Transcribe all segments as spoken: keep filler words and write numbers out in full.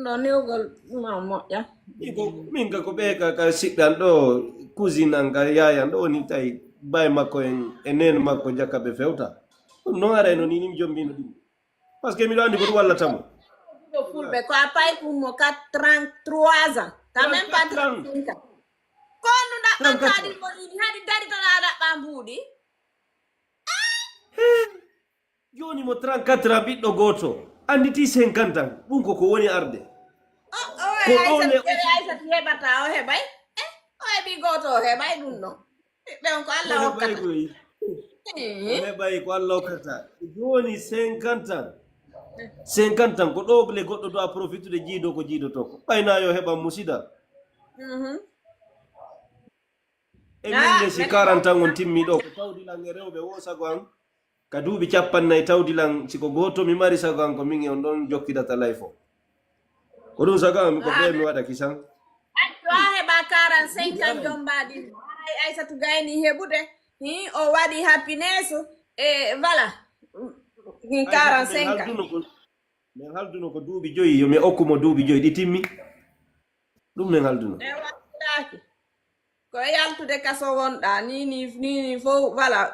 No newgol ma moƴƴa. Min ko, min ka ko ɓe ka, ka siɓɓe an ɗo, cousine an ka yaaya an ɗo woni tawi baay makko en e nene makko jakka ɓe fewta. Ɗum noon haray no ni, ni mi jombino ɗum. Parce que miɗo anndi ko ɗum wallata mo. Ɗo fulɓe ko a pay kummo quatre, trente-trois ans. Quand même pas trente-cinq ans. Ko ɗum ɗaɓɓan trente-trois. Kadi mo ini, haɗi dari tan a ɗaɓɓa mbuuɗi. Jooni mo trente-quatre ans, ɓiɗɗo gooto, annditi cinquante ans, ɗum ko ko woni arde. O, o, ko ɗo Aysata, le- Aysata heɓata, o heɓay. Eh, o heɓi gooto, o heɓay ɗum ɗon. Ɓiɓɓe on ko Allah hokkata. Koy. Eh. O heɓay ko Allah hokkata. Jooni cinquante ans. Cinquante ans, ko ɗo le goɗɗo doit profitude jiido ko jiidoto ko. Ɓayna yo heɓan musida. Mhm. E min ne, si quarante ans on timmi ɗo, ko tawdi lan e rewɓe wo sago an, ka duuɓi cappannayi tawdi lan, si ko gooto mi mari sago an, ko min e on ɗon jokkidata life o. Ko ɗum sago an, ko ɓe mi waɗa kisan. Ay, to a heɓa quarante-cinq ans jombaɗi, haray Aysatu gayni heɓude, hi, o waɗi happiness, e voilà, hi, quarante-cinq ans. Min halduno ko duuɓi joyi, yo mi okku mo duuɓi joyi, ɗi timmi. Ɗum min halduno. E waɗiraaki. Ko e yaltude kaso wonɗa, ni, ni, ni, ni fof, voilà.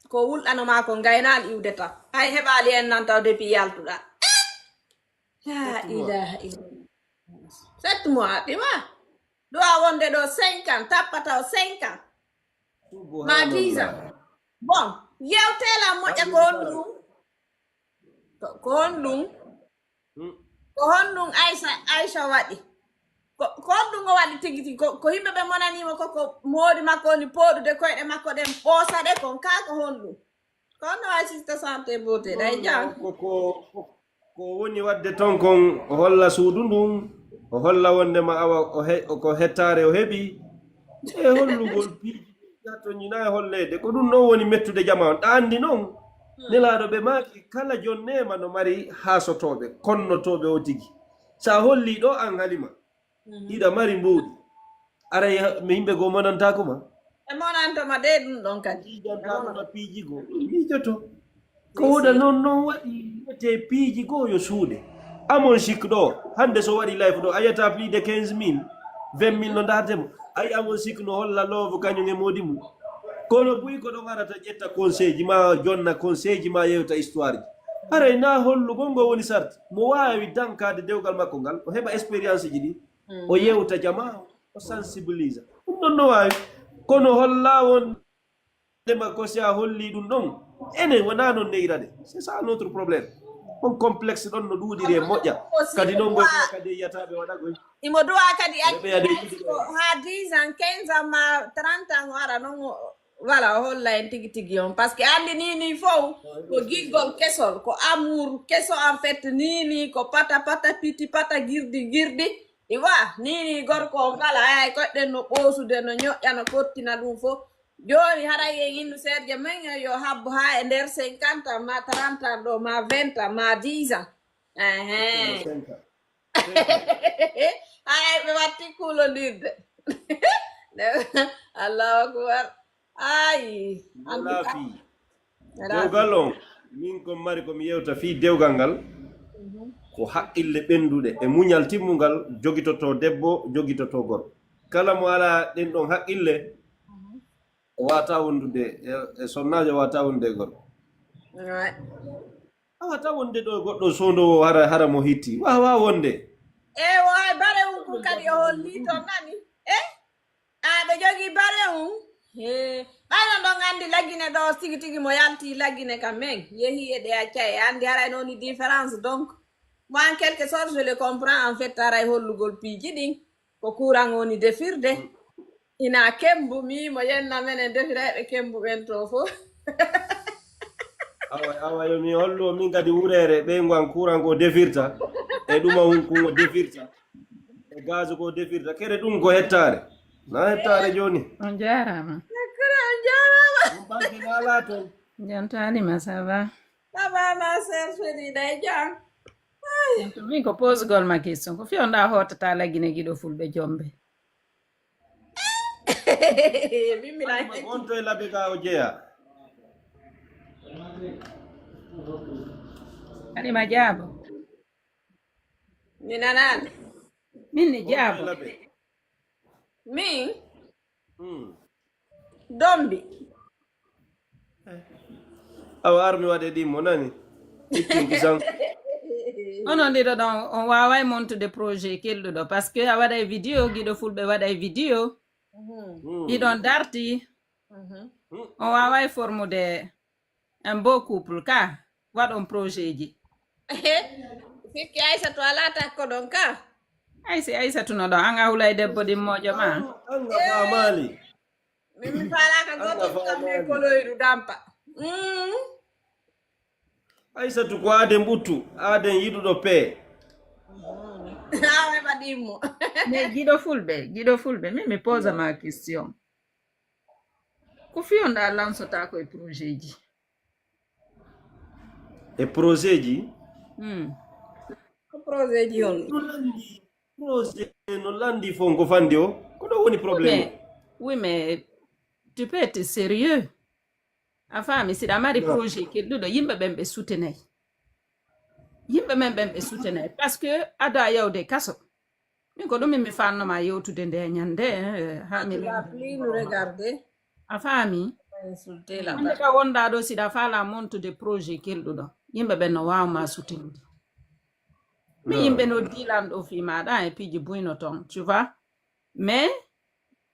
Ko wulɗano ma ko ngaynaali iwde tan. Hay heɓaali en nan taw depuis yaltuɗa. La ilaha illallah. Sept mois, ɗi ma. Ɗo a wonde ɗo cinq ans, tappata o cinq ans. Ma dix ans. Bon, yewtela moƴƴa ko on ɗum. Ko, ko honɗum? Hmm. Ko honɗum Aisha, Aisha waɗi? Ko, ko honɗum o waɗi tigi tigi? Ko, ko yimɓe ɓe monaniimo ko, ko moodi makko woni pooɗude koyɗe makko ɗen, ɓoosa ɗe kon, kaa ko honɗum? Ko honno waɗi sista santé beauté, ɗay jam? Ko, ko, ko, ko woni waɗde ton kon, o holla suudu ndun, o holla wondema awa o he-, ko hettaare o heɓi, e hollugol piiji. Yahto ñina e holleede. Ko ɗum ɗon woni mettude jamaa on. Ɗa anndi noon, hmm, Nelaaɗo ɓe maaki, kala jonneema no mari haasotooɓe, konnotooɓe o tigi. So a hollii ɗo, aan Halima, mhm, hiɗa mari mbuuɗi. Aray ha-, mi yimɓe goo monantaako ma. Ɓe monanto ma de ɗum ɗon kadi. Miijantaako ma piiji goo. Miijoto. Ko woda noon, noon waɗi wiyetee piiji goo yo suuɗe. Amon sik ɗo, hannde so waɗi live ɗo, a yiyata plus de quinze mille, vingt mille no ndaarte mo. Ay, amon sik no holla love kañum e moodi mum. Kono buy ko ɗon arata ƴetta conseil ji ma, jonna conseil ji ma, yewta histoire ji. Haray na hollugol ngo woni sarti. Mo waawi dankaade dewgal makko ngal, o heɓa expérience ji ɗi, o yewta jamaa, o sensibilisa. Ɗum ɗon no waawi. Kono holla won Ndema ko si a holli ɗum ɗon, enen wonaa noon neyra de. C'est ça notre problème. On complexe ɗon no ɗuuɗiri e moƴƴa. Kadi noon ngoy kadi e yiyataaɓe waɗa goy. Imo duwa kadi acci haa dix ans, quinze ans ma trente ans o ara noon o, voilà, o holla en tigi tigi on. Parce que anndi ni ni fow ko giggol kesol, ko amour keso en fait ni ni ko pata pata piti pata girdi girdi. Iwa, ni ni gorko on kala, ay, koɗɗen no ɓoosude, no ñoƴƴa, no fottina ɗum fof. Jooni haray en innu seeɗa men yo habbo haa e nder cinquante ans, ma trente ans ɗo, ma vingt ans, ma dix ans. Ehe. Hay ɓe watti kulondirde. Allahu akbar. Ay, en tout cas. Dewgal on, min ko mari ko mi yewta fii dewgal ngal, ko haqqille ɓennduɗe e muñal timmungal jogitotoo debbo, jogitotoo gorko. Kala mo alaa ɗen ɗon haqqille, o waawataa wondude e, e sonnaajo, o waawataa wondude e gorko. Ouais. A waawataa wonde ɗo goɗɗo soondoowo hara, hara mo hitti. Waawaa wonde. E o ay bare un kun kadi o holli ton nani. E? Aɓe jogii bare un. He. Ɓayno ɗon anndi Lagine ɗo tigi tigi mo yalti Lagine ka men. Yehi e ɗe accay. Anndi haray noon ni différence donc. Moi, en quelque sorte, je le comprends. En fait, haray hollugol piiji ɗin. Ko kuuran woni defirde. Ina kembu, mi mo yenna menen defirayɓe kembu ɓen to fof. Awa, awa, yo mi hollu on min kadi wureere, ɓeyngu an kuuran ko defirta, e ɗuma hun kun o defirta, e gaz ko defirta, kere ɗum ko hettaare. Na hettaare jooni. On jaaraama. Kere on jaaraama. Ɗum ɓanke na alaa toon. Jantaani ma, ça va? Ça va, ma sœur, Ferida, e jam? Ay. Min ko posgol ma question. Ko fii on ɗa hootata Lagine giɗo fulɓe jombe? Min mi laaj. On to e labe ga o jeya. Halima Jaabo. Mi nanaani. Min ni jaabo. Min. Hmm. Dombi. Awa, armi waɗe ɗin mo nani. Ittin kisan. Onon ɗiɗo ɗon, on waaway montude projet kelɗuɗo, parce que a waɗay vidéo, giɗo fulɓe waɗay vidéo. Mhm. Hmm. Hiɗon darti. Mhm. Hmm. On waaway formude un beau couple ka, waɗon projet ji. Sikki Aysatu alaa takko ɗon ka. Ay, si Aysatu no ɗon, an a hulay debbo ɗin moƴo ma. An, an a faamaali. Min mi faalaaka gooto kam min koloyru dampa. Mm. Aysatu ko aaden ɓuttu, aaden yiɗuɗo pee. Awe ɓaɗimmo. Mais giɗo fulɓe, giɗo fulɓe, min mi posa ma question. Ko fiyo nda lansotaako e projet ji? E projet ji? Hmm. Ko projet ji on? No landi, projet no landi fof ko fandi o. Ko ɗo woni problème o. Oui, mais tu peux être sérieux. A faami, siɗa mari projet kelɗuɗo, yimɓe ɓen ɓe sutenay. Yimɓe men ɓen ɓe sutenay. Parce que ada yawde kaso. Min ko ɗum mi fanno ma yewtude nde ñande, eh, ha mi Tu as plus nous regarder. A faami? Insulter la Hande ka wonɗa ɗo, siɗa faala montude projet kelɗuɗo, yimɓe ɓen no waawa ma sutinude. Mi yimɓe no dilan ɗo fi maɗa e piiji buyno ton, tu vois. Mais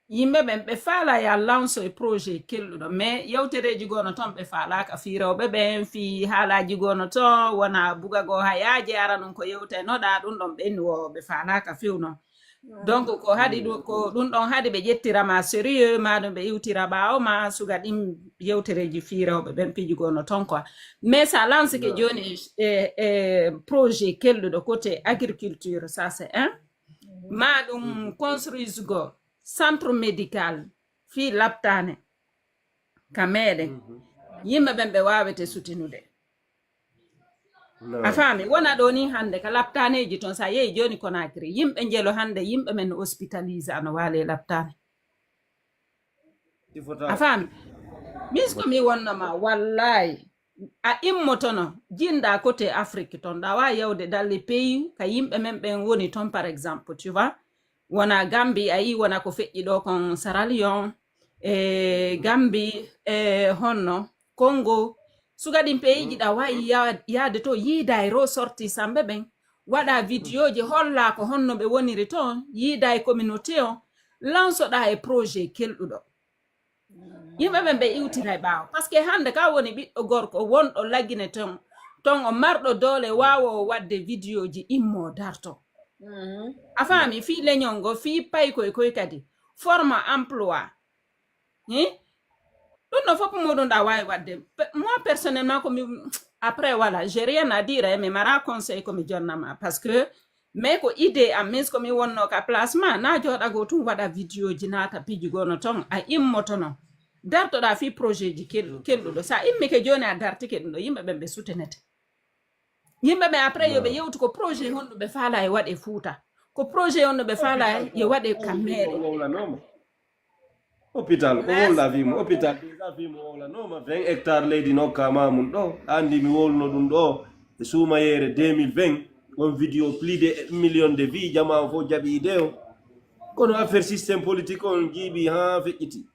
yimɓe ɓen ɓe faala ya lanso e projet kelɗuɗo, mais yewtereji goo no ton ɓe faalaaka fi rewɓe ɓen, fi haalaji goo no ton wona buga goo hayaaji ara nun ko yewtaynoɗa ɗum ɗon ɓen wo ɓe faalaaka few non. Donc ko haɗi ɗum, ko ɗum ɗon haɗi ɓe ƴettirama sérieux, ma ɗum ɓe iwtira ɓaawo ma suga ɗin yewtereji fi rewɓe ɓen piiji goo no ton quoi. Mais sa lanceke jooni e, e projet kelɗuɗo côté agriculture, ça c'est un. Ma ɗum construise go centre médical fi laptane ka meɗen. Yimɓe ɓen ɓe wawete sutinude. A faami? Wona ɗo ni hande ka laptaneji ton, sa yehi joni Conakry, yimɓe njelo hande, yimɓe men no hospitalise ano waale laptane. A faami? Min ko mi wonnoma, wallahi, a immotono, jinda côté Afrique ton, ɗa wawi yawde dans les pays ka yimɓe men ɓen woni ton, par exemple, tu vois. Wona Gambie, a yi wona ko feƴƴi ɗo kon Sierra Leone, e Gambie, e honno, Congo. Suga ɗin pays ji ɗa wawi ya-, yaade to, yiida e ressortissant ɓe ɓen, waɗa vidéo ji, holla ko honno ɓe woniri ton, yiida e communauté on, lansoɗa e projet kelɗuɗo. Yimɓe ɓen ɓe iwtira e ɓaawo. Parce que hande ka woni ɓiɗɗo gorko wonɗo Lagine ton, ton o marɗo doole, waawoowo waɗde vidéo ji, immo darto. A faami? Fii leñol ngol, fii paykoy koy kadi. Forma emploi. Hi? Ɗum ɗo fof muɗum ɗa waawi waɗde. Pe-, moi, personnellement, ko mi, après, voilà, j'ai rien à dire, eh, mi mara conseil ko mi jonnama. Parce que, mais ko idée am, min ko mi wonno ka place ma, na jooɗago tun waɗa vidéo ji, naata piiji gono ton, a immotono. Dartoɗa fii projet ji kel-, kelɗuɗo. Sa immike jooni a dartike ɗum ɗo, yimɓe ɓen ɓe sutenete. Yimɓe ɓen après yo ɓe yewtu ko projet honɗum ɓe faala e waɗe Fuuta. Ko projet honɗum ɓe faala yo waɗe ka meere. Wowlanoma. Hôpital, ko wowla fii mo? Hôpital, déjà fii mo wowlanoma, vingt hectares leydi nokkama mun ɗo. Andi mi wowluno ɗum ɗo e suumayeere deux mille vingt. On vidéo plus de un million de vues, jama on fof jaɓi idée o. Kono affaire système politique on jiiɓi haa feƴƴiti.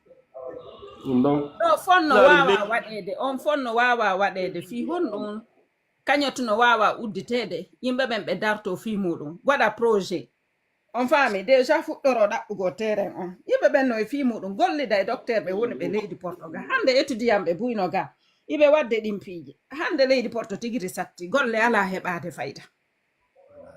Ɗum ɗon. Ɗo fonno waawa waɗeede, on fonno waawa waɗeede fii honɗum? Kañotu no waawa udditeede, yimɓe ɓen ɓe darto fii muɗum, waɗa projet. On faami, déjà fuɗɗoro ɗaɓɓugol terrain on. Yimɓe ɓen no e fii muɗum gollida e docteur ɓe woni ɓe leydi Portugal. Hande étudiant ɓe buyno ga, iɓe waɗde ɗin piiji. Hande leydi Porto tigi risatti, golle alaa heɓaade fayda.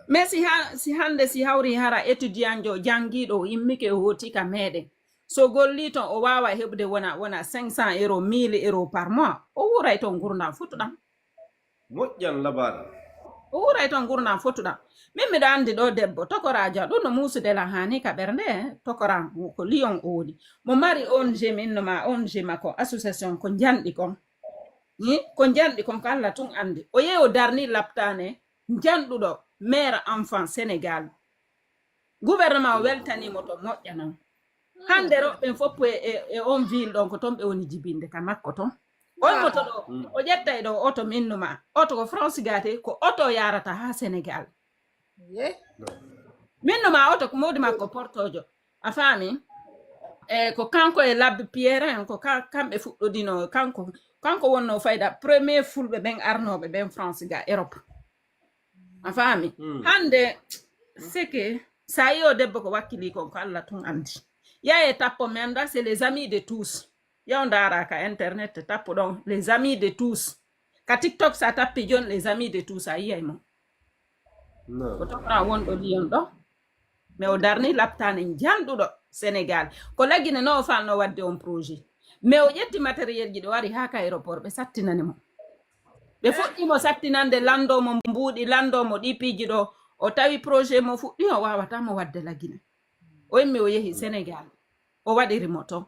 Mais si ha-, si hande si hawri hara étudiant jo janngiiɗo o immike o hooti ka meɗen. So golli ton o waawa heɓude wona, wona cinq cents euros, mille euros par mois. O wuuray ton ngurndan fotuɗan. Moƴƴan labaɗa. O wuuray ton ngurndan fotuɗan. Min miɗo andi ɗo debbo, tokoraajo, ɗum no muusude lan haani ka ɓernde, eh, tokoran ko Lyon o woni. Mo mari O N G, min no ma O N G makko, association ko njanɗi kon. Ni, ko njanɗi kon ko Allah tun andi. O yehi o darni laptane njanɗuɗo mère enfant Sénégal. Gouvernement o weltanimo to moƴƴa non. Hande rewɓe ɓen fof e, e, e on ville ɗon ko ton ɓe woni jibinde ka makko ton. O immoto ɗo, o ƴetta e ɗo oto min numa. Oto ko France gate, ko oto yarata ha Sénégal. Min no ma oto ko mawdi makko portojo. A faami? E ko kanko e labbe pierre en ko kamɓe fuɗɗodino kanko. Kanko wonno fayda premier fulɓe ɓen arnoɓe ɓen france ga europe. A faami? Hande seke sa yi o debbo ko wakkili kon ko allah tun andi. Yaye tappo mi anda c'est les amis de tous. Yaw ndara ka internet tappo ɗon les amis de tous. Ka tiktok sa tappi jon les amis de tous a yiyay mo. Ko tokra wonɗo liyon ɗo. Mais o darni laptane janɗuɗo sénégal. Ko laggine no o falno wadde on projet. Mais o ƴetti matériel ji ɗo wari ha ka aéroport ɓe sattinani mo. Ɓe fuɗɗimo sattinande lando mo mbuuɗi lando mo ɗi piiji ɗo. O tawi projet mo fuɗɗi o wawata mo wadde laggine. O immi o yehi sénégal. O waɗiri mo ton.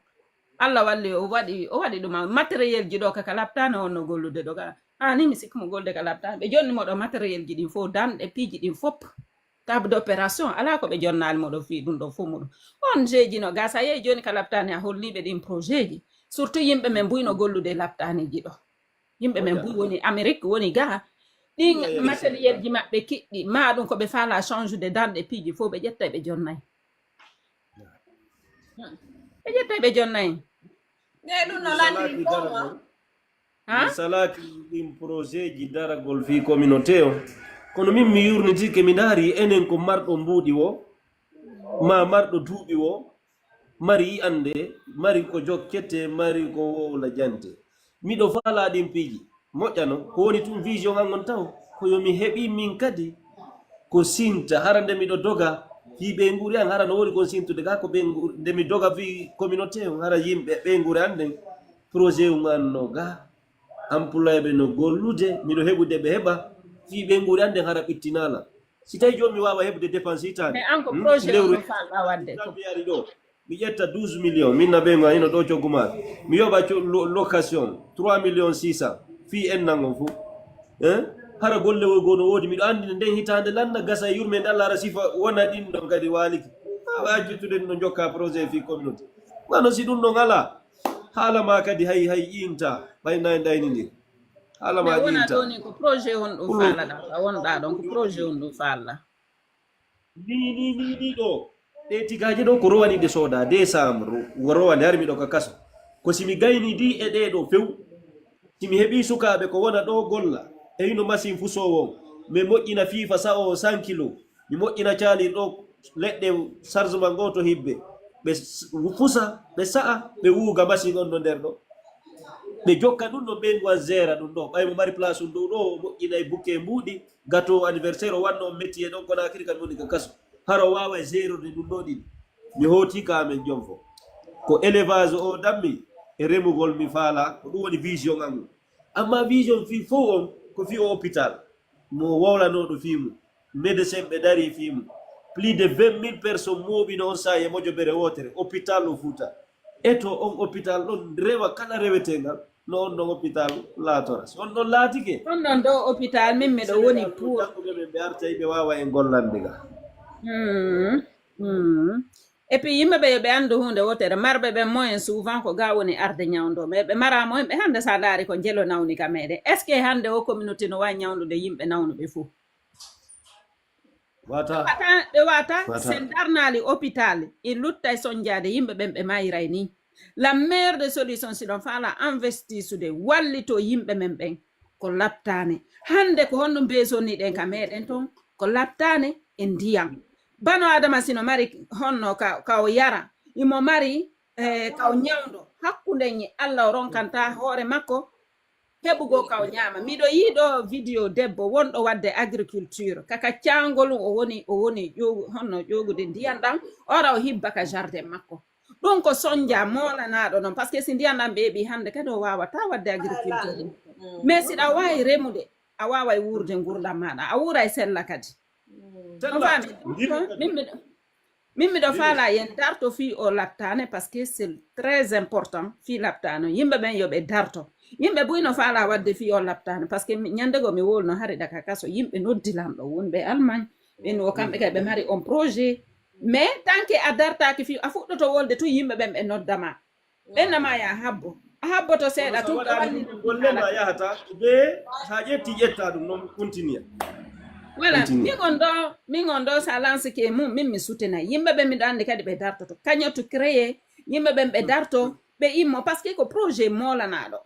Allah walli o waɗi o waɗi ɗuma matériel ji ɗo kaka laptane on no gollude ɗo ka ani mi sikki mo golde ka laptane ɓe jonni mo ɗo matériel ji ɗin fof danɗe piiji ɗin fop. Table d'opération ala ko ɓe jonnali mo ɗo fi ɗum ɗo fof muɗum. On jeji no gasa yehi joni ka laptane a holliɓe ɗin projet ji. Surtout yimɓe men mbuyno gollude laptaneji ɗo. Yimɓe men buy woni amérique woni ga. Ɗin matériel ji maɓɓe kiɗɗi ma ɗum ko ɓe fala change de danɗe piiji fof ɓe ƴetta ɓe jonnay. Ɓe ƴettay ɓe jonna en. Nde ɗum no lanndiri ɗon wa. Mi salaki ɗin projet ji daragol fii communauté o. Kono min mi yurnitike mi ndaari enen ko marɗo mbuuɗi wo ma marɗo duuɓi wo mari yi'ande mari ko jokkete mari ko wowla jante. Miɗo faalaa ɗin piiji moƴƴano ko woni tun vision an on taw ko yo mi heɓi min kadi ko sinta hara nde miɗo doga fii ɓeynguuri an hara no woni kon sintude ga ko ɓeynguuri nde mi doga fii communauté on hara yimɓe ɓeynguuri an nden projet um an no ga employéɓe no gollude miɗo heɓude ɓe heɓa fii ɓeynguuri an nden hara ɓittinala si tawi jooni mi waawa heɓude dépense hitaande lewru mi ƴetta douze millions min na ɓeyngu an hino ɗo coggu maaka mi yoɓa location trois millions six cent fii ennan on fof. Hara golle o goo no woodi miɗo anndi no nden hitaande lanna gasa e yurmeende allah ara sifa wona ɗin ɗon kadi waaliki. Awa jittude no jokka projet fii communauté wano si ɗum ɗon alaa haala ma kadi hay hay ƴiinta ɓay nayi ɗayni ndin haala ma ƴiinta. Ko projet on ɗum faalaɗa ka wonɗa ɗon ko projet on ɗum faalla. Ni ni ni ni ɗo ɗe tigaaje ɗo ko rowani ɗe sooda décembre wo rowani hari miɗo ka kaso ko si mi gayni di e ɗee ɗo few si mi heɓi sukaaɓe ko wona ɗo golla e hino masin fusoowo on mi moƴƴina fiifa sa'o o san kilo mi moƴƴina caalir ɗo leɗɗe chargement goo to hibbe ɓe fusa ɓe sa'a ɓe wuuga masin on no nder ɗo ɓe jokka ɗum no ɓeyngu an gera ɗum ɗo ɓay mo mari place um ɗo ɗo o moƴƴinay buke mbuuɗi gato anniversaire o wanno on métier ɗon kono akiri kam woni ka kaso hara o wawa e gérorde ɗum ɗo ɗin mi hooti ka amen jom fo ko élevage o dammi e remugol mi faala ko ɗum woni vision an amma vision fi fof on ko fi o hôpital mo wowlanoɗo fi mum médecin ɓe dari fi mum plus de vingt mille personnes mooɓino on saahi e mojobere wootere hôpital o fuuta eto on hôpital ɗon rewa kala rewetengal no on ɗon hôpital laatora si on ɗon laatike on ɗon ɗo hôpital min miɗo woni pour jannguɓe men ɓe arta yiɓe wawa en gollande ga. Hmm. Hmm. Et puis yimɓe ɓe yoɓe anndu hunde wotere marɓe ɓe moyen souvent ko ga woni arde ñawndo mais ɓe mara moyen ɓe hannde sa ndaari ko jelo nawni ka meɗen est ce que hannde o communauté no wawi ñawndude yimɓe nawnuɓe fof wata ɓe wata sen darnali hôpital e lutta e sonjade yimɓe ɓen ɓe mayiray ni la meilleure de solution si ɗon faala investisude wallito yimɓe men ɓen ko laptane hande ko honno besonni ɗen ka meɗen ton ko laptane e ndiyam bano adama sino mari honno ka o yara imo mari eh, ka o ñawdo hakkunde ñi allah o ronkanta hoore makko heɓugol ka o ñaama miɗo yiiɗo vidéo debbo wonɗo wadde agriculture kaka caangol o woni o woni honno ƴoogude ndiyan ɗan ora o hibba ka jardin makko ɗum ko sonja moolanaɗo noon par ce que si ndiyan ɗan ɓeeɓi hannde kadi o wawata wadde agriculture mais siɗa wawi remude a waway wuurde ngurdam maɗa a wuuray sella kadi on fami min miɗo min miɗo faala yen darto fii o laɓtaane parce que c'est très important fii laɓtaane yimɓe ɓen yo ɓe darto yimɓe buy no faala wadde fii o laɓtaane parce que ñande go mi wolno hari ɗaka kaso yimɓe noddi lanɗo wonɓe allemagne ɓen o kamɓe kay ɓe mari on projet mais tant que a dartaki fii a fuɗɗoto wolde tun yimɓe ɓen ɓe noddama ɓenna ma ya habbo a habboto seeɗa tun golle ma yahata be sa ƴetti ƴetta ɗum noon continue Voilà, min on ɗo, min on ɗo, sa lance ke mum, min mi soutenay. Yimɓe ɓen miɗo anndi kadi ɓe dartoto. Kañoto créé, yimɓe ɓen ɓe darto, ɓe immo, parce que ko projet moolanaaɗo.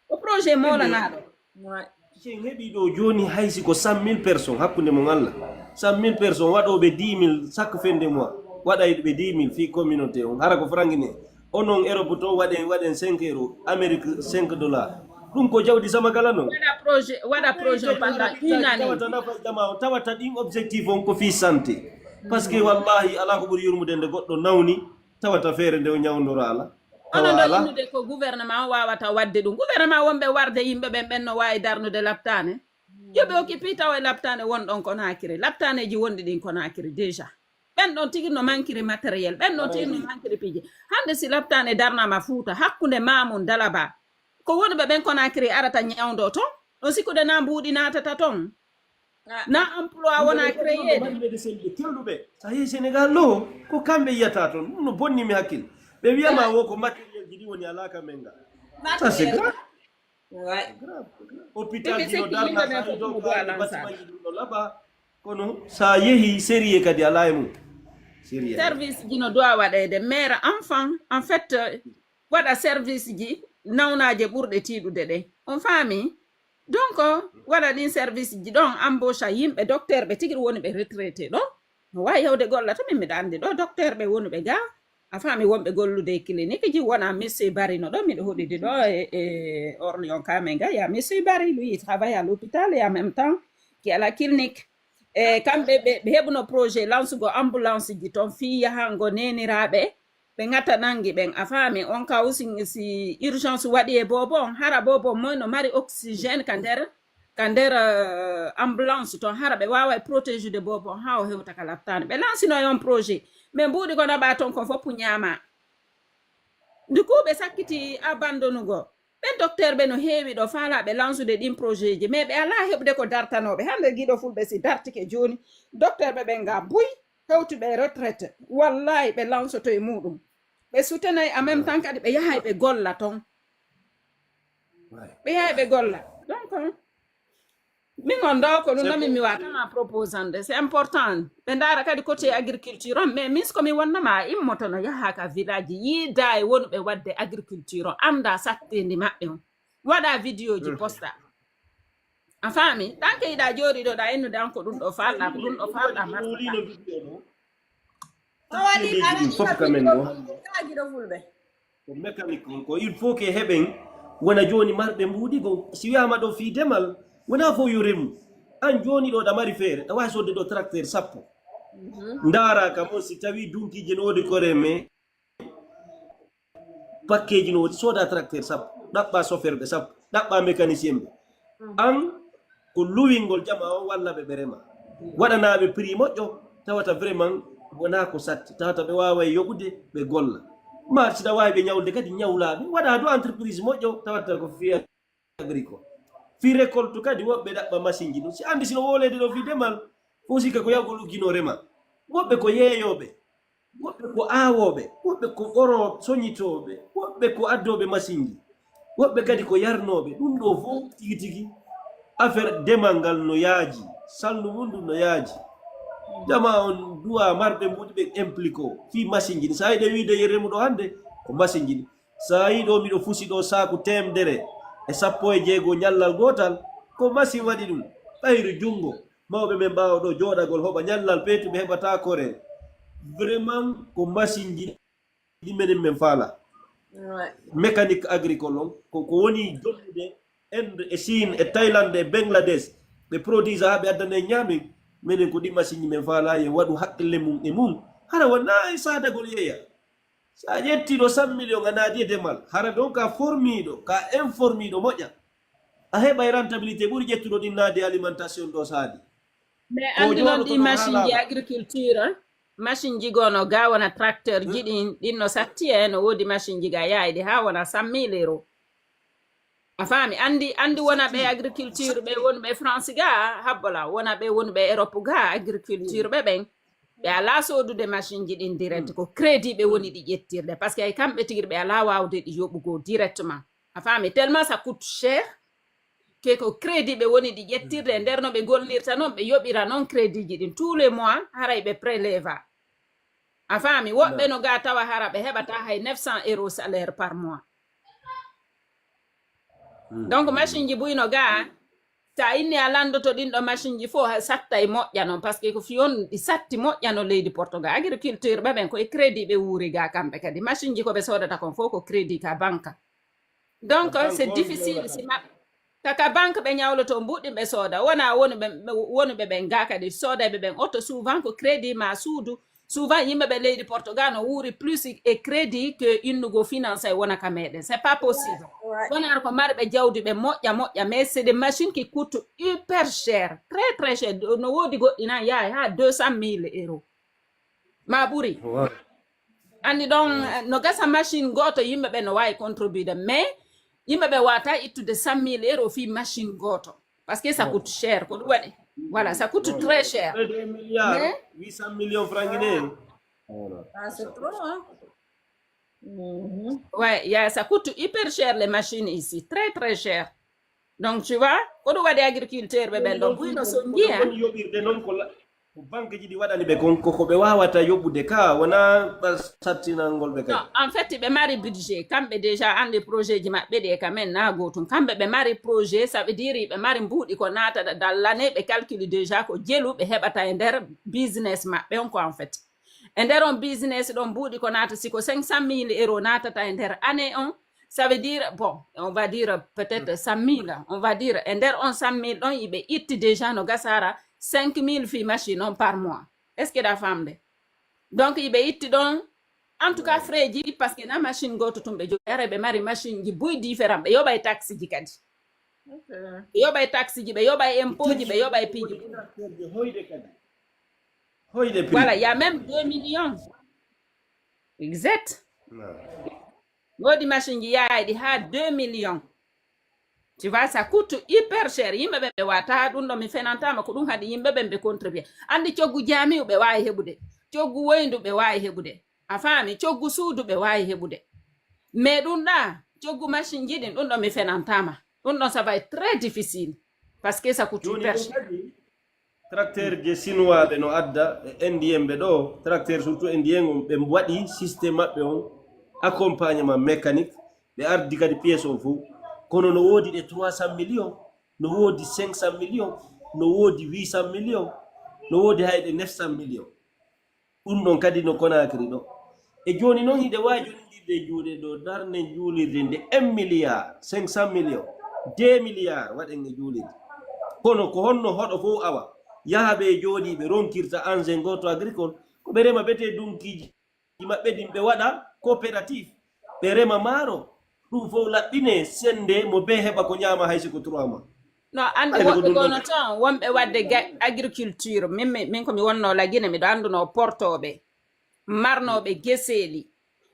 Ko projet moolanaaɗo. Si en heɓii ɗo jooni, hay si ko cent mille personnes hakkunde mon Allah, cent mille personnes waɗooɓe dix mille chaque fin de mois, waɗayɓe dix mille fii communauté on, hara ko frangi ne. Onon Europe to waɗen, waɗen cinq euros, Amérique cinq dollars. Ɗum ko jawdi sama kala non. Waɗa projet, waɗa projet pendant une année. Tawata nafa jama o, tawata ɗin objectif on ko fii santé. Parce que wallahi alaa ko ɓuri yurmude nde goɗɗo nawni, tawata feere nde o ñawndoro alaa. Onon ɗo innude ko gouvernement o wawata wadde ɗum. Gouvernement wonɓe warde yimɓe ɓen, ɓen no wawi darnude laptane. Yo ɓe occupé tawa e laptane won ɗon Conakry. Laptaneji wonɗi ɗin Conakry déjà. Ɓen ɗon tigi no mankiri matériel. Ɓen ɗon tigi no mankiri piiji. Hande si laptane darnama Fuuta, hakkunde Mamoun Dalaba, ko woni ɓe ɓen Conakry arata ñawdo ton? On sikkude na mbuuɗi natata ton? Na emploi wona créé de. Mari médecin ɓe kelɗuɓe. Sa yehi Sénégal ɗo, ko kamɓe yiyata ton. Ɗum no bonni mi hakkil. Ɓe wiyama wo ko matériel ji ɗi woni alaka men ga. Ça c'est grave. Hôpital ji no darna, sa yi dow kayɗe batimanji ɗum no laɓa. Kono sa yehi sérieux kadi ala e mum. Service ji no doit waɗede. Mère enfant, en fait, waɗa service ji nawnaje ɓurɗe tiiɗude ɗe. On faami? Donc, waɗa ɗin service ji ɗon, embauche a yimɓe, docteur ɓe tigi woni ɓe retraité ɗo. No wawi yawde golla to min miɗa andi ɗo docteur ɓe woni ɓe ga. A faami, wonɓe gollude e clinique ji, wona monsieur Bari no ɗo, miɗo hoɗidi ɗo e, e Orléans ka men ga, ya monsieur Bari, lui, il travaille à l'hôpital et en même temps, qui à la clinique. E kamɓe ɓe, ɓe heɓuno projet lansugo ambulance ji ton fii yahango neniraɓe, ɓe ŋata nangi ɓen. A faami, on ka aussi si urgence waɗi e bobo on, hara bobo on moy no mari oxygène ka nder, ka nder, euh, ambulance ton, hara ɓe waway protéger de bobo on ha o hewta ka laptane. Ɓe lansino e on projet, mais mbuuɗi ko naɓa ton kon fof ñaama. Ndu kuuɓe sakkiti abandonugo. Ɓen docteur ɓe no heewi ɗo faalaɓe lansude ɗin projet ji, mais ɓe alaa heɓude ko dartanooɓe. Hande giɗo fulɓe si dartike jooni, docteur ɓe ɓen ga buy, hewtuɓe retraite. Wallahi ɓe lansoto e muɗum. Ɓe soutenay en même temps kadi ɓe yahay ɓe golla ton. Ɓe yahay ɓe golla. Donc, min on ɗo ko ɗum nami mi watama proposande, c'est important. Ɓe ndaara kadi côté agriculture on, mais min ko mi wonnama a immoto no yaha ka village, yiida e wonɓe wadde agriculture on, anda sattendi maɓɓe on. Waɗa vidéo ji posta. A faami? Tanke yiɗa jooɗi ɗo ɗa innude an ko ɗum ɗo falɗa, ko ɗum ɗo falɗa marɗa. Fof kamen ɗo. Ko mécanique on ko, il faut que heɓen wona jooni marɓe mbuuɗi goo. Si wiyaama ɗo fii demal, wonaa fof yo remu. Aan jooni ɗo ɗa mari feere, ɗa waawi soodde ɗo tracteur sappo. Ndaaraa kam on, si tawii dunkiije no woodi ko remee, pakkeeji no woodi, soodaa tracteur sappo, ɗaɓɓaa chauffeur ɓe sappo, ɗaɓɓaa mécanicien ɓe. Aan ko luwingol jamaa on walla ɓe ɓe rema. Waɗanaa ɓe prix moƴƴo, tawata vraiment wonaa ko satti. Tawata ɓe waaway yoɓude, ɓe golla. Maa si ɗa waawi ɓe ñawlude kadi, ñawlaa ɓe. Waɗaa du entreprise moƴƴo, tawata ko fii agricole. Fii récolte kadi, woɓɓe ɗaɓɓa masinji ɗum. Si anndi sino wooleede ɗo fii demal, fof sikka ko yawgol ugginoo rema. Woɓɓe ko yeeyooɓe. Woɓɓe ko aawooɓe, woɓɓe ko ɓoro soñitooɓe, woɓɓe ko addooɓe masinji, woɓɓe kadi ko yarnooɓe. Ɗum ɗo fof tigi tigi affaire demal ngal no yaaji, salndu mum ndun no yaaji. Jamaa on duwaa marɓe mbuuɗi ɓe implique o fii masinji ɗi. So a yiɗi wiide yo remuɗo hannde ko masinji ɗi. So a yii ɗo miɗo fusi ɗo saaku teemedere e sappo e jeego ñallal gootal, ko masin waɗi ɗum. Ɓayru junngo, mawɓe men ɓaawo ɗo jooɗagol hoɓa ñallal peetu ɓe heɓataa korel. Vraiment ko masinji ɗi menen men faala. Mécanique agricole on ko, ko woni jonnude Inde e Chine e Thaïlande e Bangladesh, ɓe produisa haa ɓe addana en ñaamen. Menen ko ɗi masinji men faala, yo waɗu hakkille mum e mum. Hara wonaa e saadagol yeeya. So a ƴetti ɗo cent millions a naadi e demal, hara ɗon ka formiiɗo, ka informiiɗo moƴƴa, a heɓay rentabilité ɓuri ƴettuɗo ɗin naadi e alimentation ɗo saadi. Mais anndi noon ɗi machine ji agriculture, machine ji goo no ga wona tracteur ji ɗin, ɗin no satti e no woodi machine ji ga yayɗi haa wona cent mille euros. A faami? Anndi, anndi wona ɓe agriculture ɓe woni ɓe France ga, habbola, wona ɓe woni ɓe Europe ga, agriculture ɓe ɓen. Ɓe alaa soodude machine ji ɗin direct, ko crédit ɓe woni ɗi ƴettirde. Parce que ay kamɓe tigi ɓe alaa waawde ɗi yoɓugol directement. A faami? Tellement ça coûte cher. Ke ko crédit ɓe woni ɗi ƴettirde e nder no ɓe gollirta noon, ɓe yoɓira noon crédit ji ɗin. Tous les mois, haray ɓe préleva. A faami? Woɓɓe no gaa tawa hara ɓe heɓata hay neuf cents euros salaire par mois. Donc, machine ji buy no gaa, sa inni a lanndoto ɗin ɗo machine ji fof, sattay moƴƴa noon, parce que ko fi on ɗi satti moƴƴa no leydi Portugal. Agriculture ɓe ɓen ko e crédit ɓe wuuri gaa kamɓe kadi. Machine ji ko ɓe soodata kon fof ko crédit ka banque. Donc, c'est difficile si maɓɓe. Kaka banque ɓe ñawloto mbuɗi ɓe sooda. Wona woni ɓe, ɓe, woni ɓe ɓen gaa kadi soodayɓe ɓen oto souvent ko crédit ma suudu. Souvent yimɓe ɓe leydi Portugal no wuuri plus e crédit que innugo finance e wona ka meɗen. C'est pas possible. Wonata ko marɓe jawdi ɓe moƴƴa moƴƴa, mais c'est des machines qui coûtent hyper cher, très très cher. No woodi goɗɗi nan yahay ha deux cent mille euros. Ma ɓuri. Anndi ɗon, no gasa machine gooto, yimɓe ɓe no waawi contribude, mais yimɓe ɓe waata ittude cent mille euros fii machine gooto. Parce que ça coûte cher, ko ɗum waɗi. Voilà, ça coûte très cher. Près de un milliard, mais huit cents millions francs guinéens. Ah, c'est trop, hein? Ouais, yeah, ça coûte hyper cher les machines ici, très très cher. Donc, tu vois, ko ɗum waɗi agriculteur ɓe ɓen ɗon buyno so njiya. Woni yoɓirde noon ko la-, ko banque ji ɗi waɗani ɓe kon, ko, ko ɓe waawata yoɓude ka, wona ba sattinangol ɓe kadi. Non, en fait, ɓe mari budget, kamɓe déjà anndi projet ji maɓɓe ɗi e ka men na gootum. Kamɓe ɓe mari projet, ça veut dire ɓe mari mbuuɗi ko naatata dans l'année, ɓe calcule déjà ko jelu ɓe heɓata e nder business maɓɓe on ko en fait. E nder on business ɗon mbuuɗi ko naata, si ko cinq cent mille euros naatata e nder année on, ça veut dire, bon, on va dire peut-être cent mille, on va dire, e nder on cent mille ɗon, iɓe itti déjà no gasara cinq mille fii machine on par mois. Est-ce que ɗa famde? Donc, iɓe itti ɗon, en tout cas, frais ji, parce que na machine gooto tun ɓe jogi, ara ɓe mari machine ji buy différent, ɓe yoɓay taxe ji kadi. Ɓe yoɓay taxe ji, ɓe yoɓay impôt ji, ɓe yoɓay piiji. Hoyde kadi. Hoyde prix. Voilà, il y a même deux millions. Exact. Non. Woodi machine ji yaayɗi haa deux millions. Tu vois, ça coûte hyper cher. Yimɓe ɓe, ɓe waata ɗum ɗo, mi fenantama ko ɗum haɗi yimɓe ɓen ɓe contribuer. Anndi coggu jaamiu ɓe waawi heɓude. Coggu woyndu ɓe waawi heɓude. A faami? Coggu suudu ɓe waawi heɓude. Mais ɗum ɗa, coggu machine ji ɗin, ɗum ɗo mi fenantama. Ɗum ɗon, ça va être très difficile. Parce que ça coûte hyper cher. Tracteur je chinois ɓe no adda e indien ɓe ɗo, tracteur surtout indien on, ɓe waɗi système maɓɓe on, accompagnement mécanique, ɓe ardi kadi pièce on fof. Kono no woodi ɗe trois cent millions, no woodi cinq cent millions, no woodi huit cent millions, no woodi hay ɗe neuf cent millions. Ɗum ɗon kadi no Conakry ɗo. E jooni noon hiɗe waawi jonindirde e juuɗe ɗo, darnde juulirde nde un milliard cinq cent millions, deux milliards waɗen e juulirde. Kono ko honno hoɗo fof awa, yaha ɓe jooɗii ɓe ronkirta engin gooto agricole, ko ɓe rema ɓe te dunkiiji maɓɓe ɗin ɓe waɗa coopérative, ɓe rema maaro, ɗum fof laɓɓine sennde mo bee heɓa ko ñaama hay si ko trois mois. No, anndi woɓɓe gono toon, wonɓe waɗde ga-, agriculture. Min, min, min ko mi wonno Lagine, miɗo anndunoo portooɓe, marnooɓe geseeli.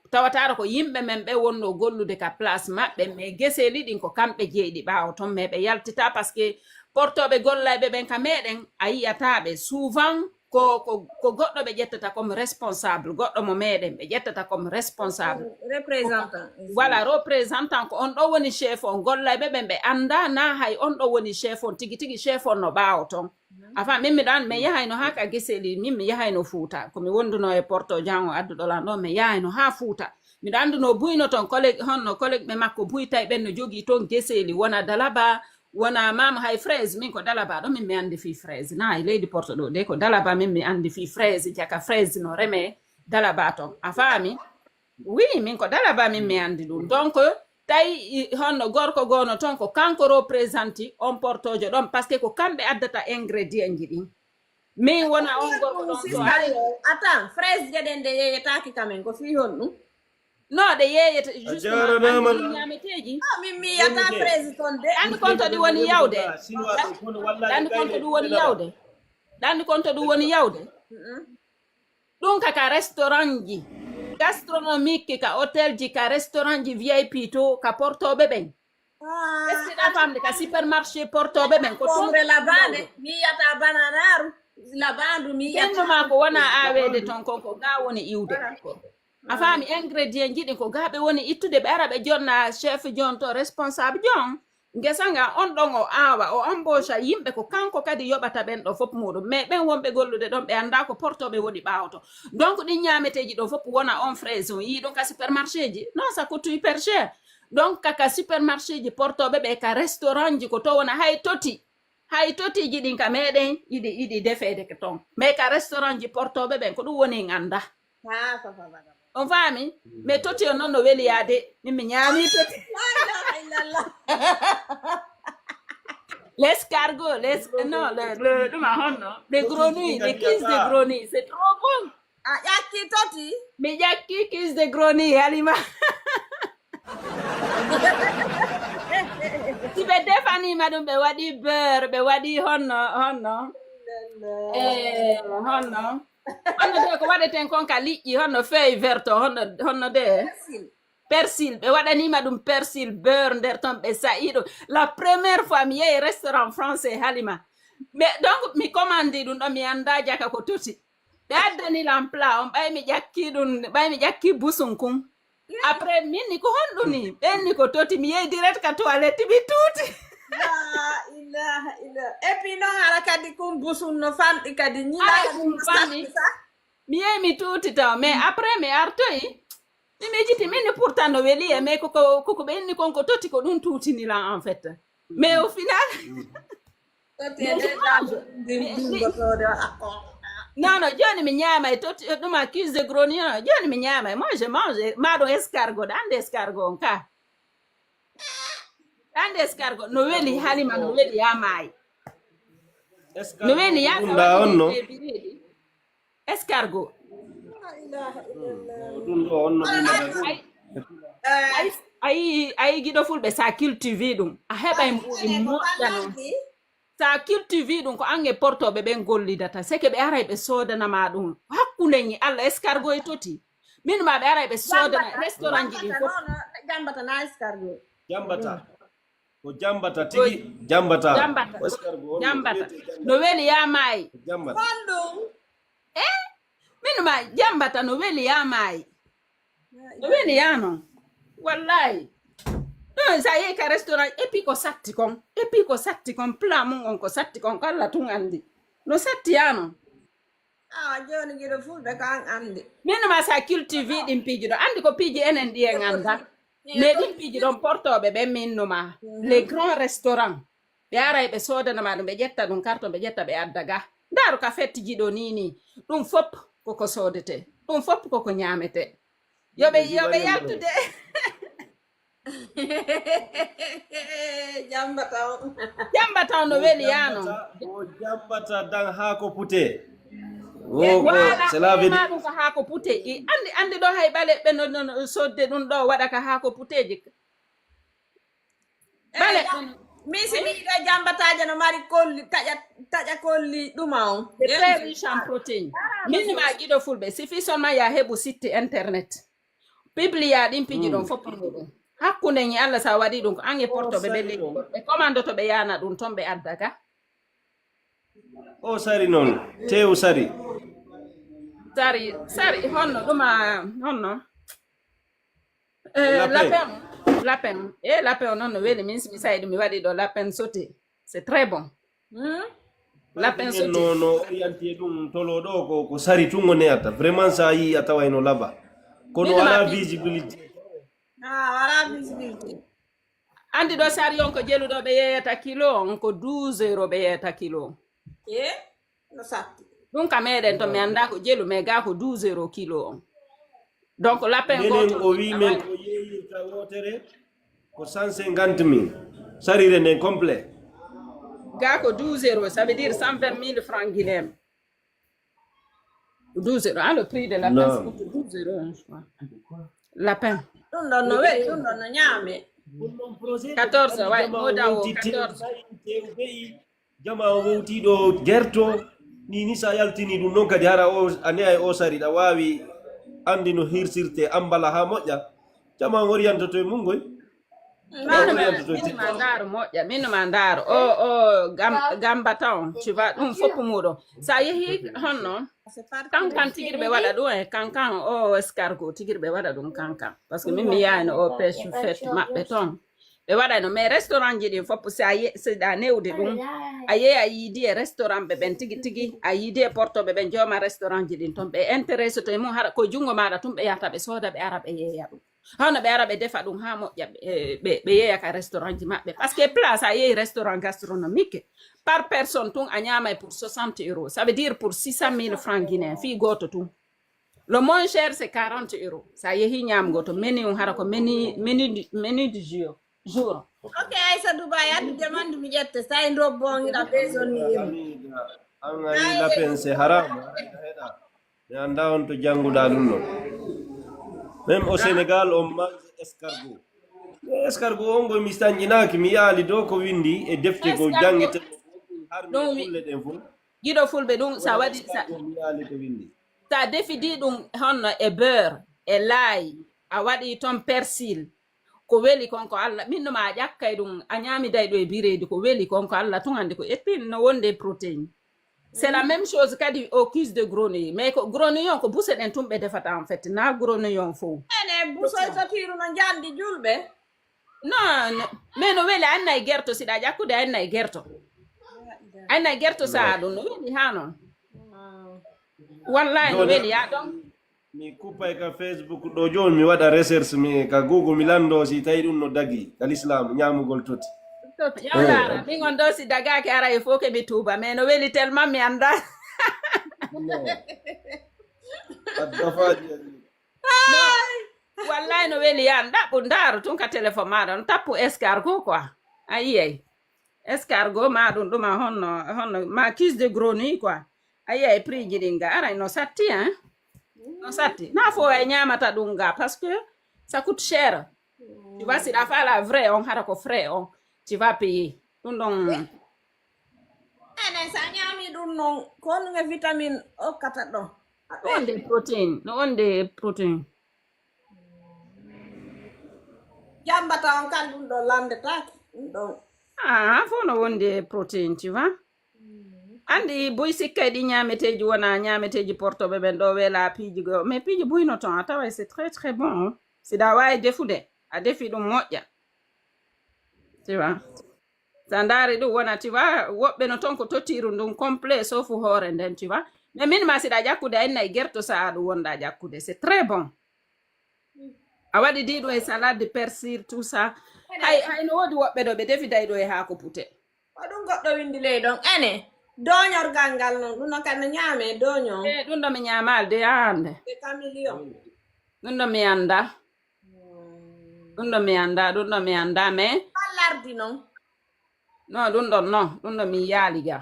Tawataara ko yimɓe men ɓe wonno gollude ka place maɓɓe, mais geseeli ɗin ko kamɓe jeyɗi ɓaawo toon, mais ɓe yaltita, parce que portooɓe gollayɓe ɓen ka meɗen, a yi'ataa ɓe. Souvent, ko, ko, ko goɗɗo ɓe ƴettata comme responsable, goɗɗo mo meɗen ɓe ƴettata comme responsable. Représentant. Voilà, représentant ko on ɗo woni chef on, gollayɓe ɓen ɓe annda na hay on ɗo woni chef on, tigi tigi chef on no ɓaawo toon. A faami, min miɗo an-, mi yahayno haa ka geseeli, min mi yahayno Fuuta, ko mi wonduno e porto jango adduɗo lan ɗo, mi yahayno haa Fuuta. Miɗo anndunoo Buyno toon, collègue, honno collègue ɓe makko Buytay ɓen no jogii toon geseeli, wona Dalaba, wona Maama hay fraise, min ko Dalaba ɗo min mi anndi fii fraise. Na e leydi Porto ɗo de, ko Dalaba min mi anndi fii fraise, jaka fraise no reme Dalaba toon. A faami? Oui, min ko Dalaba min mi anndi ɗum. Donc, tawi i-, honno gorko goono toon, ko kanko représenté on portoojo ɗon, parce que ko kamɓe addata ingrédientji ɗin. Min wona on gorko ɗon so ari. Attends, fraise je ɗen ɗe yeeyetaaki ka men, ko fii honɗum? No, ɗe yeeyete, justement, jarama. Anndi ɗi ñaameteeji. No, min mi yiyata fraise toon de. Anndi kon to ɗi woni yawde. Anndi kon to ɗum woni yawde. Anndi kon to ɗum woni yawde. Mm-mm. Ɗum ka, ka restaurant ji gastronomique, ka hôtel ji, ka restaurant ji V I P to, ka portooɓe ɓen. Ah. Est-ce que ɗa famde ka supermarché portooɓe ɓen ko tun? Pomre labaande, mi yiyata bananaru, labaandu, mi yiyata. Ɓennu ma ko wona aaweede toon kon, ko ga woni iwde. Voilà. A faami, ingrédientji ɗin ko ga ɓe woni ittude, ɓe ara ɓe jonna chef jon to, responsable jon. Ngesa nga on ɗon o aawa, o embaucha yimɓe ko kanko kadi yoɓata ɓen ɗo fof muɗum. Mais ɓen wonɓe gollude ɗon, ɓe anndaa ko portooɓe woni ɓaawo to. Donc ɗin ñaameteeji ɗo fof wona on fraise on yii ɗum ka supermarché ji. Non, ça coûte hyper cher. Donc kaka supermarché ji portooɓe ɓe, ka restaurant ji ko to wona, hay toti. Hay totiiji ɗin ka meɗen yiɗi, yiɗi defeede ka ton. Mais ka restaurant ji portooɓe ɓen ko ɗum woni en anndaa. Ha, fa, fa, fa, fa. On faami? Mais toti on non no weli yaade. Min mi ñaami toti. La ilaha illallah. L'escargot, les, non, le, le, ɗum a honno? Les grenouilles, les cuisses de grenouille, c'est trop bon. A ƴakki toti? Mi ƴakki cuisse de grenouille, Halima. Si ɓe defaniima ɗum, ɓe waɗi beurre, ɓe waɗi honno, honno? Eh, honno? Honno de ko waɗeten kon ka liƴƴi, honno feuille verte, honno, honno de? Persil. Persil, ɓe waɗaniima ɗum persil, beurre nder ton, ɓe sa'i ɗum. La première fois mi yehi restaurant français, Halima. Mais donc, mi commandi ɗum ɗo, mi anndaa jaka ko toti. Ɓe addani lan plat on, ɓay mi ƴakki ɗum, ɓay mi ƴakki busun kun. Après, min ni ko honɗum ni? Ɓen ni ko toti, mi yehi direct ka toilette, mi tuuti. La ilaha illa. Et puis non, hara kadi kun busun no fanɗi kadi, ñina. Ay, kadi kun no fanɗi. Sa. Mi yehi mi tuuti taw, mais après mi artoyi. Mi miijiti, min ni pourtant no weli e, mais koko, koko ɓe inni kon ko toti, ko ɗum tuutini lan en fait. Mais au final, toti e nder ɗam, ɗin, ɗin gotoɗe waɗa ko. Non, non, jooni mi ñaamay toti, ɗum a cuisse de grenouille, non, jooni mi ñaamay. Moi, je mange, ma ɗum escargot, ɗa anndi escargot on ka. Ɗa anndi escargot, no weli Halima, no weli yaa maayi. No weli yaa. Escargot ɗum ɗa on no? Escargot. La ilaha illallah. Ɗum ɗo on no ɓe mbaɗa ɗum. Ay, ay, ay, ay, giɗo fulɓe, sa cultivi ɗum, a heɓay mbuuɗi moƴƴa non. Sa cultivi ɗum, ko ange portooɓe ɓen gollidata. Seke ɓe aray ɓe soodana ma ɗum. Hakkunde ñi Allah, escargot e toti. Min ma ɓe aray ɓe soodana restaurant ji ɗin fof. Jambata na escargot. Jambata. Ko jambata tigi, jambata. Jambata. Ko escargot on no weli yaa maayi. Ko jambata. Honɗum? Eh? Min ma jambata no weli yaa maayi. No weli yaa non. Wallahi. Non, sa yehi ka restaurant, et puis ko satti kon. Et puis ko satti kon, plat mun on ko satti kon, ko Allah tun anndi. No satti yaa non. Ah, jooni giɗo fulɓe ko an anndi. Min ma sa cultivi ɗin piiji ɗo. Anndi ko piiji enen ɗi en annda. Mais ɗin piiji ɗon portooɓe ɓe min numa. Mhm. Les grands restaurants. Ɓe aray ɓe soodana ma ɗum, ɓe ƴetta ɗum carton, ɓe ƴetta ɓe adda ga. Ndaaru ka fettiiji ɗo ni ni. Ɗum fop koko soodete. Ɗum fop koko ñaamete. Yo ɓe, yo ɓe yaltude. Jambata on. Jambata on no weli yaa non. Jambata, o jambata dan haako pute. O ko, voilà, c'est la vie. Ma ɗum ko haako pute. I anndi, anndi ɗo hay ɓaleeɓe no, no, no sodde ɗum ɗo waɗa ka haako puteeji. Bale. Eh, ja-, min si mi yiɗo jambataaje no mari kolli, taƴa, taƴa kolli ɗuma on. C'est très riche en protéines. Ah, min ma giɗo fulɓe, suffit seulement ya heɓu site internet. Publia ɗin piiji ɗon fof pour muɗum. Hakkunde ñi Allah sa waɗi ɗum, ko ange porto ɓe ɓe leydi. Ɓe commandoto ɓe yana ɗum ton ɓe adda ga. O sari noon, tew sari. Sari, sari, honno ɗum a, honno? Eh, lapin. Lapin. Lapin. Eh, lapin o noon no weli, min si mi sayi ɗum, mi waɗi ɗo lapin sauté. C'est très bon. Hmm? Lapin sauté. No, no orienté ɗum tolo ɗo ko, ko sari tun o neyata. Vraiment sa yi a taway no laba. Kono wala visibilité. Ah, wala visibilité. Anndi ɗo sari on ko jelu ɗo ɓe yeeyata kilo on, ko douze euros ɓe yeeyata kilo on. Eh? No satti. Ɗum ka meɗen to mi annda ko jelu, mais ga ko douze euros kilo on. Donc lapin menen goto o wi men ko yeeyirta wootere ko cent cinquante mille. Sarire nden complet. Ga ko douze euros, ça veut dire cent vingt mille francs guinéens. Douze euros, hein, le prix de lapin, non, c'est douze euros, hein, je crois. Lapin. Ɗum ɗon no weli, ɗum ɗon no ñaame. Quatorze, ouais, moda o quatorze. Jama o wowti ɗo gerto, ni, ni sa yaltini ɗum noon kadi hara o, a neya e o sari, ɗa waawi anndi no hirsirte ambala haa moƴƴa. Jama on orientoto e mum ngoy. Min ma ndaaru moƴƴa, min ma ndaaru. O, o, gam-, gambata on, tu vois, ɗum fof muɗum. Sa yehi honno? Kankan tigiri ɓe waɗa ɗum e kankan, o escargot tigiri ɓe waɗa ɗum kankan. Parce que min mi yaani o pêche fête maɓɓe toon. Ɓe waɗayno, mais restaurant ji ɗin fof, si a ye-, si ɗa newde ɗum, a yehi a yiidi e restaurant ɓe ɓen tigi tigi, a yiidi e portoɓe ɓen jooma restaurant ji ɗin ton, ɓe intéressé to e mum, hara ko junngo maɗa tun ɓe yahata ɓe sooda, ɓe ara ɓe yeeya ɗum. Hano ɓe ara ɓe defa ɗum ha moƴƴa, ɓe, ɓe, ɓe yeeya ka restaurant ji maɓɓe. Parce que place a yehi restaurant gastronomique, par personne tun a ñaamay pour soixante euros. Ça veut dire pour six cent mille francs guinéens, fii gooto tun. Le moins cher, c'est quarante euros. Sa yehi ñaamgo to menu, hara ko menu, menu du, menu du jour. Jour. Ok, Aïssa Dubaï, addu demande mi ƴette, sa en robbo on ila besoin ni yim. An ay lapen c'est haram. Heɗa. Mi annda on to jannguɗa ɗum ɗon. Même au Sénégal, on mange escargot. Mais escargot on ngo mi sañƴinaaki, mi yaali dow ko winndi e defte ko Escargot. Janngete. Har mi Non, mi kulle ɗen fof. Giɗo fulɓe ɗum, sa waɗi, sa, Escargot mi yaali ko winndi. Sa defidi ɗum honno e beurre, e laayi, a waɗi ton persil, ko weli kon ko Allah, min no ma a ƴakkay ɗum, a ñaamiday ɗo e bireedi, ko weli kon ko Allah tun anndi ko, et puis no wonde protéine. C'est la même chose kadi au cuisse de grenouille, mais ko grenouille on ko buse ɗen tun ɓe defata en fait, na grenouille on fof. Ene busoy sotiru no njandi julɓe. Non, non, mais no weli, a annay gerto, siɗa ƴakkude a annay gerto. A annay gerto sa ɗum, no weli ha non. Wallahi no weli ya donc. Mi kuppay ka Facebook ɗo jooni, mi waɗa recherche mi ka Google, mi lanndo si tawi ɗum no dagi ka lislaam ñaamugol toti. Yawlaara, min on ɗo si dagaaki ara il faut que mi tuuba, mais no weli tellement mi annda. Non. Addafaaji. Wallahi no weli ya, ɗaɓɓu ndaaru tun ka téléphone maɗa, on tappu escargot quoi. A yiyay. Escargot ma ɗum ɗuma honno, honno ma cuisse de grenouille quoi. A yiyay prix ji ɗin ga aray no satti hein. No satti. Na fo ay ñamata ɗum ga parce que ça coûte cher. Tu vois, si la fa la vrai on hara ko frais on. Tu vas payer. Ɗum ɗon. Enen sa ñami ɗum non ko honɗum e vitamine okkata ɗo? No wonde protéine, no wonde protéine. Jambata on kan ɗum ɗo landetake ɗum ɗon. Ah, fof no wonde protéine, tu vois. Andi buy sikkay ɗi ñameteji wona ñameteji portoɓe ɓen ɗo wela piiji go, mais piiji buy no ton a taway c'est très très bon. Siɗa wawi defude, a defi ɗum moƴƴa. Tu vois. Sa ndaari ɗum wona, tu vois, woɓɓe no ton ko tottiru ndun complet sauf hoore nden, tu vois. Mais min ma siɗa ƴakkude a innay gerto sa a ɗum wonɗa ƴakkude, c'est très bon. A waɗi di ɗum e salade de persil tout ça. Hay hay no woodi woɓɓe ɗo ɓe defiday ɗo e haako pute. Ko ɗum goɗɗo windi ley ɗon ene doñorgal ngal non ɗum no kan no ñaame doño. E ɗum ɗo mi ñaamaali de haa hannde. E camilion. Ɗum ɗo mi annda. Ɗum ɗo mi annda, ɗum ɗo mi annda mais. Hallardi non. Non, ɗum ɗon non, ɗum ɗo mi yaali ga.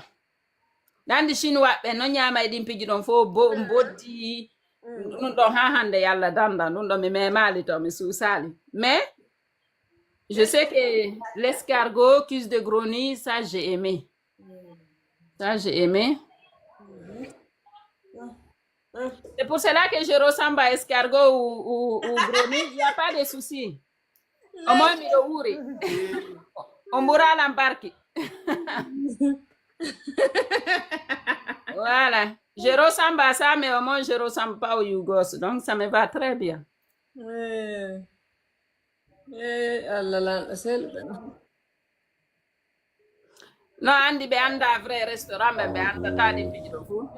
Nandi chinois ɓe no ñaama e ɗin piji ɗon fof bo mboddi. Ɗum ɗon haa hannde yalla danda ɗum ɗo mi memaali to mi suusaali mais je sais que l'escargot cuisse de grenouille ça j'ai aimé. Ça j'ai aimé. C'est pour cela que je ressemble à escargot ou, ou, ou grenouille, il n'y a pas de souci. Au moins miɗo wuuri. On mburalan barki. Voilà. Je ressemble à ça, mais au moins je ressemble pas au yougos. Donc ça me va très bien. Eh, eh, Allah lanɗo selɓe. No andi ɓe anda vrai restaurant ɓe ɓe andata ɗin piiji ɗo fof.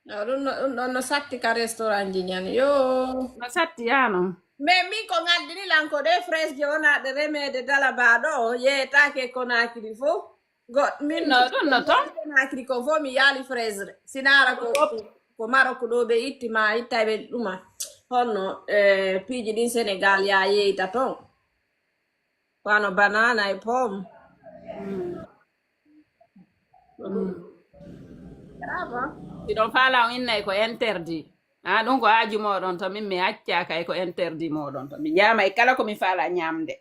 No ɗum no ɗum ɗon no satti ka restaurant ji ñan yo. No satti yano. Mais min ko ngaddini lan ko ɗe fraise je wona ɗe remede dala ba ɗo yeyetake konakiri fof. Goɗ min no ɗum no ton. Konakiri kon fof mi yaali fraise re sinara ko ko maroko ɗo ɓe itti ma ittay ɓe ɗuma. Honno eh, piiji ɗin sénégal ya yeyta ton. Wano banana e pomme. Hiɗon faala on innay ko interdit. Ah, ɗum ko aaju moɗon to min mi accaka e ko interdit moɗon to mi ñaama e kala ko mi faala ñaamde.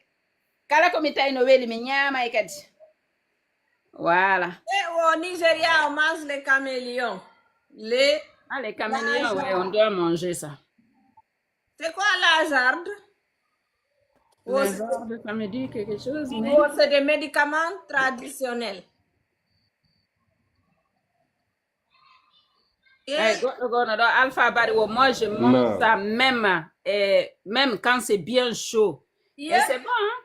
Kala ko mi tawi no weli mi ñaama e kadi. Voilà. E o Nigeria o mange les camélions. Les ah, les camélions, ouais, on doit manger ça. C'est quoi la jarde? Lazarde, ça me dit quelque chose, mais c'est des médicaments traditionnels. Eh, goɗɗo gono ɗo alpha bari wo moi je mange ça même eh, même quand c'est bien chaud. Et c'est bon, hein?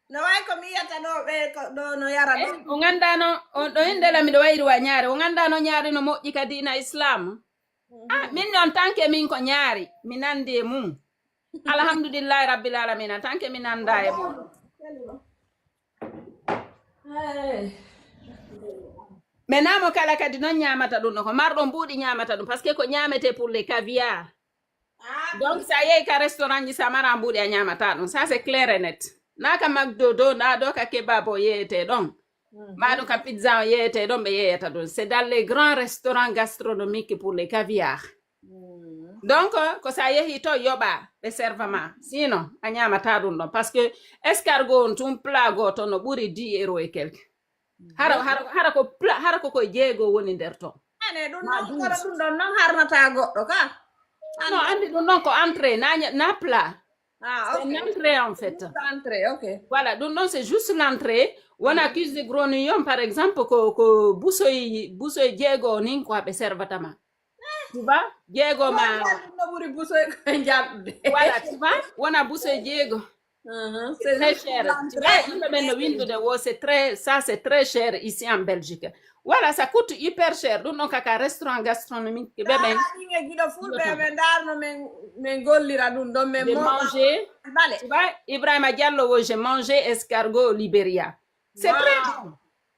No way ko mi yiyata ɗo ɓe ko ɗo no yara ɗo. Eh, o ganda no, o ɗo inde la miɗo wayri wa ñaare. O ganda no ñaare no moƴƴi ka diina Islam. Ah, min non tant que min ko ñaari, mi nandi e mum. Alhamdulillahi Rabbil Alamina, tant que mi nanda e mum. Mais namo kala kadi non ñamata ɗum ɗo, ko marɗo mbuuɗi ñamata ɗum, parce que ko ñamete pour les caviar. Donc, sa yehi ka restaurant ji, sa mara mbuuɗi a ñamata ɗum. Ça, c'est clair et net. Na ka McDo do, na do ka kebab o yeyete ɗon. Ma ɗum ka pizza o yeyete ɗon, ɓe yeyata ɗum. C'est dans les grands restaurants gastronomiques pour les caviar. Donc, ko sa yehi to yoɓa, ɓe serva ma. Sinon, a ñamata ɗum ɗon. Parce que escargot on tun plat goto no ɓuri dix euros et quelques. Hara, hara, hara ko pla-, hara ko koye jeego woni nder ton. Ane ɗum Ma non, douze. Kono ɗum ɗon non harnata goɗɗo ka. No, andi ɗum non ko entrée, na ña-, na plat. Ah, c'est une entrée en fait. Juste entrée, ok. Voilà, ɗum ɗon c'est juste l'entrée. Wona cuisse de grenouillon, par exemple, ko, ko busoy, busoy jeego nin ko ɓe servata ma. Tu vois? Jeego ma. Ɗum no ɓuri busoy ko jaɓde. Voilà, tu vois? Wona busoy jeego. C'est très cher. Tu vois, yimɓe ɓen no windude wo, c'est très, ça c'est très cher ici en Belgique. Voilà, ça coûte hyper cher. Ɗum ɗon kaka restaurant gastronomique ɓe ɓen. Ɗin e giɗo fulɓe ɓe ndarno men, men gollira ɗum ɗon, men de manger. Bale. Tu vois, Ibrahima Diallo wo, j'ai mangé escargot au Liberia. C'est très bon.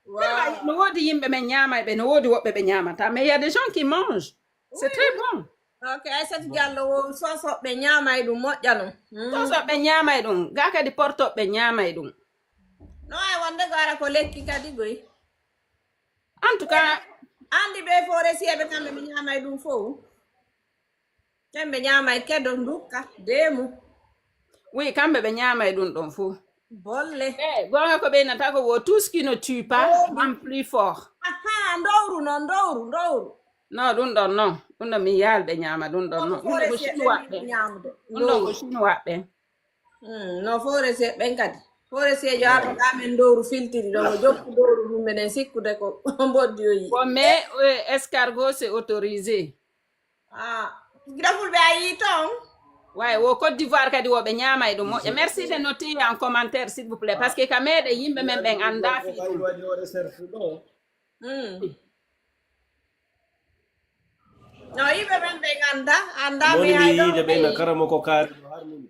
Vraiment, no woodi yimɓe men ñaamay ɓe, no woodi woɓɓe ɓe ñaamata, mais il y a des gens qui mangent. C'est très bon. Ok, Aysata Diallo wo sosoɓe ñaamay ɗum moƴƴa non. Sosoɓe ñaamay ɗum, ga kadi portoɓe ñaamay ɗum. No ay wonde ko ara ko lekki kadi goy. En tout cas, andi ɓe forestier ɓe kamɓe ɓe ñaamay ɗum fow. Kamɓe ñaamay kedo ndukka, deemu. Oui, kamɓe ɓe ñaamay ɗum ɗon fow. Bolle. Eh, gonga ko ɓeynata ko wo, tout ce qui ne tue pas rend plus fort. Aha, ndowru non, ndowru, ndowru. Non, ɗum ɗon non. Ɗum ɗon mi yaal ɓe ñaama ɗum ɗon non. Ɗum ɗon ko chinois ɓe. Ɗum ɗon ko chinois ɓe. Hmm, no forestier ɓen kadi. Forestier jo ato ka men ndowru filtiri ɗo, ko jokku ndowru ɗum menen sikkude ko mboddi o yi. Bon, mais, euh, escargot, c'est autorisé. Ah, gila fulɓe a yii ton? Way, wo Côte d'Ivoire kadi wo ɓe ñaamay ɗum moƴƴa. Merci de noter en commentaire, s'il vous plaît, parce que ka meɗen yimɓe men ɓen annda fii ɗum. Hmm. No, yimɓe men ɓen annda, annda mi hay ɗo yiide ɓen na karamo ko kaari no harmini.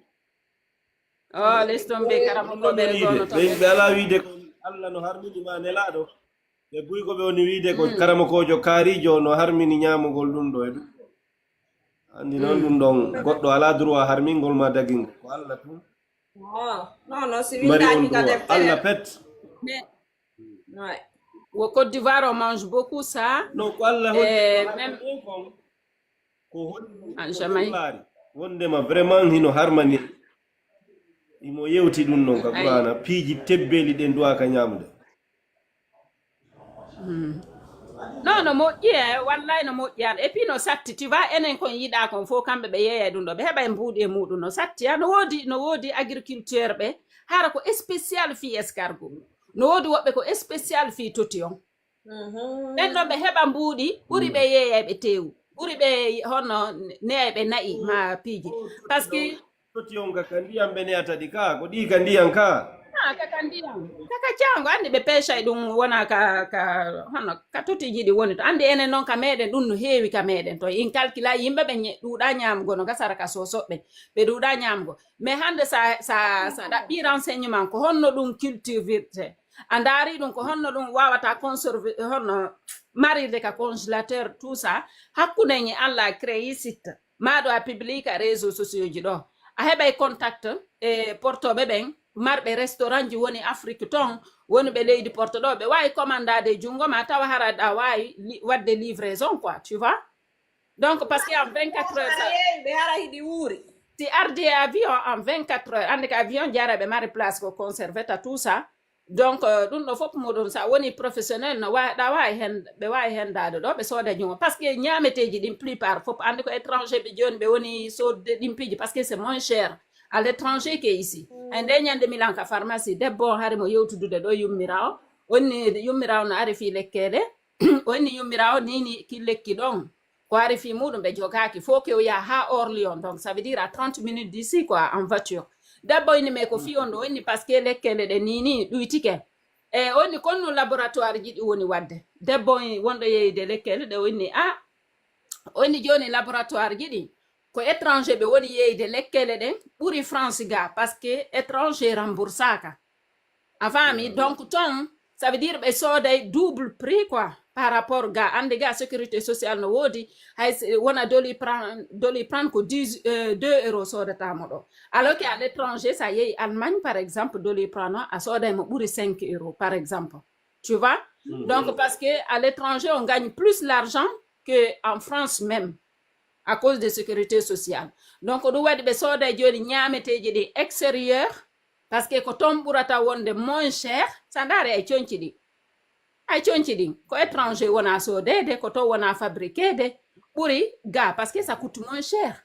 Oh, leston ɓe karamo ko ɓe gono to ɓe. Ɓe alaa wiide ko Allah no harmini ma nelaaɗo. Ɓe buy ko ɓe woni wiide ko karamokoojo kaariijo no harmini ñaamugol ɗum ɗo e ɗum. Anndi noon ɗum ɗon goɗɗo alaa droit harmingol ma dagingol. Ko Allah tun. Oh, non, non, si mari on windaaki ka droit. Deftere. Allah pet. Mais, ouais. Au Côte d'Ivoire, on mange beaucoup ça. Non, ko Allah holli. Eh, même kon. Ko holli en Jamaïque. Wondema vraiment hino harmani. Imo yewti ɗum noon ka Qur'aana, piiji tebbeeli ɗen duwaaka ñaamude. Hmm. Non, no moƴƴi e, wallay no moƴƴi an. Et puis no satti, tu vois, enen kon yiɗa kon fof, kamɓe ɓe yeeyay ɗum ɗo, ɓe heɓay mbuuɗi e muɗum. No satti, ah, no woodi, no woodi agriculteur ɓe, hara ko spécial fii escargot. No woodi woɓɓe ko spécial fii toti on. Mhm. Ɓen ɗon ɓe heɓa mbuuɗi, ɓuri ɓe yeeyay ɓe teewu. Ɓuri ɓe honno neyay ɓe na'i ma piiji. Parce que toti on ka, ka ndiyam ɓe neyata ɗi ka, ko ɗi ka ndiyam ka. Ah, ka, ka ndiyam. Ka, ka caango, anndi ɓe peecay ɗum wona ka, ka, hono ka totiiji ɗi woni to. Anndi enen noon ka meɗen ɗum no heewi ka meɗen to. In calcula yimɓe ɓe ñe-, ɗuuɗa ñaamugo no gasara ka sosoɓe. Ɓe ɗuuɗa ñaamugo. Mais hannde sa, sa, sa ɗaɓɓi renseignement ko honno ɗum cultivirte. A ndaari ɗum ko honno ɗum wawata conserve, honno marirde ka congélateur, tout ça. Hakkunde en e Allah créé site. Maɗo a publie ka réseaux sociaux ji ɗo. A heɓay contact e portoɓe ɓen, marɓe restaurant ji woni Afrique ton, woni ɓe leydi Porto ɗo, ɓe wawi commandade e jungo ma, tawa hara ɗa wawi li-, wadde livraison quoi, tu vois. Donc, parce que en vingt-quatre heures, ça, ɓe hara hiɗi wuuri. Si ardi e avion en vingt-quatre heures, andi ko avion jara ɓe mari place ko conservé ta tout ça. Donc, euh, ɗum ɗo fof muɗum, sa woni professionnel, no wa-, ɗa wawi hen, ɓe wawi hen dade ɗo, ɓe sooda jungo. Parce que ñaameteeji ɗin plupart fof, andi ko étranger ɓe joni ɓe woni sodde ɗin piiji, parce que c'est moins cher à l'étranger que ici. Mm. E nde ñande Milan ka pharmacie, debbo on hari mo yewtudude ɗo yummirawo. Onni yummirawo no ari fi lekkede. Onni yummirawo nini ki lekki ɗon. Ko ari fi muɗum ɓe jogaaki. Faut que o yaha ha Orléans. Donc, ça veut dire à trente minutes d'ici, quoi, en voiture. Debbo inni mi ko fii on ɗo, inni parce que lekkele ɗe nii nii ɗuytike. E o inni kon no laboratoire ji ɗi woni waɗde. Debbo wonɗo yeeyde lekkele ɗe, o inni, ah, o inni jooni laboratoire ji ɗi, ko étranger ɓe woni yeeyde lekkele ɗen ɓuri France ga, parce que étranger remboursaaka. A faami? Donc ton, ça veut dire ɓe sooday double prix quoi, par rapport ga, ande ga sécurité sociale no woodi, hay si wona Doliprane, Doliprane ko dix, euh, deux euros soodata mo ɗo. Alors que à l'étranger, sa yeeyi Allemagne, par exemple, Doliprane o, a sooday mo ɓuri cinq euros, par exemple. Tu vois? Donc, parce que à l'étranger, on gagne plus l'argent que en France même, à cause de sécurité sociale. Donc, ɗum waɗi ɓe sooday jooni ñaameteeji ɗi extérieur, parce que ko toon ɓurata wonde moins cher. Sa ndaari ay coñci ɗi, ay coñci ɗin, ko étranger wona soodeede, ko toon wona fabriqueede, ɓuri ga, parce que ça coûte moins cher.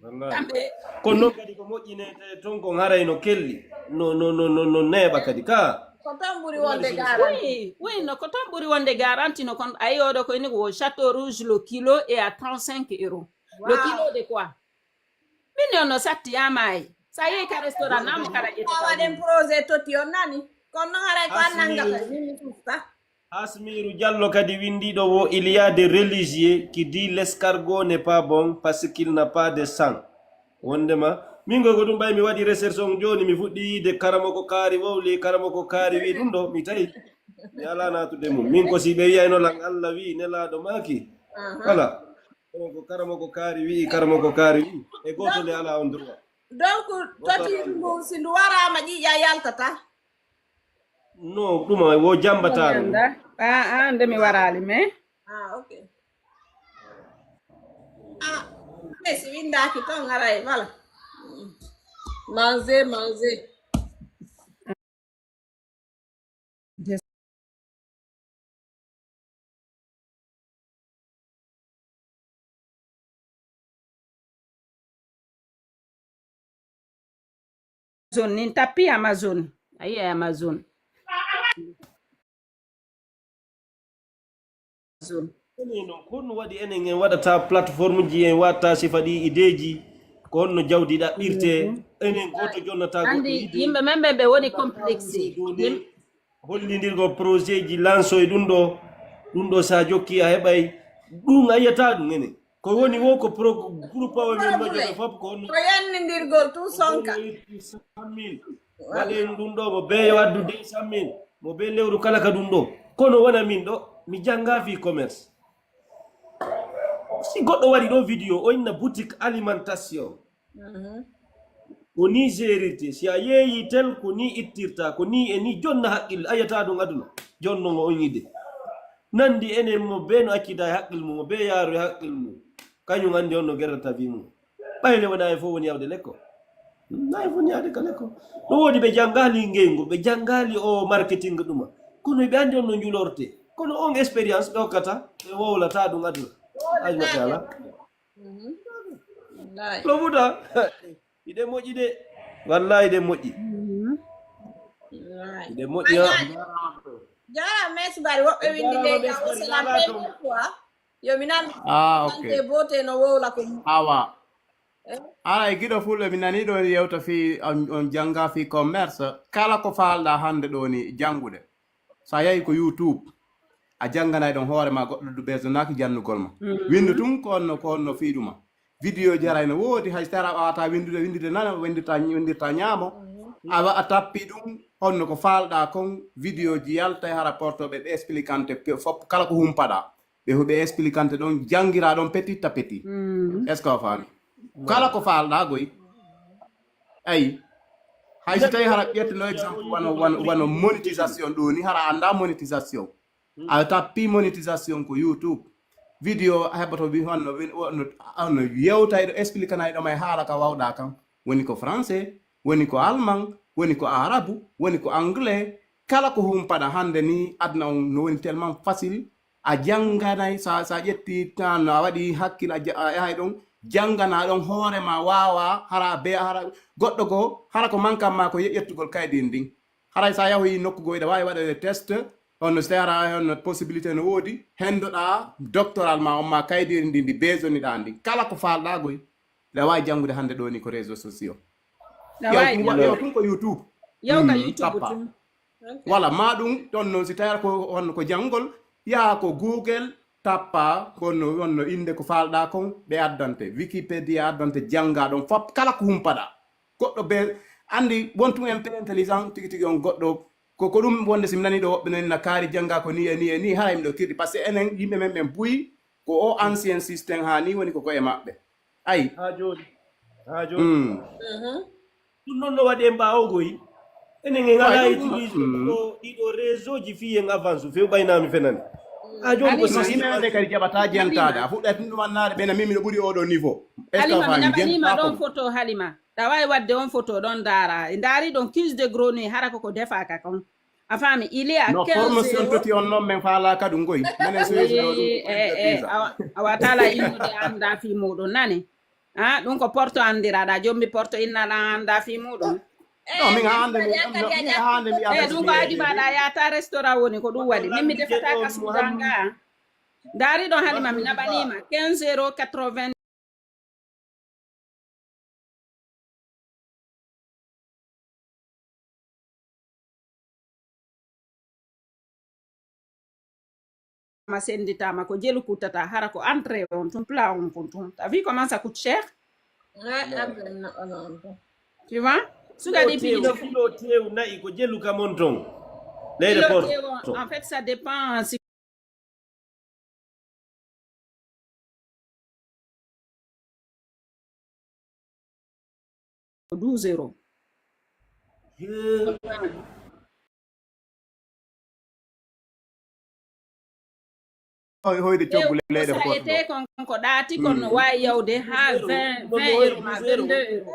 Wallahi. Kamɓe kono noon kadi ko moƴƴinete toon kon haray no kelli, no, no, no, no, no neeɓa kadi ka. Ko toon ɓuri wonde garanti. Oui, oui, no ko toon ɓuri wonde garanti no kon. Ayi, oɗo ko ini ko Château Rouge, le kilo est à trente-cinq euros. Le kilo de quoi? Min on no satti yaa maayi. Sa yehi ka restaurant, namo kala ƴetta. Waɗen projet toti on nani. Kono noon haray ko an nangata, min mi usta. Asmiru Diallo kadi winndi ɗo wo, il y a des religieux qui dit l'escargot n'est pas bon parce qu'il n'a pas de sang. Wondema, min ko ko ɗum ɓay mi waɗi recherche on jooni, mi fuɗɗi yiide karamoko kaari wowli, karamoko kaari wi ɗum ɗo, mi tawi. Mi alaa naatude mum. Min ko si ɓe wiyayno lan Allah wi, nelaaɗo maaki. Voilà. Kono ko karamoko kaari wi'i, karamoko kaari wi'i. E gooto nde alaa on droit. Donc, toti ndu, si ndu waraama, ƴiiƴa yaltata? No, ɗum ay wo jambataaru. Ah, ah, nde mi waraali, mais. Ah, ok. Ah, mais si winndaaki toon, haray, voilà. Manger, manger. Amazon, nin tappi Amazon. Ayi, Amazon. Amazon. Enen noon, ko honno waɗi enen en waɗata plateforme ji, en watta sifa ɗi ideeji, ko honno jawdi ɗaɓɓirte, enen gooto jonnata goɗɗo idée. Andi yimɓe men ɓe, ɓe woni complexe. Hollindirgol projet ji, lanso e ɗum ɗo, ɗum ɗo sa jokki a heɓay, ɗum a yiyata ɗum enen. Ko woni wo ko pro-, groupe o men majjoɓe fof ko honno. Ko yannindirgol tout sonka. Waɗen ɗum ɗo, mo bee yo addu deux cent mille, mo bee lewru kala ka ɗum ɗo. Kono wona min ɗo, mi jannga fii commerce. Si goɗɗo waɗi ɗo vidéo, o inna boutique alimentation. Mhm. Ko ni gérirte, si a yeeyi tel, ko ni ittirta, ko ni e ni jonna haqqille, a yiyata ɗum aduna. Jonno ngo on yide. Nandi enen mo bee no accida e haqqille mum, mo bee yaaru e haqqille mum. Kañum anndi on no gerrata fii mum. Ɓay nde wonaa en fof woni yawde lekkol. Naa en fof woni yawde ka lekkol. No woodi ɓe janngaali ngeygu, ɓe janngaali o marketing ɗuma. Kono ɓe anndi on no njulorte. Kono on expérience ɓe hokkata, ɓe wowlata ɗum aduna. Ay, machallah. Mhm. Wallahi. Ɗo Fuuta. Iɗe moƴƴi de. Wallahi iɗe moƴƴi. Mhm. Wallahi. Iɗe moƴƴi, ha. Jaaraama, Mess Barry. Woɓɓe winndi de, jaaraama, Mess Barry, o sala laalaa toon. Quoi. Yo mi nan. Ah, ok. Nande boote no wowla ko. Awa. Eh? Ara e giɗo fulɓe, mi nani ɗo yewta fii on, on jannga fii commerce. Kala ko faalɗa hannde ɗo ni janngude. So a yahi ko YouTube, a jannganay ɗon hoore ma, goɗɗo du besonaaki jannugol ma. Mhm. Winndu tun ko honno, ko honno fii ɗuma. Vidéo ji haray no woodi, hay si tara a waawata winndude, winndude nana, winndirta, winndirta ñaamo. Mhm. Awa a tappi ɗum, honno ko faalɗa kon, vidéo ji yaltay hara portoɓe, ɓe expliquante pe-, fop kala ko humpaɗa. Ɓe, ɓe expliquante ɗon, janngira ɗon petit à petit. Mhm. Est-ce que a faami? Kala ko faalɗa goy. Ayi. Hay si tawi hara ƴetteno exemple wano, wano, wano monétisation ɗo ni, hara anda monétisation. A tappi monétisation ko YouTube. Vidéo a heɓoto wi honno, wi-, honno, honno yewtayɗo, expliquanayɗo ma e haala ka wawɗa kan. Woni ko français, woni ko allemand, woni ko arabu, woni ko anglais. Kala ko humpaɗa hande ni, aduna on no woni tellement facile. A jannganay, sa, sa ƴetti tan, a waɗi hakkil, a ja-, a yahay ɗon, janngana ɗon hoore ma, waawa, hara be, hara goɗɗo goo, hara ko mankan ma ko ye-, ƴettugol kaydi ndin. Haray sa yahoyi nokku goo, iɗa waawi waɗoyde test, on no, si tawi hara on no possibilité no woodi, henndoɗaa doctoral ma on ma kaydi ndi, ndi besoniɗaa ndin. Kala ko faalɗaa goy, iɗa waawi janngude hannde ɗoo ni ko réseaux sociaux. Yaw tun, yaw tun ko YouTube. Yaw ka YouTube tun. Wala ma ɗum ɗon noon, si tawii ko on ko janngol, yaha ko Google, tappa ko no, on no innde ko faalɗaa kon, ɓe addante. Wikipedia addante, janngaa ɗon fop, kala ko humpaɗaa. Goɗɗo be anndi, won tun en pe intelligent tigi tigi on goɗɗo. Ko, ko ɗum wonde si mi nanii ɗo woɓɓe noon na kaari janngaa ko nii e nii e nii, haray miɗo kirdi. Parce que enen yimɓe men ɓen buy, ko o ancien système haa nii woni ko ko e maɓɓe. Ayi. Haa jooni. Haa jooni. Ɗum noon no waɗi en ɓaawo goyi. Enen en alaa utilisé ɗiɗo, ɗiɗo réseau ji fii en avance, few ɓay naa mi fenani. Haa jooni ko système. Yimɓe ɓe kadi jaɓataa jentaade. A fuɗɗat ɗum ɗum annaade ɓe na min miɗo ɓuri oɗo niveau. Est-ce que a faami? Jentataa ɗon photo Halima. Ɗa waawi waɗde on photo ɗon ndaara. Ndaari ɗon quinze de gros nuit, hara ko ko defaaka kon. A faami, il y a no quinze formation euros. Toti on noon, men faalaaka ɗum koy. Menen soyisi ɗo ɗum. Eh, eh, awa, awa tala innude annda fii muɗum, nani? Ah, ɗum ko porto anndiraɗa, jommi porto innaɗa annda fii muɗum. No, min hande mi, no, min hande mi. Eh, ɗum ko adi maɗa yaata restaurant woni ko ɗum waɗi. Min mi defata ka suuda nga. Ndaari ɗon Halima, mi naɓaniima quinze euros quatre-vingts. Ma senditaama ko jelu kuttata, hara ko entrée on tun, plat on kon tun. T'as vu comment ça coûte cher? Ouais, abbe na on on. Tu vois? Suga di pili. Kilo tew na'i ko jelu kam on ton. Leyde kilo tew on, en fait, ça dépend si douze euros. Hoyde coggu leyɗe ko sa ete kon ko ɗaati kon no waawi yawde haa vingt, vingt euros ma vingt-deux euros.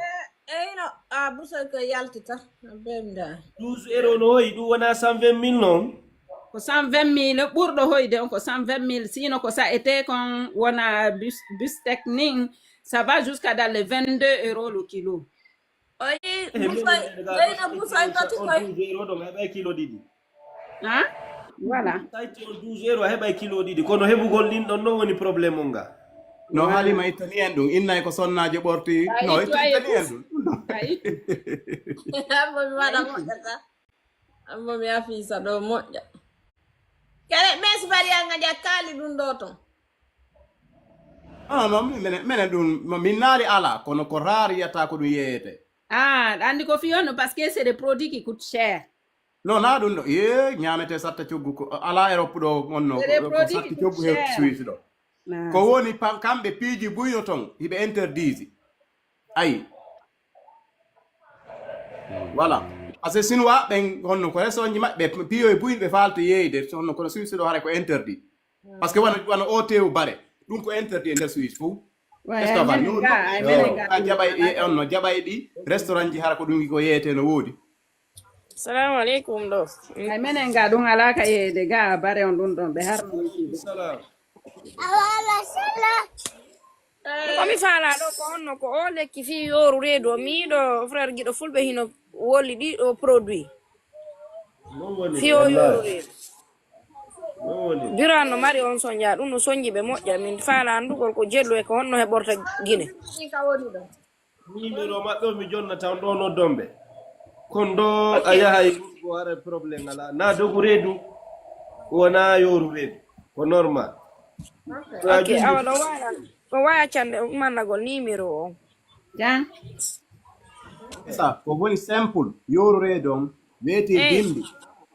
Eyno, a busa ko yaltita. Bemda. Douze euros no hoyi, ɗum wona cent vingt mille noon. Ko cent vingt mille ɓurɗo hoyde on, ko cent vingt mille, siino ko sa ete kon wona bus, bus technique, ça va jusqu'à dans les vingt-deux euros le kilo. O yi busoy, ɓeyna busoy tati koy. Douze euros ɗon heɓay kilo ɗiɗi. Ha? Voilà. Tayti on douze euros a heɓay kilo ɗiɗi, kono heɓugol ɗin ɗon ɗon woni problème on nga. No Halima ittani en ɗum, innay ko sonnaajo ɓorti. No ittani en ɗum. Ambo mi waɗa moƴƴata. Ambo mi afisa ɗo moƴƴa. Kere ɓes bari an a ƴakkaali ɗum ɗo ton. Ah, non, minen, minen ɗum, min naali alaa, kono ko raar yiyata ko ɗum yeeyete. Ah, anndi ko fii on, parce que c'est des produits qui coûtent cher. Non, naa ɗum ɗo, ee, ñaamete satta coggu ko, alaa Europe ɗo, on no, c'est des produits qui coûtent cher. Ko satti coggu he Suisse ɗo. Ko woni, kamɓe piiji buy no ton, hiɓe interdisi. Ayi. Voilà. Parce que Chinois ɓen, honno ko restaurant ji maɓɓe, piyoye buy ɓe faalta yeeyde, honno kono Suisse ɗo haray ko interdit. Parce que wano, wano o tew bare, ɗum ko interdit e nder Suisse fof. Est-ce que a faami? A jaɓay ɗi, on no jaɓay ɗi, restaurant ji hara ko ɗum ko yeeyete no woodi. Salamu aleykum ɗo. Ay, menen ga ɗum alaa ka yeeyde, ga bare on ɗum ɗon, ɓe harmini. Salam. Ko mi faalaa ɗo ko honno ko o lekki fii yooru reedu o. Mi yiɗo frère Giɗo Fulɓe hino wolli ɗi ɗo produit. Fii o yooru reedu. Biro an no mari on sonja, ɗum no sonji ɓe moƴƴa. Min faalaa anndugol ko jellu e ko honno heɓorta Gine. Numéro maɓɓe o mi jonnata on ɗo noddon ɓe. Kon ɗo a yahay ko hara problème alaa. Na dogu reedu, wona yooru reedu. Ko normal. Ok, awa ɗo waya, ɗo waya cande mannagol numéro o. Jan. Sa, ko woni simple, yooru reedu on, weeti bimbi.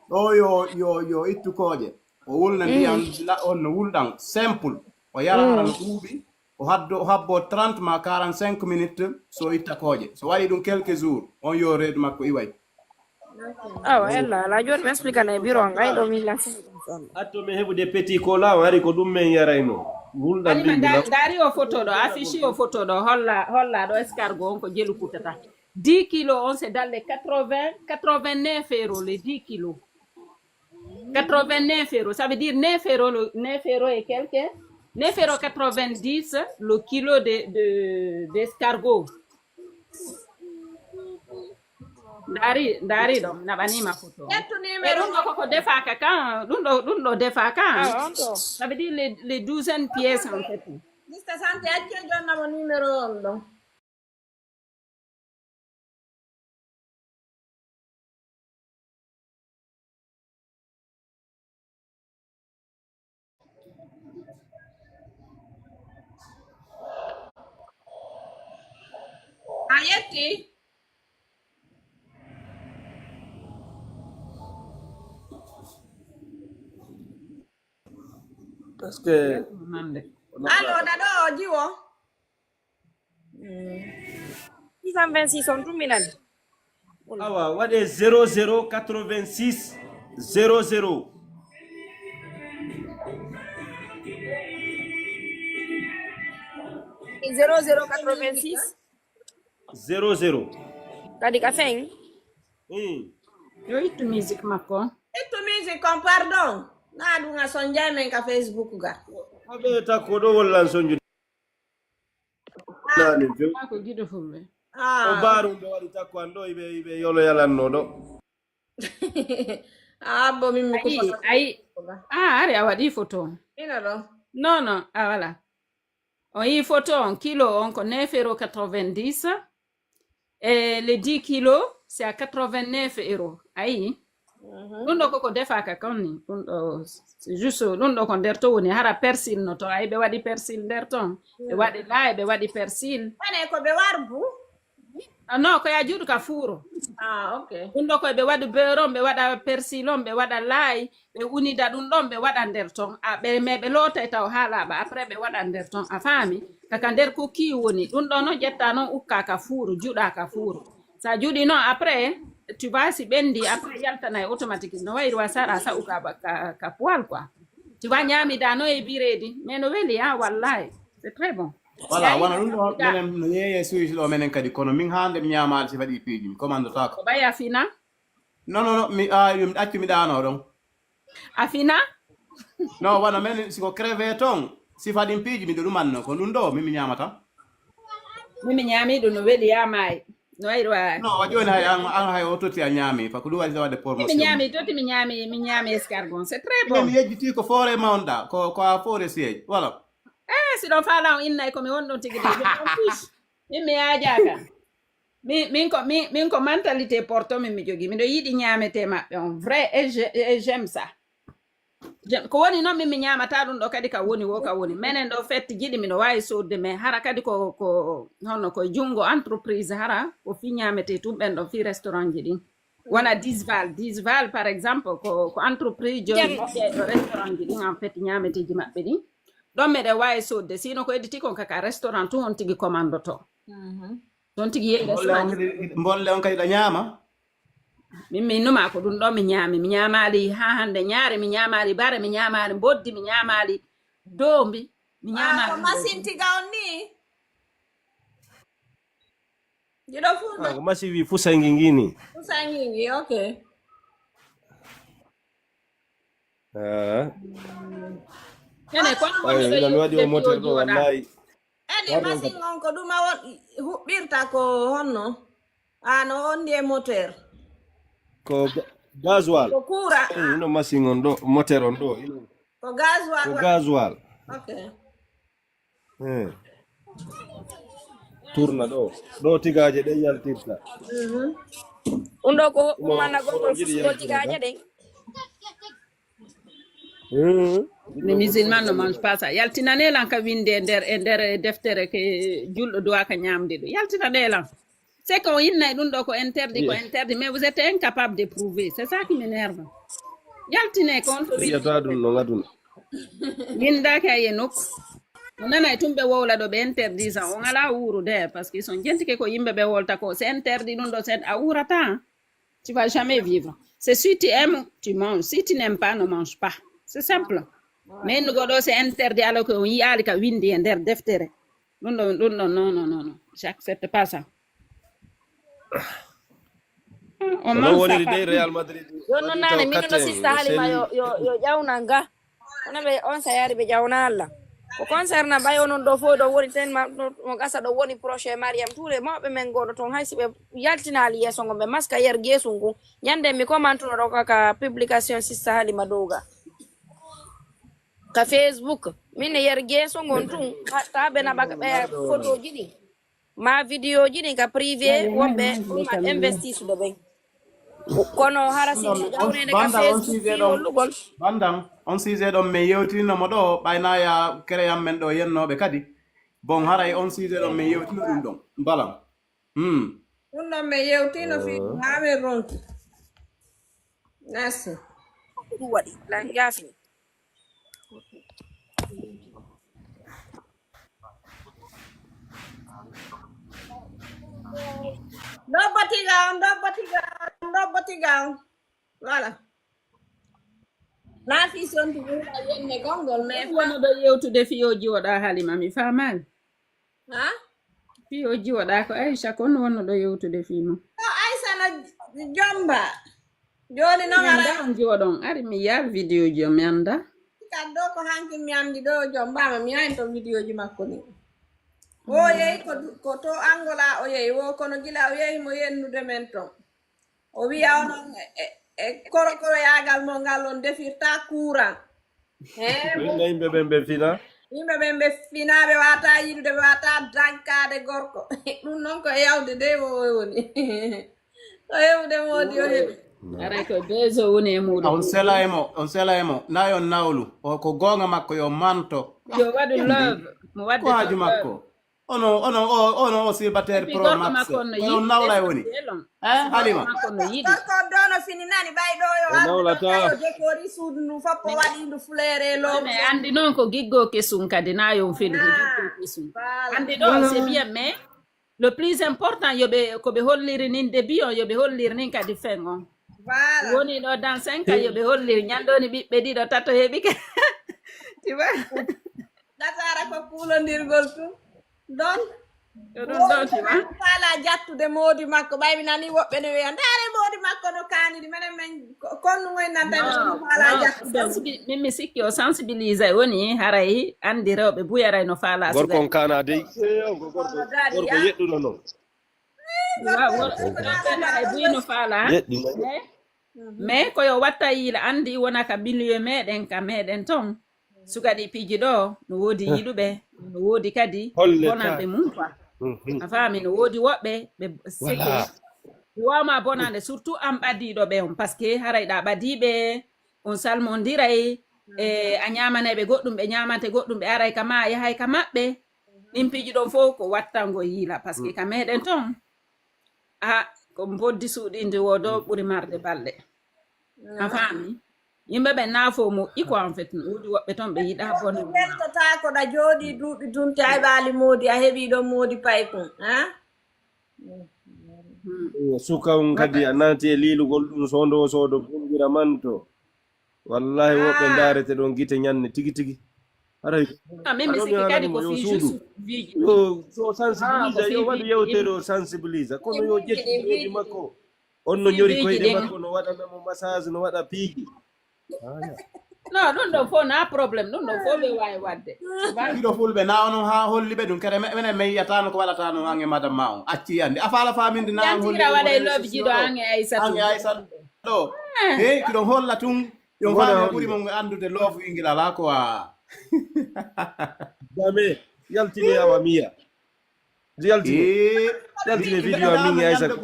Ɗo yo, yo, yo ittu kooƴe. O wulna ndiyam, la-, on no wulɗan, simple. O yara hara no ɓuuɓi, o haddo, o habbo trente ma quarante-cinq minutes, so itta kooƴe. So waɗi ɗum quelques jours, on yo reedu makko iway. Awa, ella, ala jooni mi explique na e bureau an, ay ɗo min lansi. Atto mi heɓude petit cola, o ari ko ɗum men yarayno. Wulɗan Halima, bimbi da-, na- daari o photo ɗo, affiche o photo ɗo, holla, holla ɗo escargot on ko jelu kuttata. Dix kilos on, c'est dans les quatre-vingts, quatre-vingt-neuf euros, les dix kilos. Quatre-vingt-neuf euros, ça veut dire neuf euros, le, neuf euros et quelques, neuf euros quatre-vingt-dix le kilo de, de, d'escargot. Ndaari, ndaari ɗo, naɓaniima photo. Ƴettu numéro. E ɗum ɗo koko defaaka kan, ɗum ɗo, ɗum ɗo defaaka. Ah, on ɗo. Ça veut dire les, les douzaines pièces en fait. Mister Santé, acce jonnamo numéro on ɗon. Yetti. Parce que Nande. Allo, daɗo o jiwo. Six cent vingt-six on tun mi nani. Awa, waɗe zéro zéro quatre-vingt-six zéro zéro. Zéro zéro quatre-vingt-six. Zéro zéro. Kadi ka fin. Hmm. Yo ittu musique makko. Ittu musique on, pardon. Na ɗum a sonjay men ka Facebook ga. Aɓe takko ɗo wollan sonjude. Nani few. Maa ko giɗo fulɓe. O baaru ɓe waɗi takko an ɗo iɓe iɓe yolo yalanno ɗo. Ah, bo min mi Ayi, kufa. ayi. Ah, ari a waɗi photo on. Ina ɗo. Non, non, ah, voilà. On yi photo on, kilo on ko neuf euros quatre-vingt-dix. Et les dix kilos, c'est à quatre-vingt-neuf euros. Ayi. Ɗum ɗo koko defaka kon ni. Ɗum ɗo, c'est juste, ɗum ɗo ko nder to woni, hara persil no to. Ayi, ɓe waɗi persil nder ton. Ɓe waɗi laay, ɓe waɗi persil. Ane ko ɓe warbu. Ah, non, ko ya juuɗu ka fuuro. Ah, ok. Ɗum ɗo koye ɓe waɗi beurre on, ɓe waɗa persil on, ɓe waɗa laay, ɓe unida ɗum ɗon, ɓe waɗa nder ton. A, ɓe, mais ɓe lootay taw haa laaɓa, après ɓe waɗa nder ton. A faami? Kaka nder ko kii woni. Ɗum ɗo no ƴetta noon ukka ka fuuru, juɗa ka fuuru. Sa juɗi noon, après, tu vois, si ɓendi, après yaltanay automatique. No wayri wa sara sa uka ba- ka, ka poêle quoi. Tu vois, ñaamida no e biredi. Mais no weli, ah, wallahi. C'est très bon. Voilà, wona ɗum ɗo menen no yeeye suuji ɗo menen kadi, kono min hande mi ñaamaali si waɗi piiji mi commande ta ko. Ko ɓay a fina? Non, non, non, mi a mi accu mi ɗaano ɗon. A fina? Non, wona men si ko crevé ton, si faɗin piiji mi ɗo ɗum anno ko ɗum ɗo min mi ñaamata. Min mi ñaami ɗum no weli ya maayi. No wayri wa. Non, wa joni hay an an hay o toti a ñaami fa ko ɗum waɗi waɗde Min mi promotion. ñaami toti mi ñaami mi ñaami escargon. C'est très Min bon. mi yejjiti ko foore mawnɗa ko ko a foore siyeji. Voilà. Eh, si ɗon faala on innay ko mi won ɗon tigi tigi. Je m'en fiche. Min mi yaajaaka. Min min ko min min ko mentalité porto min mi jogi. Miɗo yiɗi ñaamete maɓɓe on vrai et je- et j'aime ça. Je- Ko woni noon min mi ñaamata ɗum ɗo kadi ka woni wo ka woni. Menen ɗo fette jiɗi miɗo waawi soodde mais hara kadi ko ko honno ko junngo entreprise hara ko fii ñaamete tun ɓen ɗo fii restaurant ji ɗin. Wona Disval. Disval par exemple ko ko entreprise joni ɗo restaurant ji ɗin en fait ñaameteeji maɓɓe ɗin. Ɗon meɗen waawi soodde sino ko editi kon kaka restaurant tun on tigi commandoto. Ɗon tigi yehi Mbolle on restaurant. Kadi- mbolle on kadi ɗa ñaama. Min mi innuma ko ɗum ɗo mi ñaami. Mi ñaamaali haa hannde ñaare, mi ñaamaali bare, mi ñaamaali mboddi, mi ñaamaali doombi, mi Ah, ñaamaali ko mboddi. Masin tiga on ni. Jiɗo fuu Ah, ko masi wi fusangi ngi ni. Fusangi ngi, ok. Ah. Ene kon Ayo, woni ɗo ina mi waɗi o yewtude moteur yo ɗo jooɗa. Wallahi. Ene Waɗi on Masin on ko ɗum a won huɓɓirta ko honno? Ano on ndi e moteur. Ko ga- gasoil. Ko courant. Eh, ino machine on ɗo, moteur on ɗo. Ino- Ko gasoil. Ko Wa- gasoil. Ok. Eh. Tourna ɗo. Ɗo tigaje ɗe yaltirta. Mhm. Ɗum ɗo ko Mo- ummanagol mo ngol jiɗi fusugo yaltirta tigaje ka. Ɗen. Hmm. Les musulmans ne mangent pas ça. Yaltinane lan ka winde e nder e nder deftere ke julɗo duwa ka ñamde ɗo. Yaltinane lan. C'est qu'on innay ɗum ɗo ko interdit, ko interdit, mais vous êtes incapable de prouver. C'est ça qui m'énerve. Yaltine ko on to Yata ɗum no ngaduna. Windaaki hay e nokku. O nanay tun ɓe wowla ɗo ɓe interdit ça. On ala wuurude parce que son jentike ko yimɓe ɓe wolta ko c'est interdit ɗum ɗo c'est a wuurata. Tu vas jamais vivre. C'est si tu aimes, tu manges. Si tu n'aimes pas, ne mange pas. C'est simple. Mais nous goɗo c'est interdit alors que on yiyaali ka windi e nder deftere. Ɗum ɗo ɗum ɗo non non non non. J'accepte pas ça. On Kono mange ça woniri par dey tout. Real Madrid. Yo non nane min no sista Halima yo yo yo ƴawna nga. Kono ɓe on sa yaari ɓe ƴawna Allah. Ko concerne ɓay onon ɗo fof ɗo woni ten ma no no gasa ɗo woni proche Mariam tous les mawɓe men goɗo toon hay si ɓe yaltinaali yeeso ngon ɓe maska yer geesu ngun. Ñande mi commentuno ɗo ka ka publication sista Halima Dowga. Ka Facebook min e yer geeso ngon tun hatta ɓe naɓa ɓe photoji ɗi. Ma vidéo ji ɗin ka privé wonɓe ɗum a investitude ɓen. Kono hara si jawrede ka Banda on Facebook sujet fi ɗon hollugol. Bandan on sujet ɗon min yewtinino mo ɗo ɓayna ya créan men ɗo yennoɓe kadi. Bon haray on sujet ɗon min yewtino ɗum ɗon mbalan. Hmm. Ɗum ɗon min yewtino fi haa min ronki. Merci. Ko ɗum waɗi la yaafini. Ɗo batiga on, ɗo batiga on, ɗo batiga on. Voilà. Naa fi sonti ɗum a yenne gongol mais Wano ɗo yewtude fiyoji woɗa Halima mi faamaali. Ha? Fiyoji woɗa ko Aisha kon wonno ɗo yewtude fii mum. Ɗo Aisha no jomba. Joni non Mi ara annda on joɗon ari mi yar vidéo ji on mi annda. Kan ɗo ko hanki mi andi ɗo jombama mi yahin ton vidéo ji makko ni. O yehi ko du- ko to Angola o yehi wo kono gila o yehi mo yennude men ton. O wiya onon e- e- e korokoroyagal mo ngal on defirta courant. He Ko inna yimɓe ɓen ɓe fina. Yimɓe ɓen ɓe fina ɓe wata yiɗude ɓe wata dankade gorko. Ɗum noon ko e yawde de o woni. O hewde moodi o heɓi. Aray ko bezo woni e On muɗum. sela e mo, on sela e mo. Nayon nawlu. O ko goonga makko yo manto. Yo waɗu love mo wadde Ko haaju makko. Ono ono o ono o célibataire Pi pro gorko max. makko no Ko yiɗi. on nawla e woni. Eh Halima. Makko no yiɗi. Gorko dono fini nani ɓay ɗo yo O nawlata. Dekori suudu ndu foppo waɗi ndu fulere low. Mais andi noon ko giggo kesum kadi na yon felu ko giggo kesum. Andi ɗo c'est bien mais le plus important yoɓe ko ɓe holliri nin début on yoɓe holliri nin kadi fin on. Voilà. Woni ɗo dans cinq ans yoɓe holliri ñandoni ɓiɓɓe ɗiɗo tato heɓi ka. Tu vois? Gatara ko kuulondirgol tun. Donc Yo ɗum ɗo tu vois? Faala jattude moodi makko ɓay mi nani woɓɓe ne wiya ndaare moodi makko no kaanidi menen men ko- konnugoy nanta mi faala jattude. Sensibi- min mi sikki o sensibilise woni haray andi rewɓe buyaray no faala Gorko on suɓe. Kana dey. Gorko yeɗɗuɗo noon. Haray buy no faala. Yeɗɗi. Mais mais ko yo watta yiila andi wona ka milieu meɗen ka meɗen ton. Sukaɗi piiji ɗo no woodi yiɗuɓe no woodi kadi Holle bonanɓe ka. Mum quoi. Mhm. A faami no woodi woɓɓe ɓe seke Voilà. mi wawma bonande surtout an ɓadiɗo ɓe on parce que haray ɗa ɓadiɓe on salmondiray e a ñamanayɓe goɗɗum ɓe ñamante goɗɗum ɓe aray ka ma a yahay ka maɓɓe. Ɗin piiji ɗon fof ko wattango yiila parce que ka meɗen ton a ko mboddi suuɗinde wodo ɓuri marde balɗe. A faami yimɓe ɓe naafo moƴƴi ko en fait no woodi woɓɓe ton ɓe yiɗa bone. Weltotaako ɗa jooɗi duuɓi dunte a heɓaali moodi a heɓi ɗon moodi paykun ha? Suka on kadi a naati e liilugol ɗum soondo o soodo bongira manto. Wallahi woɓɓe ndaarete ɗon gite ñanne tigi tigi. Haray Ah, min mi sikki kadi ko fii juste viiji yo so sensibilise yo waɗu yewtere o sensibilise kono yo ƴettu piiji makko. On no ñori koyɗe makko no waɗana mo massage no waɗa piiji. No ɗum ɗon fof na problème ɗum ɗon fof ɓe wawi wadde. Kiɗo fulɓe na onon ha holliɓe ɗum kadi menen min yiyatano ko waɗatano ange madame ma on acci andi a faala faminde na Yantira waɗa e lobji ɗo ange Aysatu. Ange Aysatu ɗo he kiɗon holla tun yo faami ɓuri mo andude love wingil ala ko a Dame yaltini awa miya. Yaltini. Yaltini video am min Aysatu.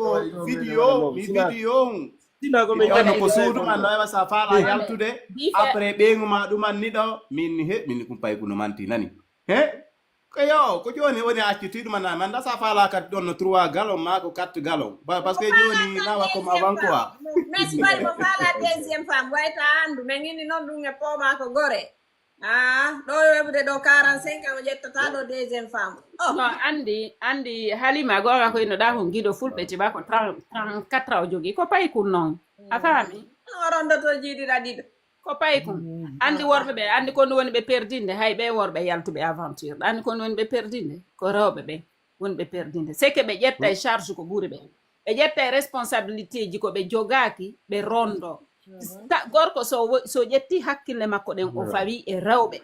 Video mi video on. Sina ko min Ono jani ko suudu man no ewa sa faala yaltude après ɓeyngu ma ɗuman ni ɗo min he min kumpay kuno manti nani he ko yo ko joni woni accu ti ɗuman na man da sa faala kat ɗon no trois gallon ma ko quatre gallon parce que joni nawa comme avant quoi. Mais si bari mo faala deuxième femme wayta andu men inni noon ɗum e poma ko gore. Ah, ɗo webude ɗo quarante-cinq ans o ƴettata ɗo deuxième femme. Oh. No andi andi Halima gonga ko ino ɗa ko giɗo fulɓe tiba ko trente-quatre ans o jogi ko paykun noon a faami. O rondoto jiiɗiɗa ɗiɗo. Ko paykun andi worɓe ɓe andi ko woni ɓe perdinde hay ɓe worɓe yaltuɓe aventure andi ko woni ɓe perdinde ko rewɓe ɓe woni ɓe perdinde c'est que ɓe ƴetta e charge ko ɓuri ɓe ɓe ƴetta e responsabilité ji ko ɓe jogaaki ɓe rondo. Gorko so so ƴetti hakkille makko ɗen o fawi e rewɓe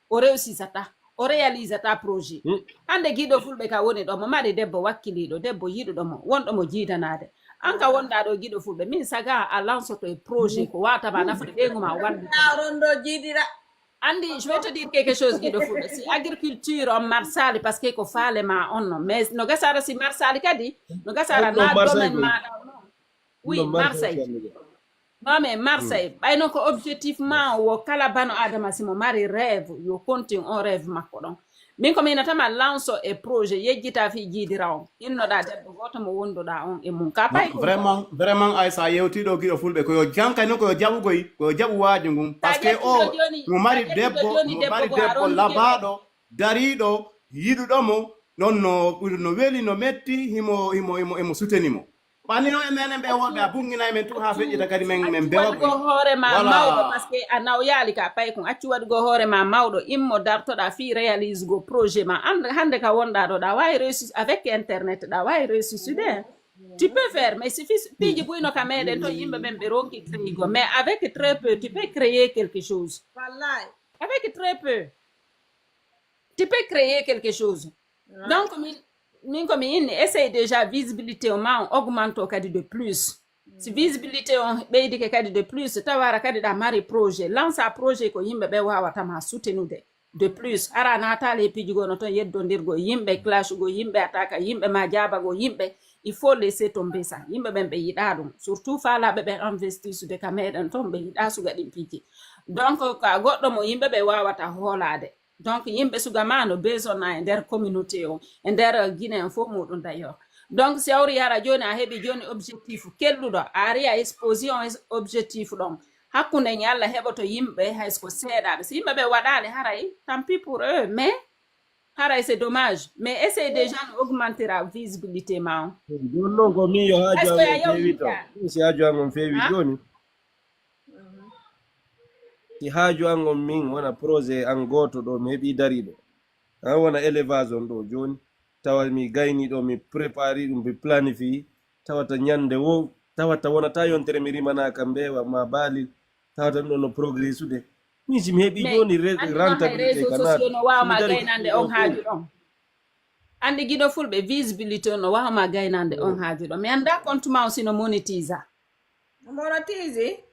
o réussisata o réalisata projet. Hande giɗo fulɓe ka woni ɗo mo mari debbo wakkiliɗo debbo yiɗuɗo mo wonɗo mo jiidanade an ka wonɗa ɗo giɗo fulɓe min saga a lansoto e projet ko watama nafude ɓeygu ma wallita. Rondo jiiɗiɗa. Andi je vais te dire quelque chose giɗo fulɓe si agriculture on marsali parce que ko faale ma on non mais no gasara si marsali kadi no gasara na domaine maɗa. Oui, Marseille. Non mais Marseille ɓayno ko objectif ma o kala bano adama simo mari rêve yo continue on rêve makko ɗon. Min ko mi inatama lanso e projet yejjita fii jiidira on. Innoɗaa debbo gooto mo wonduɗaa on e mum. Ka pay ko Vraiment, vraiment, Aïssa, yewtiiɗo giɗo fulɓe, ko yo jankay noon, ko yo jaɓugoy, ko yo jaɓu waaju ngun. Sa Parce que ƴettuɗo o, jooni, mo sa mari ƴettuɗo debbo, jooni mo debbo mari ko a debbo ronndike. Labaaɗo, dariiɗo, yiɗuɗo mo, dariiɗo, yiɗuɗo mo, non no, no weli, no metti, himo, himo, himo, himo suteni mo. Ɓanni noon e menen ɓe worɓe, a bunginay men tun haa feƴƴita kadi men, men bewa Waɗugo koy. Hoore ma Voilà. Mawɗo, parce que a nawyaali ka pay kon. Accu waɗugo hoore ma mawɗo, immo dartoɗaa fii réaliser go projet ma. An, hannde ka wonɗaa ɗo, ɗa waawi réussir avec internet, ɗa waawi réussir sude. Tu peux faire, mais si fis-, piiji buyno ka meɗen ton, yimɓe ɓen ɓe ronki créigo. Mais avec très peu, tu peux créer quelque chose. Wallahi. Avec très peu, tu peux créer quelque chose. Donc, min, min ko mi inni, essaye déjà visibilité o ma on augmente o kadi de plus. Si visibilité on ɓeydike kadi de plus, tawara kadi ɗa mari projet, lança projet ko yimɓe ɓe wawata ma soutenude. De plus, hara naataali e piiji goo no ton yeddondirgo e yimɓe, clash go yimɓe, attaque yimɓe, ma jaabago yimɓe, il faut laisser tomber ça. Yimɓe ɓen ɓe yiɗa ɗum. Surtout faalaɓe ɓe investir sude ka meɗen ton, ɓe yiɗa suga ɗin piiji. Donc, ka goɗɗo mo yimɓe ɓe wawata hoolade. Donc, yimɓe suga ma no besoin e nder communauté o, e nder Guinée en fof muɗum d'ailleurs. Donc, si a wari hara jooni a heɓi jooni objectif kelɗuɗo, a ari a exposi on es-, objectif ɗon. Hakkunde en Allah heɓoto yimɓe hay ko seeɗaɓe. Si yimɓe ɓe waɗali haray, tant pis pour eux, mais haray c'est dommage. Mais essaye déjà no augmentera visibilité ma on. Jooni noon ko min yo haaju Est-ce an que a on feewi to. yawtinta? Min si haaju an on feewi Ha? jooni. Si haaju an on min wona projet an gooto ɗo mi heɓi dariiɗo. An wona élevage on ɗo jooni. Tawa mi gayni ɗo mi prépari ɗum mi planifiyi. Tawata ñande wo tawata wonata yontere mi rimanaaka mbeewa ma baali. Tawata ɗum ɗo no progressude. Min si mi heɓi Mais jooni re- anndi noon hay rentabilité réseau ka sociaux naata. No Si waawa mi ma dari gaynande on haaju ɗon. Anndi giɗo fulɓe visibilité on no waawa ma gaynande on haaju ɗon. Mi annda compte ma on si no monétisa. Monétise?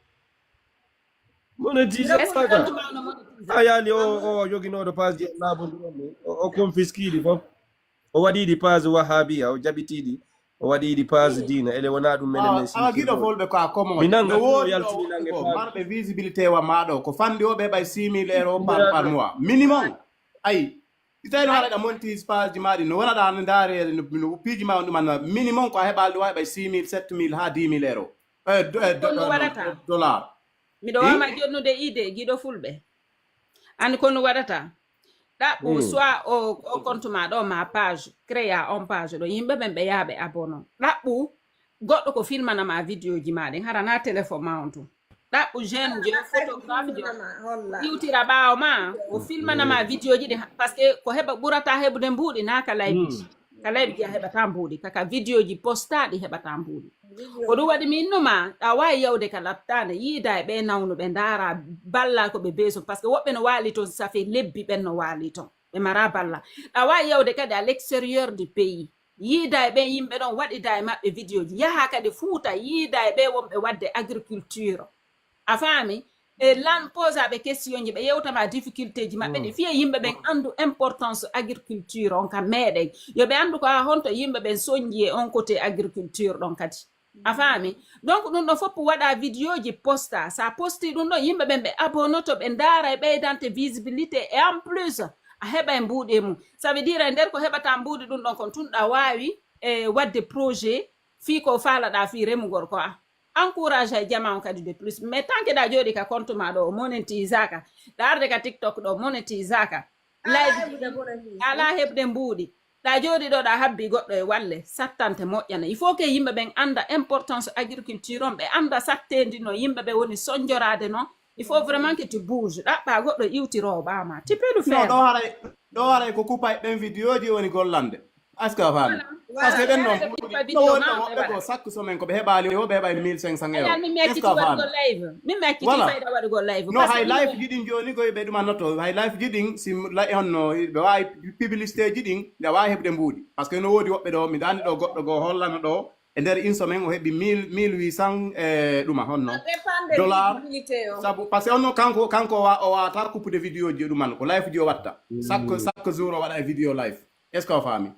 Monétise Est-ce que saka. Compte ma on no monétisa? A yaali o o joginooɗo page ji labondiron ɗi. O o confisque ɗi fof. O waɗi ɗi page wahabiya, o jaɓiti ɗi. O waɗi ɗi page diina. Ele wona ɗum menen Awa men awa giɗo sintirɗo. fulɓe ko a komo. Mi nanga No ko woodi yaltini ɗo nange ko page. Marɓe visibilité wa maɗo ko fanɗi o ɓe ɓay six mille euro par par mois. Minimum. Ayi. Si tawi no haɗa ɗa monétise page ji maɗi no wona ɗa no ndaare no no piiji ma on ɗum anna minimum ko a heɓali ɗum wawi ɓay six mille, sept mille ha dix mille euro. Eh, do- eh, do- Ko ɗum eh, waɗata. Dollar. Miɗo wama jonnude idée giɗo fulɓe. Anndi ko no waɗata? Ɗaɓɓu soit o o compte ma ɗo ma page, créa on page ɗo yimɓe ɓen ɓe yaha ɓe abonno. Ɗaɓɓu goɗɗo ko filmana ma vidéo ji ma ɗin, hara na téléphone ma on tun. Ɗaɓɓu jeune je photographe je iwtira ɓaawo ma, o filmana ma vidéo ji ɗin, parce que ko heɓa ɓurata heɓude mbuuɗi na ka live ji. Ka live ji a heɓata mbuuɗi, kaka vidéo ji postaɗi heɓata mbuuɗi. Ko ɗum waɗi mi innuma, ɗa waawi yawde ka laɓtaande, yiida e ɓe nawnuɓe, ndaara balla ko ɓe beeso, parce que woɓɓe no waali toon, ça fait lebbi ɓen no waali toon, ɓe mara balla. Ɗa waawi yawde kadi à l'extérieur du pays, yiida e ɓen yimɓe ɗon, waɗida e maɓɓe vidéo ji, yaha kadi Fuuta, yiida e ɓe wonɓe waɗde agriculture. A faami? E lan posaɓe question ji, ɓe yewtama difficulté ji maɓɓe ɗi, fiye yimɓe ɓen anndu importance agriculture on ka meɗen. Yo ɓe anndu ko ha honto yimɓe ɓen sonji e on côté agriculture ɗon kadi. A faami? Donc ɗum ɗo fof waɗa vidéo ji posta. Sa posti ɗum ɗo, yimɓe ɓen ɓe abonnoto, ɓe ndaara e ɓeydante visibilité. Et en plus, a heɓa e mbuuɗi e mum. Ça veut dire e nder ko heɓata mbuuɗi ɗum ɗon kon tun ɗa waawi e waɗde projet fii ko faalaɗa fii remugol ko a encourage e jama on kadi de plus. Mais tant que ɗa jooɗi ka compte ma ɗo o monétisaka, ɗa arde ka TikTok ɗo monétisaka. Live ala heɓde mbuuɗi. Ɗa jooɗi ɗo ɗa habbi goɗɗo e walle, sattante moƴƴana. Il faut que yimɓe ɓen annda importance agriculture on, ɓe annda sattendi no yimɓe ɓe woni sonjoraade non. Il faut vraiment que tu bouges. Ɗaɓɓa goɗɗo iwtirowo ɓaama. Tu peux le No faire. Ɗo haray ɗo haray ko kupay ɓen vidéo ji woni gollande. Est-ce que a faami? Parce que ɓen noon no woni ɗo woɓɓe ko chaque semaine ko ɓe heɓali o ɓe heɓay mille cinq cent euro. Ayal, min mi Est-ce que acciti a faami? Waɗugol live. Min mi acciti Voilà. Fayda waɗugol live. No hay live ji ɗin jooni koye ɓe ɗumannoto hay live ji ɗin si la honno ɓe wawi publicité ji ɗin ɓe wawi heɓde mbuuɗi parce que no woodi woɓɓe ɗo mi dani ɗo goɗɗo goo hollano ɗo e nder inso men o heɓi mille mille huit cent e ɗuma honno dollar sabu parce que honno kanko kanko o wa- o wawata coupude vidéo ji e ɗuman ko live ji o watta chaque chaque jour o waɗa e vidéo live est ce que o faami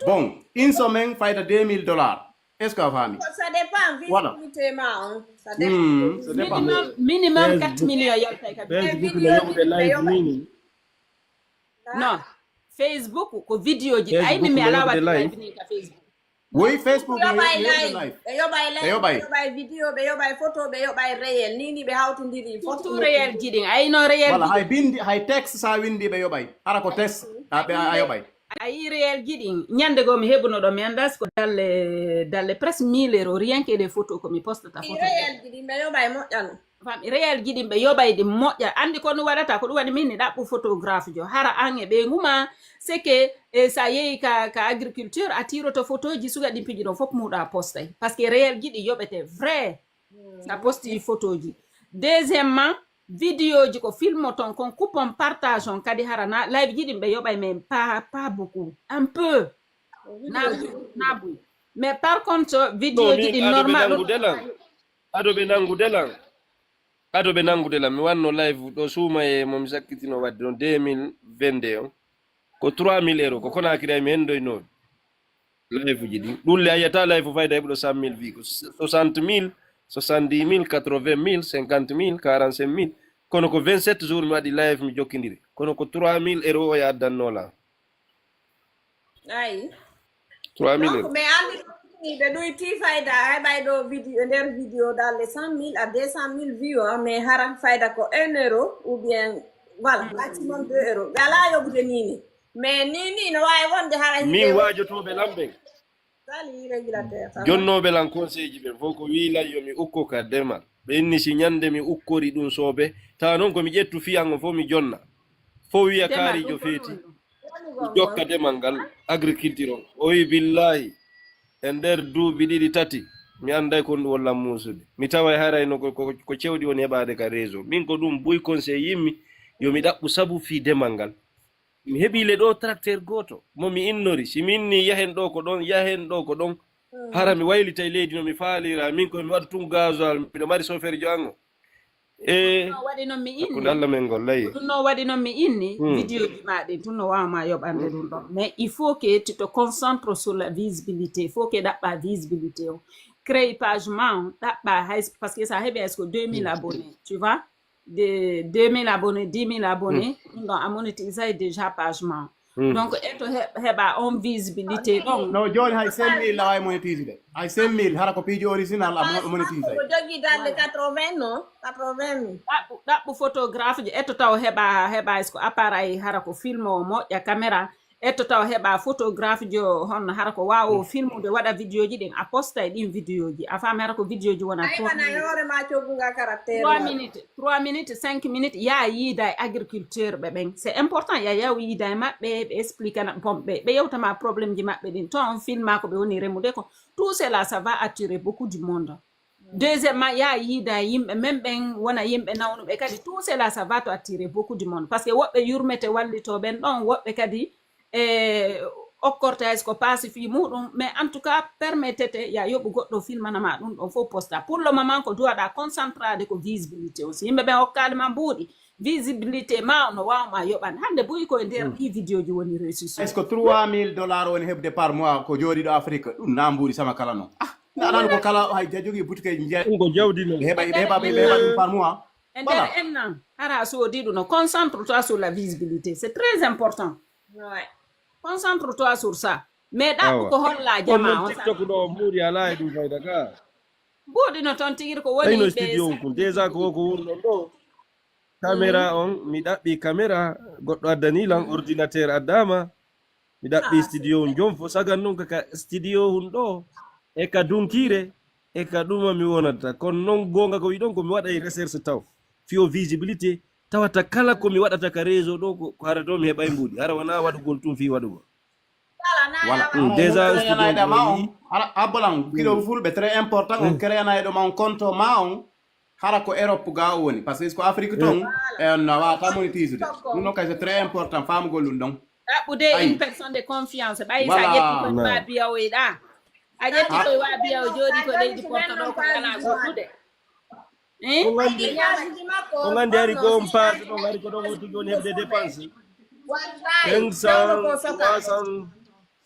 bon inso men fayda deux mille dollars est ce que o faami Ça dépend, Voilà. Visibilité ma on. Ça dépend. Hmm, ça dépend. Minimum, minimum quatre millions yaltay ka Facebook no yoɓude live mini. Non. Facebook ko vidéo ji. Ay, min mi alaa waɗde live ni ka Facebook. Woy, Facebook no yoɓay live, ɓe yoɓay live, ɓe yoɓay vidéo, ɓe yoɓay photo, ɓe yoɓay réel. Ni ni ɓe hawtindiri. Photo réel ji ɗin. Ay, no réel. Wala hay bindi, hay texte sa windi ɓe yoɓay. Hara ko texte a ɓe a yoɓay. A yi réel ji ɗin. Ñande goo mi heɓuno ɗo, mi anndaa si ko dalle, dalle presque mille euros, rien que les photos ko mi postata photo. Réel ji ɗin ɓe yoɓay moƴƴano. Fami réel ji ɗin ɓe yoɓay ɗin moƴƴa. Anndi ko ɗum waɗata, ko ɗum waɗi min ni ɗaɓɓu photographe jo. Hara an e ɓeyngu ma, c'est que e sa yehi ka, ka agriculture, a tiroto photo ji suga ɗin piji ɗon fof muɗa postay. Parce que réel ji ɗin yoɓete vrai. Sa posti photo ji. Deuxièmement, vidéo ji ko filmo ton kon, coupon, partage on kadi hara na live ji ɗin ɓe yoɓay, mais pas, pas beaucoup. Un peu. Na, na buy. Mais par contre, vidéo ji ɗin normal. Ado ɓe nanngude lan. Ado ɓe nanngude lan. Mi wanno live ɗo suuma e mo mi sakkitino waɗde ɗon deux mille vingt-deux on. Ko trois mille euros. Ko Conakry ay mi henndoynoomi. Live ji ɗin. Ɗum le a yiyata live fayda heɓuɗo cent mille vues. Ko soixante mille, soixante-dix mille, quatre-vingt mille, cinquante mille, quarante-cinq mille. Kono ko vingt-sept jours mi waɗi live mi jokkindiri. Kono ko trois mille euros o yaddannoo lan. Ayi. Trois mille euros. Mais anndi ɗum ni ɓe ɗoyti fayda a heɓay ɗo vidéo, nder vidéo dalle cent mille à deux cent mille vues, hein, mais hara fayda ko un euro ou bien, voilà, maximum deux euros. Ɓe alaa yoɓude ni ni. Mais ni ni no waawi wonde hara. Min waajotooɓe lan ɓen. Sali régulateur. Jonnooɓe lan conseil ji ɓen fof ko wii lan yo mi ukko ka demal. Ɓe inni si ñande mi ukkori ɗum soobe, tawa noon ko mi ƴettu fiyan on fof mi jonna. Fof wiya kaarijo feeti. Mi jokka demal ngal agriculture on. O wi billahi e nder duuɓi ɗiɗi tati mi annday kon ɗum wonlan muusude. Mi taway haray no ko, ko, ko cewɗi woni heɓaade ka réseau. Min ko ɗum buy conseil yimmi yo mi ɗaɓɓu sabu fii demal ngal. Mi heɓi le ɗo tracteur gooto mo mi innori. Si mi inni yahen ɗo ko ɗon, yahen ɗo ko ɗon. Hara mi waylitay leydi no mi faalira. Min ko mi waɗa tun gasoil, miɗo mari chauffeur jo an o. E ɗum no waɗi noon mi inni. Hakkunde Allah men ngol layi. Ɗum no waɗi noon mi inni. Hmm. Vidéo ji ma ɗin tun no waawma yoɓande ɗum ɗon. Mais il faut que tu te concentres sur la visibilité. Il faut que ɗaɓɓa visibilité o. Créer page ma on, ɗaɓɓa hay, parce que sa heɓi hay ko deux mille abonnés, tu vois. De deux mille abonnés, dix mille abonnés, ɗum ɗon a monétisay déjà page ma. Donc eto heɓa on visibilité ɗon. No jooni hay cinq mille lawa e monétise de. Hay cinq mille hara ko piiji original a monétise. Ko jogi dalle quatre-vingts non, quatre-vingt mille. Ɗaɓɓu ɗaɓɓu photographe jo eto taw heɓa heɓa est-ce que appareil hara ko film o moƴƴa caméra. Eto taw heɓa photographe jo hon hara ko wawo filmude waɗa vidéo ji ɗin a posta e ɗin vidéo ji a faami hara ko vidéo ji wona. Ay wona e hoore ma coggu nga caractère. Trois minutes. Trois minutes, cinq minutes, ya yiida e agriculteur ɓe ɓen. C'est important, ya yaw yiida e maɓɓe, ɓe explique na bon ɓe ɓe yewtama problème ji maɓɓe ɗin. To on filma ko ɓe woni remude ko. Tout cela ça va attirer beaucoup du monde. Deuxièmement, ya yiida e yimɓe men ɓen wona yimɓe nawnuɓe kadi. Tout cela ça va to attirer beaucoup du monde. Parce que woɓɓe yurmete wallito ɓen ɗon, woɓɓe kadi e okkorte hay so ko paasi fii muɗum mais en tout cas permettete ya yoɓu goɗɗo filmanama ɗum ɗon fof posta pour le moment ko duwaɗa concentrade ko visibilité aussi yimɓe ɓen okkaali ma mbuuɗi visibilité ma no wawma yoɓan hannde buyi koye nder ɗi vidéo ji woni réussir est ce que trois mille dollars woni heɓde par mois ko jooɗiɗo afrique ɗum na mbuuɗi sama kala noon ah nanan ko kala hay jogui boutique e jeeya ɗum ko jawdi noon ɓe heɓa ɓe heɓa ɓe heɓa ɗum par mois e nder ennan hara a soodi ɗum no concentre toi sur la visibilité c'est très important. Concentre toi sur ça. Mais ɗaɓɓu ko holla jama on. Tiktok ɗo muuri ala e ɗum fayda ka. Buuɗi no toon tigiri ko woni. Ayno studio on kun déjà ko ko woni ɗon ɗo. Caméra on mi ɗaɓɓi caméra goɗɗo addani lan ordinateur addama. Mi ɗaɓɓi studio on jom fo sagan non kaka studio hun ɗo e ka dunkire e ka ɗuma mi wonata kono non gonga ko wiɗon ko mi waɗa e recherche taw. Fiyo visibilité tawata kala ko mi waɗata ka réseau ɗo ko hara ɗo mi heɓay mbuuɗi hara wona waɗugol tun fi waɗugol. Voilà. Déjà studio on. Hara abbolan kilo fulɓe très important on créana e ɗo ma on compte ma on hara ko Europe ga o woni parce que ko Afrique ton e on na wata monétise de. Ɗum ɗon kay c'est très important famugol ɗum ɗon. Ɗaɓɓude une personne de confiance ɓay sa ƴetti ko ma biya o yiɗa. A ƴetti koye waabiya o jooɗi ko leydi porto ɗo ko ala goɗɗude. Ko gandi hari ko on passe ɗon hari ko ɗon o tigi woni heɓde dépense cinq cent trois cent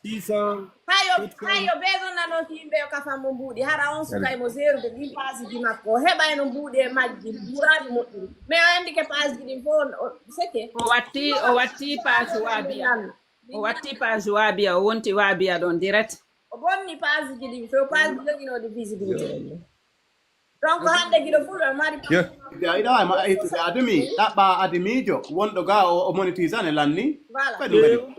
six cent hayo hayo beso nano ko yimɓe yo kafammo mbuuɗi hara on sukay mo seerude ɗin paasuji makko o heɓayno mbuuɗi e majji ɓuraaɓe moƴƴude mais o andi ke paasuji ɗin fof seke o watti o watti paasu waabiya O watti page Wabiya, o wonti Wabiya ɗon direct. O bonni page ji ɗin, so page ji joginooɗi visibilité. Donc hannde giɗo fuɗo mari. Ayɗa ma admi ɗaɓɓa admijo wonɗo ga o monétisane lanni. Voilà. No on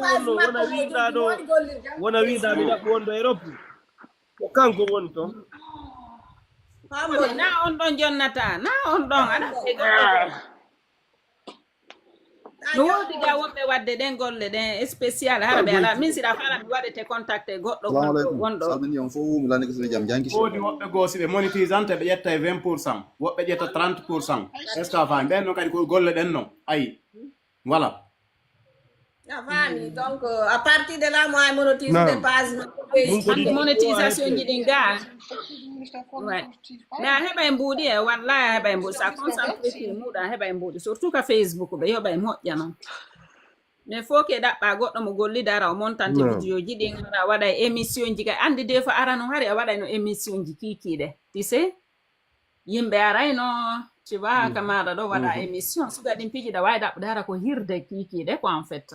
page makko mo jogi woni gollirde. Wona wiɗa mi ɗaɓɓu wonɗo Europe. Ko kanko woni toon. Na on ɗon jonnata, na on ɗon aɗa. No woodi ga wonɓe waɗde ɗen golle ɗen spécial hara ɓe alaa. Min siɗa fala mi waɗete contacté goɗɗo wonɗo. Salmini on fof mi lani ko sene jam janki. Woodi woɓɓe goo si ɓe monétisante ɓe ƴetta e vingt pour cent, woɓɓe ƴetta trente pour cent. Est-ce que a faami? Ɓen noon kadi ko golle ɗen noon. Ayi. Voilà. A faami. Donc euh, à partir de là mo ay monétise de page makko. Anndi monétisation ji ɗin ga. Mais a heɓa e mbuuɗi e wallahi a heɓa e mbuuɗi sa concentré fi muuɗa a heɓa e mbuuɗi surtout ka Facebook ɓe yoɓa e moƴƴa noon. Mais faut que ɗaɓɓa goɗɗo mo gollidara o montante vidéo ji ɗin hara waɗa e émission ji kay anndi des fois ara noon hari a waɗayno émission ji kiikiiɗe tu sais. Yimɓe arayno tu vois ka maɗa ɗo waɗa émission suga ɗin piiji ɗa wawi ɗaɓɓude hara ko hirde kiikiiɗe quoi en fait.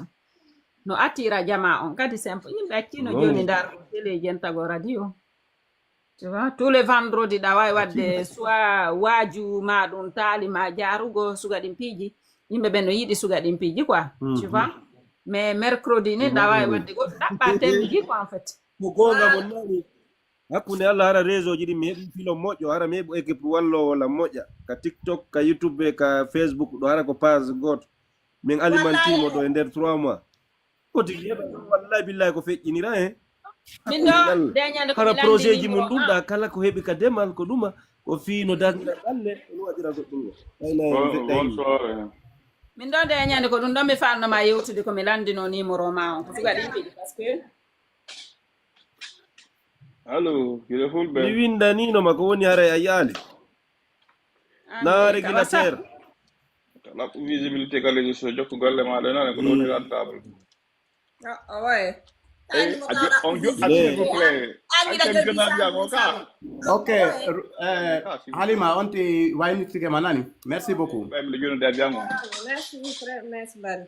No attira jama on kadi simple yimɓe accino joni ndar télé jentago radio. Tu vois tous les vendredis ɗa wawi wadde soit waaju ma ɗum taali ma jarugo suga ɗin piiji. Yimɓe ɓen no yiɗi suga ɗin piiji quoi. Tu vois mais mercredi ni ɗa wawi wadde goɗɗo ɗaɓɓa temji quoi en fait. Mo gonga mo nani. Hakkunde Allah hara réseau ji ɗin mi heɓi filo moƴƴo hara mi heɓu équipe wallowo lan moƴƴa ka tiktok ka youtube ka facebook ɗo hara ko page goto. Min alimantimo ɗo e nder trois mois. Ko tigi heɓa wallahi billahi ko feƴƴinira he. Min ɗo deñande ko hara projet ji mum ɗum ɗa kala ko heɓi ka demal ko ɗuma ko fii no darnira ɓalle no waɗira goɗɗum. Min ɗo deñande ko ɗum ɗo mi falnoma yewtude ko mi landino numéro ma on ko suga ɗin piɗi parce que Allo, gila fulɓe. Mi windanino ma ko woni haray a yaali. Na régulateur. Laɓɓu visibilité ka les so jokku golle ma ɗo nane ko ɗo ni rentable. Owe. On joue s'il vous plaît. Ancien journal ya ko ka. Ok. Eh, Halima on ti waynitike ma nani. Merci beaucoup. Ɓe mi joni da jango. Merci frère, merci bari.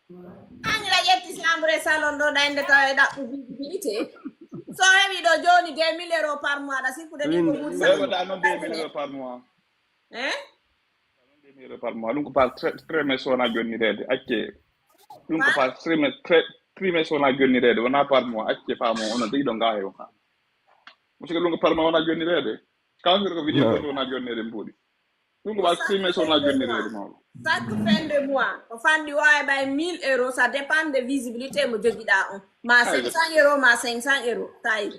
An la ƴetti chambre salon ɗo ɗaynde tawa e ɗaɓɓu visibilité. So heɓi ɗo joni deux mille euros par mois ɗa sikkude ni ko ɓuri. Ɓe waɗa noon deux mille euros par mois. Hein? Deux mille euros par mois ɗum ko par trimestre wona jonnireede acce. Ɗum ko par trimestre trimestre wona jonnireede wona par mois acce faamo onon tigi ɗo ngahe o faamo. Parce que ɗum ko par mois wona jonnireede. Kala ko vidéo ko wona jonnireede mbuuɗi. Ɗum ko ɓa sime sona jonnirede mawɗo. Chaque fin de mois ko fanɗi o ay ɓay mille euros, ça dépend de visibilité mo jogiɗa on. Ma cinq cents euros ma cinq cents euros tawi.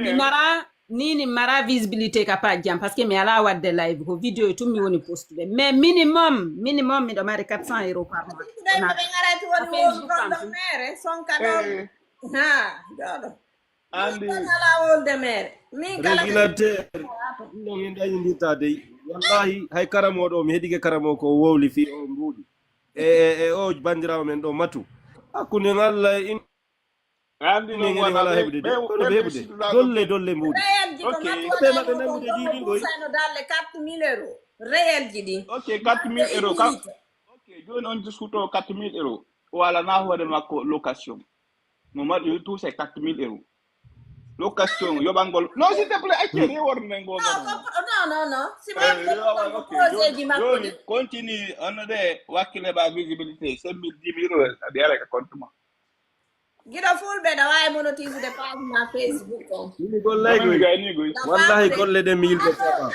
Mi mara nini mara visibilité ka page jam parce que mi ala wadde live ko vidéo e tum mi woni postude mais minimum minimum miɗo mari quatre cents euros par mois. Ɓe garay to woni wonu ɗon ɗo mere sonka ɗon. Ha joɗo. Andi. Ala wolde mere. Min kala. Régulateur. Ɗum min dañi nditta dey. Wallahi hay karamoɗo mi heɗike karamoɗo ko wowli fi o mbuuɗi. E e e o bandirawo men ɗo matu. Hakkunde Allah in. Andi no wala heɓude de. Kono ɓe heɓude. Dolle dolle mbuuɗi. Ɓe maɓɓe nangude jiiɗi ngoy. Sano dalle quatre mille euros. Réel ji ɗi. Ok quatre mille euros. Ok joni on diskuto quatre mille euros. O alana hoore makko location. Mo mari tout c'est quatre mille euros. Location yoɓangol non s'il te plaît acce reworde men goga. Non non non si ma projet ji makko ni. Continue on de wakkile ba visibilité cinq mille dix mille euros aɗa yara ka compte ma. Giɗo fulɓe ɗa wawi monotisde page ma Facebook on. Ini gollay goy. Wallahi golle ɗe mi yilɓe saba.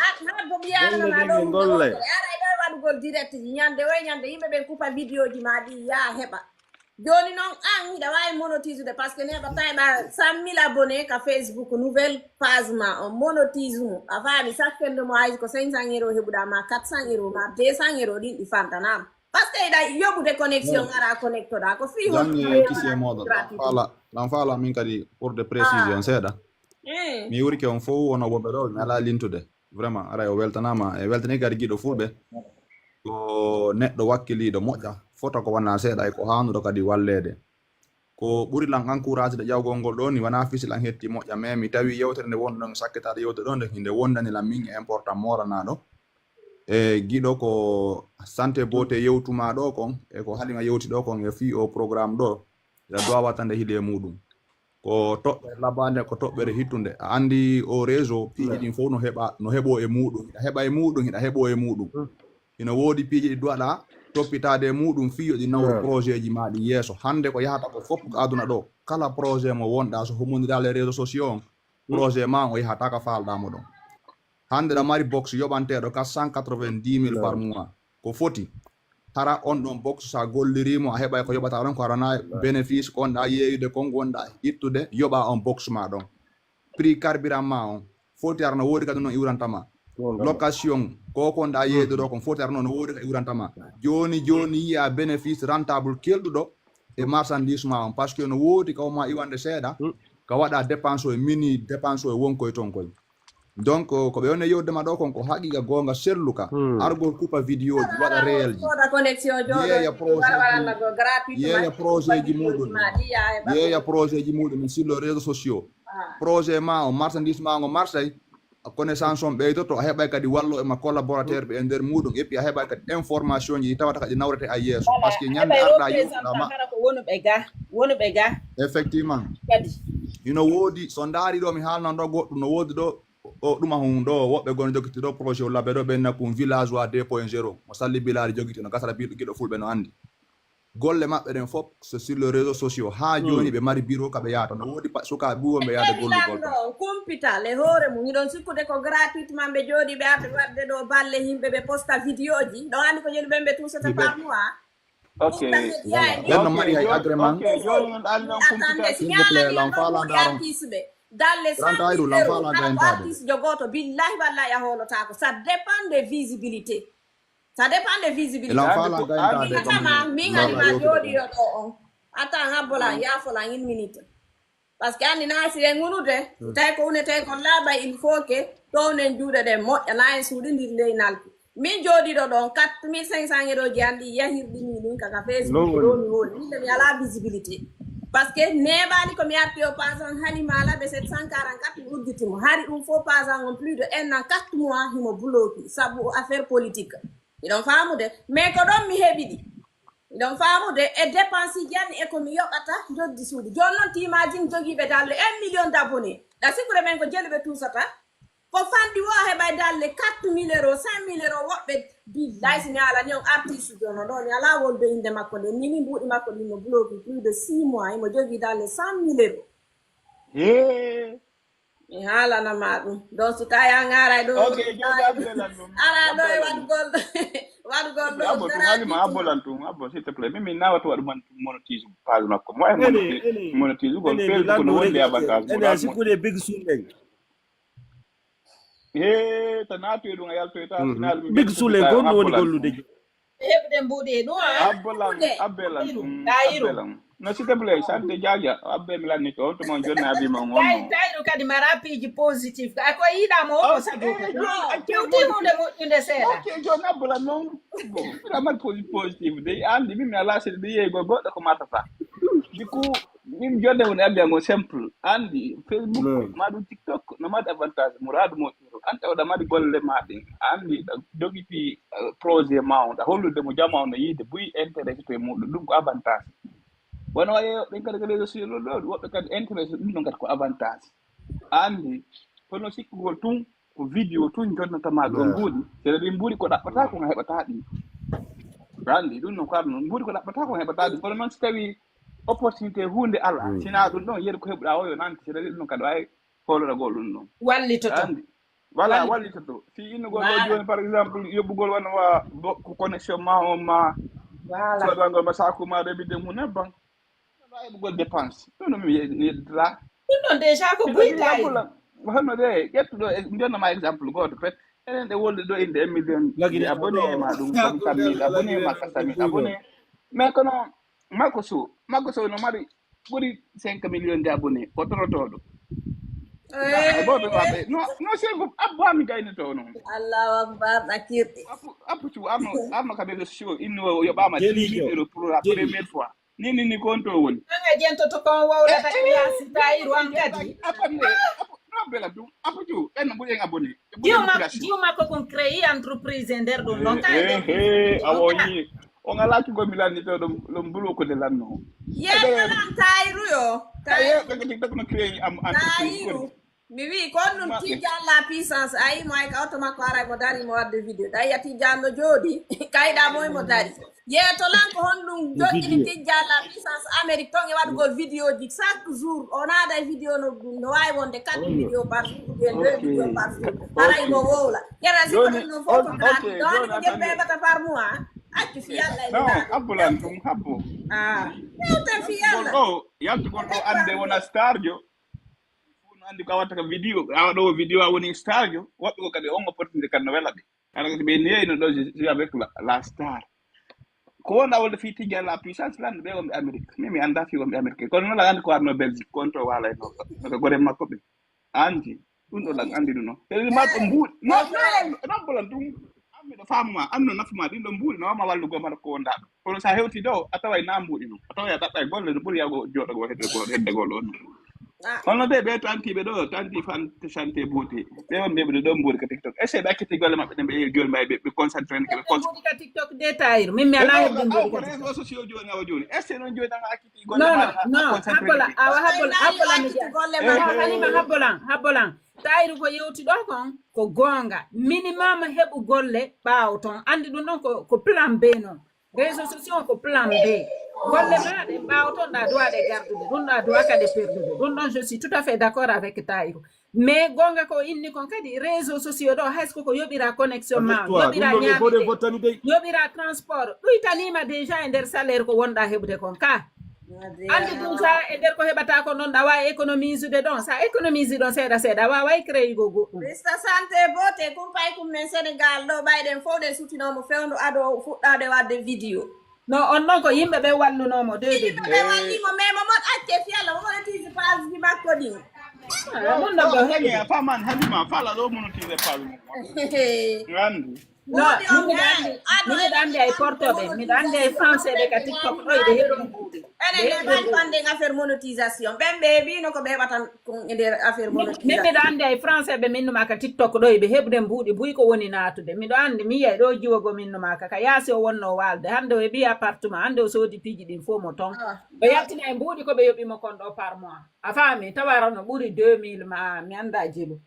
Golle ɗe min gollay. Ara e ɗo waɗugol direct ji ñande o e ñande yimɓe ɓen kupa vidéo ji ma ɗi ya heɓa. Joni non an hiɗa wawi monotisude parce que neɗɗo tawi ɓa cent mille abonné ka Facebook nouvelle page ma on monotise mo a faami chaque fin de mois ko cinq cents euros heɓuɗa ma quatre cents euros ma deux cents euros ɗin ɗi fantanama parce que hiɗa yoɓude connexion ara connectoɗa ko fi kisi e moɗon lan faala min kadi pour de précision seeɗa mi wurki on fof wono woɓɓe ɗo mi ala lintude vraiment aray o weltanama e weltani kadi giɗo fulɓe ko neɗɗo wakkiliɗo moƴƴa fota ko wona seeɗa e ko hanuɗo kadi wallede ko ɓuri lan encouragede ƴawgol ngol ɗo ni wona fisi lan hetti moƴƴa mais mi tawi yewtere nde wonɗon sakkitaɗo yewtere ɗo nde hinde wondani lan min e important moranaɗo E giɗo ko sante bote yewtuma ɗo kon, e ko halima yewti ɗo kon e fii o programme ɗo, ila dowa wattande hili e muɗum. Ko toɓɓere labande, ko toɓɓere hittunde. A andi o réseau, piiji ɗin fof no heɓa, no heɓo e muɗum. Hiɗa heɓa e muɗum, hiɗa heɓo e muɗum. Ina woodi piiji ɗi duwaɗa toppitaade e muɗum fii yo ɗi nawru projet ji ma ɗi yeeso. Hande ko yahata ko fof ko aduna ɗo. Kala projet mo wonɗa, so humondira les réseaux sociaux on, projet ma on o yahata ka faalɗa mo ɗon. Hande ɗa mari box yoɓanteɗo quatre cent quatre-vingt-dix mille par mois. Ko foti. Hara on ɗon box sa gollirimo a heɓay ko yoɓata ɗon ko harana bénéfice ko wonɗa yeeyude kon wonɗa ittude yoɓa on box ma ɗon. Prix carburant ma on foti hara no woodi kadi no iwrantama. Location ko konɗa yeeyude ɗo kon foti hara no no woodi ka iwrantama. Joni joni yiya bénéfice rentable kelɗuɗo e marchandise ma on, parce que no woodi ka woma iwande seeɗa ka waɗa dépense o e mini dépense o e wonkoy ton koy. Donc ko ɓe woni yewdema ɗo kon ko haqiqa gonga selluka. Argol kupa vidéo ji waɗa réel ji. Soda connexion joɗo yeeya projet ji, yeeya projet ji muɗum, yeeya projet ji muɗum sur les réseaux sociaux. Projet ma o marchandise ma ngo marsay. A connaissance on ɓeydoto a heɓay kadi wallo e ma collaborateur ɓe e nder muɗum et puis a heɓay kadi information ji ɗi tawata kadi nawrete a yeeso parce que ñande arɗa yewtuɗa ma. Hara ko wonuɓe ga, wonuɓe ga. Effectivement. Kadi ino woodi so ndaari ɗo mi haalnan ɗo goɗɗum no woodi ɗo o ɗuma hon ɗo woɓɓe gono jokkiti ɗo projet o labbe ɗo ɓen nakkum villageois deux point zéro mo salli bilali jokkiti no gasata biɗo giɗo fulɓe no andi. Golle maɓɓe ɗen fof so sur les réseaux sociaux ha joni ɓe mari bureau kaɓe yahata no woodi sukaaɓe ɓuwonɓe yahde gollugol ɗon. Kumpital e hoore mum hiɗon sikkude ko gratuitement ɓe jooɗi ɓe arde wadde ɗo balle yimɓe ɓe posta vidéo ji ɗo andi ko joni ɓen ɓe tuusata par mois. Ok. Ɓen no mari hay agrément. Attendez si ñaalaɗiɗo ɗo ɓuri artiste ɓe dalle cent mille euros kala ko artiste jogoto billahi wallahi a hoolotako ça dépend de visibilité. Ça dépend de visibilité. Ila fala gayntade kam. Atama min hari ma jooɗiɗo ɗo on. Atan habbolan yaafolan une minute. Parce que andi na si en unude tawi ko unete kon laaɓa il faut que townen juuɗe ɗen moƴƴa na en suuɗindir ley nalki. Min jooɗiɗo ɗon quatre mille cinq cents euros ji andi yahirɗi min ɗin kaka facebook ɗo mi woni minde mi ala visibilité. Parce que neɓani ko mi arti o pasan hani malaɓe sept cent quarante-quatre mi udditi mo hari ɗum fof pasan on plus de un an quatre mois himo bloki sabu affaire politique. Miɗon faamude mais ko ɗon mi heɓiɗi. Miɗon faamude e dépense ji anni e ko mi yoɓata joddi suudu jooni noon timajin jogiiɓe dalle un million d' abonné. Ɗa sikkude men ko jeluɓe tuusata. Ko fanɗi wo a heɓay dalle quatre mille euros cinq mille euros woɓɓe. Billay si mi alani on artiste jono ɗo mi ala wolde inde makko nde mini mbuuɗi makko ɗin no bloki plus de six mois imo jogii dalle cent mille euros. Hee. Mi haalana ma ɗum donc so tawi a ŋaaray ɗo. Ok joni abbelan ɗum. Ara ɗo e waɗgol waɗgol ɗo abo ɗum halima abbolan ɗum abbo s'il te plaît min min nawata waɗu man monotise page makko mo ay monotise gol facebook no wondi avantage mo ene a sikkude big sul en. He to naatoy ɗum a yaltoyta final big sul en ko ɗum woni gollude. Heɓde mbuuɗi e ɗum a abbolan abbelan ɗum abbelan no s'il te plaît sante jaja abbe mi lanni to on to mon jonni abi mon on dayru kadi mara piiji positif a ko yiɗamo o sago kadi tewti hunde moƴƴunde seeɗa ok joni abbolan noon bon ila mari positif de andi min mi ala seeɗa de yeeyi goy goɗɗo ko matata du coup min jonde woni addi ango simple andi facebook ma ɗum tiktok no mari avantage muradu moƴƴuru an tawɗa mari golle ma ɗin andi ɗa jogiti projet ma on ɗa hollude mo jama on no yiide buy intéressé to e muɗum ɗum ko avantage wona waye ɓen kadi ko réseau sur le ɗo woɓɓe kadi intéressé ɗum ɗon kadi ko avantage andi kono sikkugol tun ko vidéo tun jonnatama ɗo mbuuɗi seeɗa ɗin mbuuɗi ko ɗaɓɓata ko heɓata ɗi andi ɗum non ko aduna mbuuɗi ko ɗaɓɓata ko heɓata ɗi kono noon si tawi opportunité hunde ala sina ɗum ɗon yeru ko heɓuɗa o yo nante seeɗa ɗum ɗon kadi wawi holoragol ɗum ɗon wallitoto andi voilà wallitoto si innugol ɗo joni par exemple yoɓɓugol wona wa ko connexion ma on ma soɗangol ma saku ma reɓide mum nebban aɗa heɓugol dépense ɗum ɗum mi yeddata ɗum ɗon déjà ko buytayi honno de ƴettuɗo jonnoma exemple goto pet enen ɗe wolde ɗo inde un million de abonné ma ɗum comme quatre mille abonné ma quatre mille abonné mais kono makko so makko so no mari ɓuri cinq million de abonné ko torotoɗo boɓe maɓe no no sego abbo ami gaynoto noon allahu akbar ɗa kirɗi appu cu arno arno ka réseau sociaux inno yoɓama dix mille euro pour la première fois ni ni ni ko on to woni anga jentoto kon wowlata ko yasi tayiru an kadi Bela ɗum. Apuju, ɓen no ɓuri en abonné. Ɓe ɓuri en Jiwma, motivation. Jiwma ko kon créé entreprise e nder ɗum ɗon. Kay ɗon. He, awa o ñi. On alaa ki gomi lanni to ɗum, ɗum bulu ko de lanno. Ye, ɓe lan Tayiru yo. Tayiru. Ɓe ko TikTok no créé am entreprise. Tayiru. Mi wi kon ɗum Tijjaan la puissance. Ayi mo ay ka oto makko aray mo dari mo wadde vidéo. Ɗay ya Tijjaan no jooɗi. Kayɗa moy mo dari. Yeeto lan ko honɗum joƴƴini Tijjaan la puissance Amérique ton e waɗugol vidéo ji chaque jour. O naada e vidéo no, no waawi wonde quatre vidéo par jour ou bien deux vidéo par jour. Haray mo wowla. Yara si ko ɗum ɗum fof ko gratuit. Ɗon ko ɓe ɓeɓata par mois. Accu fi Yalla e non, habbo lan ɗum, habbo. Ah. Yewten fi Yalla. Yaltugol ɗo ande wona star jo. Fof no andi ko a watta ka vidéo, a waɗowo vidéo a woni star jo. Woɓɓe ko kadi on opportunité kan no wela ɓe. Hara kadi ɓe neyno ɗo, je suis avec la, la star. Ko wonɗa wolde fii Tijjaan la puissance lan ɓe wonɓe Amérique. Min mi annda fii wonɓe Amérique. Kono noon aɗa anndi ko arno Belgique, ko on to waala e no, no ko gore makko ɓe. Anndi, ɗum ɗo lan anndi ɗum noon. Kadi ma ko mbuuɗi. Non, non, non, bolan ɗum. An miɗo faamu ma, an no nafu ma, ɗin ɗo mbuuɗi no wama wallugo ma ko wonɗa ɗo. Kono sa hewti ɗo, a taway na mbuuɗi noon. A taway a ɗaɓɓay golle no ɓuri yago jooɗogo hedde go, hedde gol on. Hono de ɓe tantiiɓe ɗo, tanti fan santé beauté. Ɓe on ɓe ɓe ɗo mbuuri ka TikTok. Est-ce que ɓe acciti golle maɓɓe ɗe ɓe jooni mbay ɓe, ɓe concentré ni ɓe concentré. Mbuuri ka TikTok de Tahir. Min mi ala hedde mbuuri ka TikTok. Réseaux sociaux jooni awa jooni. Est-ce que non jooni an a acciti golle ma? Non, non, non. Habbola, awa habbola, habbola mi jaa. Halima habbolan, habbolan. Tahir ko yewti ɗo kon, ko goonga. Minimum heɓu golle ɓaawo ton. Andi ɗum ɗon ko, ko plan B non. Réseaux sociaux ko plan B. Golle ma ɗe ɓaawo ton ɗa duwa ɗe gardude. Ɗum ɗa duwa ka ɗe perdude. Ɗum ɗon je suis tout à fait d'accord avec Tahirou. Mais gonga ko inni kon kadi réseaux sociaux ɗo hay ko ko yoɓira connexion ma, yoɓira ñaamde, yoɓira transport. Ɗuytanima déjà e nder salaire ko wonɗa heɓude kon ka. Andi ɗum sa e nder ko heɓata ko non ɗa wawi économise de ɗon. Sa économise ɗon seeɗa seeɗa a waway créer go goɗɗum. Mister Santé Beauté, kumpay kum men Sénégal ɗo ɓayɗen fof ɗen sutinomo fewndo ado fuɗɗade wadde vidéo. No, on non ko yimɓe ɓe wallunomo de de. Yimɓe ɓe wallimo mais mo mon acce fiyalla mo mon tiji page ji makko ɗin. Mon no go heli. Faman Halima fala ɗo mono tiji page mo. Andi. No, min miɗo andi, min miɗo andi ay portoɓe, miɗo andi ay français ɓe ka TikTok ɗo, ɓe heɓi ɗum kuuɗe. Enen ɓe mari fande affaire monétisation. Ɓen ɓe heɓino ko ɓe heɓata kon e nder affaire monétisation. Min miɗo andi ay français ɓe min numa ka TikTok ɗo, ɓe heɓde mbuuɗi buy ko woni naatude. Miɗo andi, mi yiyay ɗo jiwogo min numa ka, ka yaasi o wonno waalde. Hande o heɓi appartement, hande o soodi piiji ɗin fof mo ton. O yaltina e mbuuɗi ko ɓe yoɓi mo kon ɗo par mois. A faami, tawara no ɓuri deux mille ma, mi anda jelu.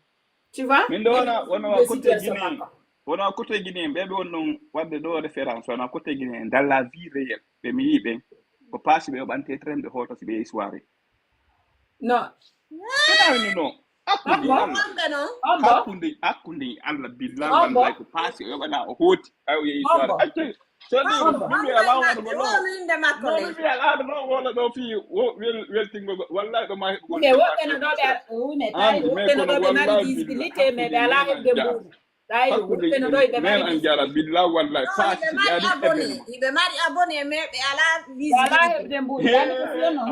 Tu vois? Min ɗo wona, wona wa côté Guinée. Wona wa côté Guinée, ɓe ɓe won ɗon wadde ɗo référence, wona côté Guinée, dans la vie réelle. Ɓe mi yii ɓen, ko paasi ɓe yoɓante train ɓe hoto si ɓe yehi soirée. Non. Ɓe ɗawni non. Hakkunde Allah. Hakkunde, hakkunde Allah, billahi wallahi ko paasi o yoɓana o hooti. Ay o yehi soirée. Acce. Soni min mi ala wona mo lo. Min mi ala no wala ɗo fi weltingo wallahi ɗo ma heɓugol. Woɓɓe no ɗo ɓe une tawi woɓɓe no ɗo ɓe mari visibilité mais ɓe ala heɓde mbuuɗi. Tawi woɓɓe no ɗo ɓe mari. An jara billahi wallahi fasi yani. Ɓe mari abonné mais ɓe ala visibilité. Ala heɓde mbuuɗi. Yani ko fiyo non.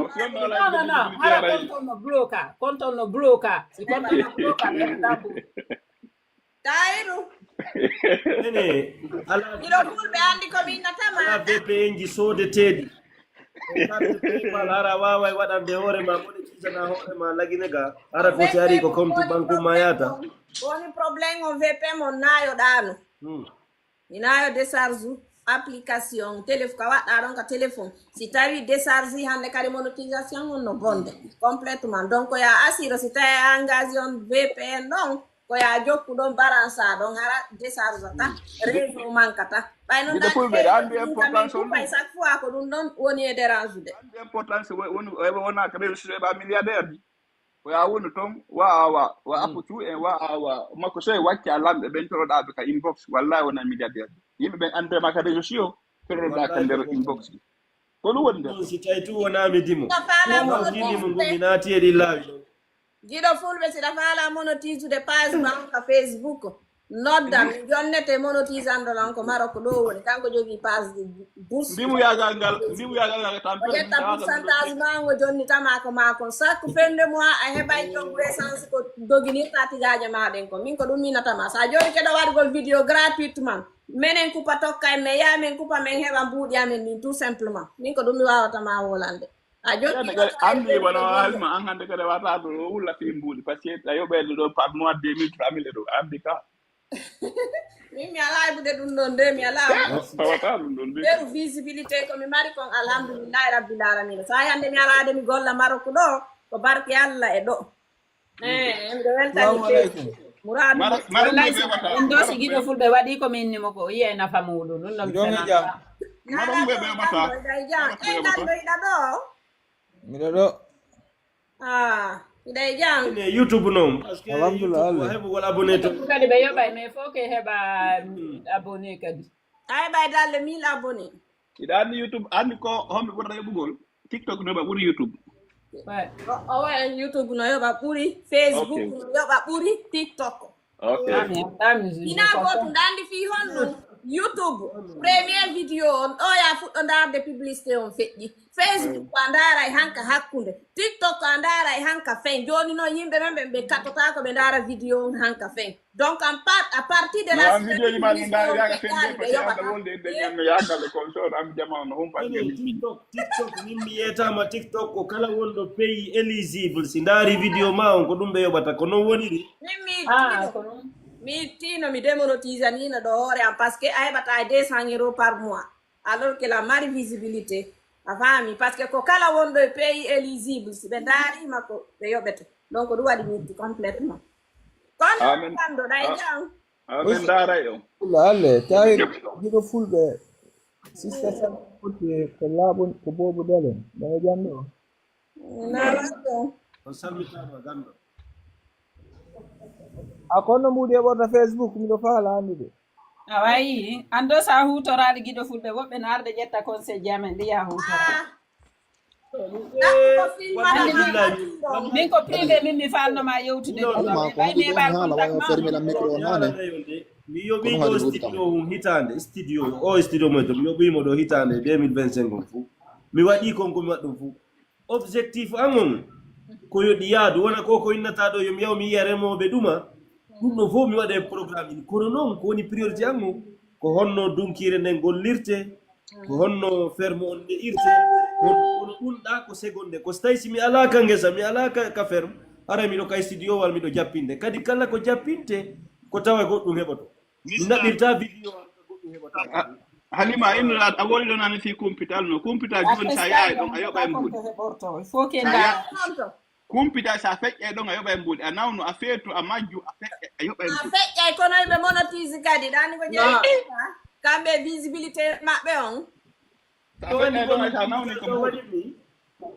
Non non non, hara konton no bloka, konton no bloka. Si konton no bloka ɓe heɓta mbuuɗi. Tayiru. Ene, ala miɗo fulɓe andi ko min natama ala V P N ji soodeteeɗi. E carte PayPal, ara waaway waɗande hoore ma, monetisana hoore ma, lagine ga. Ara ko si ari ko compte banque ma yata. Woni problème on V P N on nayo ɗano. Hmm. Mi nayo décharge application téléphone ka waɗɗa ɗon ka téléphone. Si tawi décharge hande kadi monétisation on no bonde complètement. Donc ya assure si tawi a engagé on V P N ɗon. Ko ya jokku ɗon baransa ɗon hara décharge ta réseau manque ta. Ɓay non ɗa fulɓe ɗa andi importance on ɗum. Chaque fois ko ɗum ɗon woni e dérange de. Andi importance woni wona ka réseau sociaux ɓa milliardaire ji. Ko ya woni ton wa awa wa aputu en wa awa makko so e wacca lamɓe ɓen toroɗaɓe ka inbox wallahi wona milliardaire. Yimɓe ɓen andema ka réseau sociaux toroɗa ka nder inbox. Ko ɗum woni nder. Si tawi tu wona mi dimo. Dimo ngu mi naati e ɗi laawi ɗon. Giɗo fulɓe siɗa faala monotisude page ma on ka Facebook. Nodda mi jonnete monotisanɗo lan ko Maroc ɗo woni kanko jogii page bourse. Ndimuyagal ngal ndimuyagal ngal tampe. Ƴetta pourcentage ma ngo jonni tama ko ma kon chaque fin de mois a heɓay coggu essence ko doginirta tigaje ma ɗen ko min ko ɗum minatama sa joni keɗo waɗugol vidéo gratuitement menen kupa tokka en mais ya men kupa men heɓa mbuuɗi amen min tout simplement min ko ɗum mi wawata ma wolande. A jokki Ande wala halma an hande kadi wata ɗo o wulla fi mbuɗi parce que a yoɓede ɗo par mois deux mille trois mille euro andi ka. Min mi alaa heɓude ɗum ɗon de mi alaa. Tawata ɗum ɗon de. Ɓeru visibilité ko mi mari kon alhamdulillahi rabbil alamina. So hay hande mi alaade mi golla Marok ɗo ko barke Allah e ɗo. Eh, miɗo weltani Salamu alaikum. Muradu. Mara mara Wallahi ɓe so ɓata. en dosi giɗo fulɓe waɗi ko min nimo ko yiye nafa muɗum ɗum ɗum Jom e fena. Jam. Mara ɓe ɓata. Jam. En ɗan ɗo iɗa ɗo. Miɗo ɗo. Ah, iɗa e jam. Ne YouTube noon parce que Alhamdulillah, YouTube Allah. Heɓugol abonné to. Kadi ɓe yoɓay mais faut que heɓa mm, abonné kadi. Ay ɓay dalle mille abonné. Iɗa andi YouTube andi ko homɓe ɓurata yoɓugol. TikTok no ɓa ɓuri YouTube. Ouais. O o en YouTube no yoɓa ɓuri, Facebook Okay. No yoɓa ɓuri, TikTok. Ok. Ami ami Ina gotum ɗa andi fi honɗum. YouTube premier vidéo on ɗo ya fuɗɗo ndarde publicité on feƴƴi. Facebook ko a ndaray hanka hakkunde. TikTok ko a ndaray hanka fen. Joni noon yimɓe men ɓen ɓe kattotako ɓe ndara vidéo on hanka fen. Donc en part à partir de la An vidéo ji ma ɗi ndaari yaga fen de parce que anda wonde edde ñamno yagal e kon so am jama no humpa Ene TikTok, TikTok min mi yetama TikTok ko kala wonɗo pays éligible si ndaari vidéo ma on ko ɗum ɓe yoɓata ko noon woniri. Min mi Ah, ko ɗum. Mi tino mi démonétisanino ɗo hoore am parce que a heɓata deux cents euros par mois alors que la mari visibilité a faami parce que ko kala wonɗo e pays éligible si ɓe ndaarima ko ɓe yoɓete donc ɗum waɗi mitti complètement kono Amen. Ganndo ɗa e jam. Amen ndaara yo. Alla alle tawi giɗo fulɓe sista san foti ko laaɓon ko boobu dalen ɗa e jam ɗo. Nalaɗo. On salmitama Ganndo. A kono mbuɗi e ɓorta Facebook miɗo faala andude. A wayi an ɗo sa hutoraali giɗo fulɓe woɓɓe no arde ƴetta conseil ji amen ɗi yaha hutora. Ɗakko ko filmata Wallahi, ma billahi. ɗum ɗon. Min ko privé min mi falnoma yewtude ɗum ɗo ɓe ɓay neɓa contact ma. Mi yoɓi ɗo studio on hitaande studio o studio moy to mi yoɓimo ɗo hitaande deux mille vingt-cinq on fou mi waɗi kon komi waɗ ɗum fou. Objectif an on ko yo ɗi yaadu wona ko ko innata ɗo yomi yaw mi yiya remooɓe ɗuma. Ɗum ɗo fof mi waɗa e programme in kono noon ko woni priorité an on ko honno dunkire nden gollirte, ko honno ferme on ne'irte. Kono ɗum ɗa ko seconde ko so tawi si mi ala ka ngesa mi ala ka, ka ferme haray miɗo kay studio walla miɗo jappinde kadi kala ko jappinte ko tawa goɗɗum heɓoto. Mi naɓirta vidéo an ka goɗɗum heɓata. Halima inno a wori ɗon ani fi kumpital no kumpital joni sa yaay ɗon a yoɓa e mbuɗi. Heɓorto il faut que nda Kumpita sa feƴƴay ɗon a yoɓay mbuɗi a nawnu a feetu a majju a feƴƴay a yoɓay A mbuɗi. Feƴƴay kono ɓe monotise kadi ɗani ko jeeɗa kamɓe visibilité maɓɓe on. Sa feƴƴay ɗon a nawni ko mbuɗi.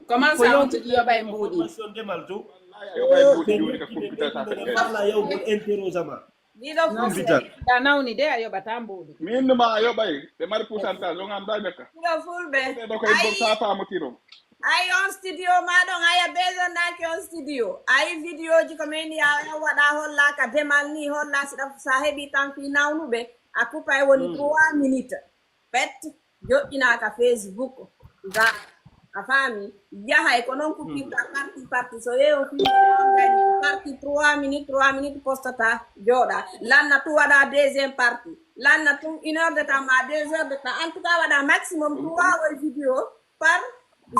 Comment ça on tigi yoɓay mbuɗi? Formation demal to. A yoɓay mbuɗi joni ka kumpita sa feƴƴay. Ala yawgol interrogement. Ɗiɗo Kumpital. Da nawni de a yoɓata mbuɗi. Min numa a yoɓay ɓe mari pourcentage on annda ɓe ka. Ɗiɗo fulɓe. Ɓe ɗo koye bor sa famotiro. Ay on studio ma ɗon aya besoin naki on studio ay vidéo ji ko min ya waɗa holla ka demal ni holla siɗa sa heɓi tan fi nawnuɓe a kupa e woni trois minutes pet joɗɗina ka Facebook ga a faami yahay ko noon kuppirta parti parti so yeeyo fi parti trois minutes trois minutes postata joɗa lanna tu waɗa deuxième parti lanna tu une heure de temps ma deux heures de temps en tout cas waɗa maximum trois way vidéo par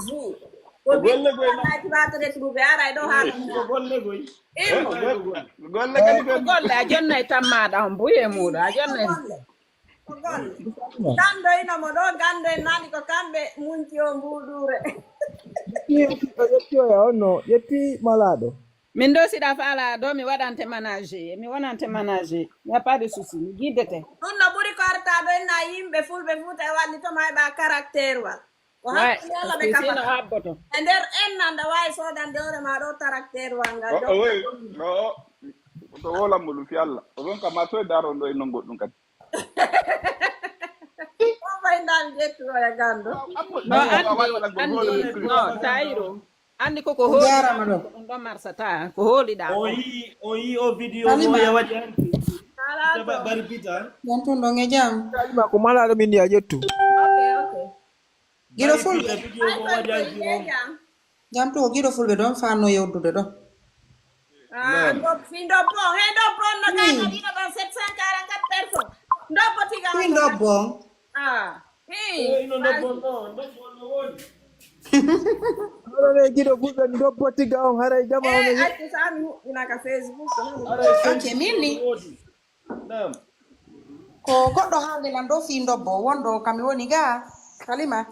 jour. Ko golle goy ma. Ti wata de trouver ara e do ha. Ko golle goy. Golle kadi goy. Golle a jonnay tammaɗa on buye muɗo a jonnay. Ko golle. Gando ino mo do gando en nani ko kambe munci o mbudure. Yetti oya onno yetti malaɗo. Min ɗo siɗa faala ɗo mi waɗante manage mi wonante manage. Il n'y a pas de souci mi guiddete. Ɗum no ɓuri ko arta ɗo en na yimɓe fulɓe fuuta e wallitoma heɓa caractère wa. Ko Ouais, hakkunde Allah parce ɓe que sino kafata. Habboto. E nder en nanda wawi sodande hoore ma ɗo caractère wa ngal Oh, oh, oui. No. Ɗo wolammo ɗum fi Allah. O ɗon kam ma soy daron ɗo e non goɗɗum kadi. Ko fay ndami ƴettuɗo e gando. No andi andi no tayiro. Andi koko hooli Jarama ɗo. Ɗum ɗon marsata ko hooliɗa. O yi o yi o vidéo mo ya waɗi hanti. Bari pita. Yantunɗo e jam. Kalima ko malaɗo min ya ƴettu. Ok, ok. Giɗo fulɓe. Vidéo mo waɗi hanti on. Jam to ko giɗo fulɓe ɗon fanno yewdude ɗo. Ah, ndop fi ndop on he ndop on no kama ɗiɗo ɗon sept cent quarante-quatre personnes. Ndop tiga. Fi ndop on. Ah. Hey. Ino ndop on ɗo ndop on no woni. Oɗon e giɗo fulɓe ndobbo tiga on, haray jama on e accu sami huɓɓina ka Facebook. Haray ok, min ni. Naam. Ko goɗɗo haalde lan ɗo fii ndobbo wonɗo kami woni ga Halima.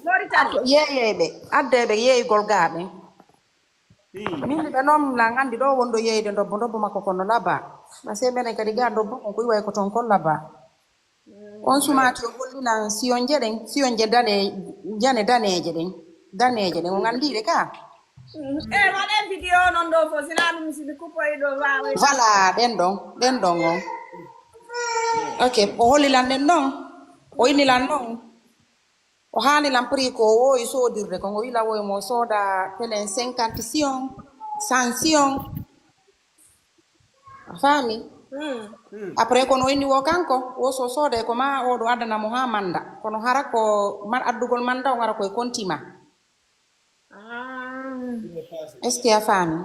Moritani. Yeeyeyɓe addeeɓe yeeygol gaa ɓen. Min ɓe noon lan anndi ɗo wonɗo yeeyde ndobbo ndobbo makko kono laba. Parce que menen kadi gaa ndobbo kon ko iway ko toon kon laba. On sumaati o hollinan siyonje ɗen, siyonje dane, jane daneeje ɗen, daneeje ɗen, on anndiiɗe ka? E waɗe video non ɗo fof sina ɗum sidi kupoy ɗo wawe. Voilà, ɗen ɗon, ɗen ɗon on. Ok, o hollilan ɗen ɗon, o innilan ɗon. O haani lan prix ko o woowi soodirde kon, o wila woy mo sooda pelen cinquante siyon, cent siyon. A faami? Après kono o inni wo kanko wo so soodee ko ma oɗo addana mo haa mannda, kono hara ko man addugol mannda on ara koye konti ma. Est-ce que a faami?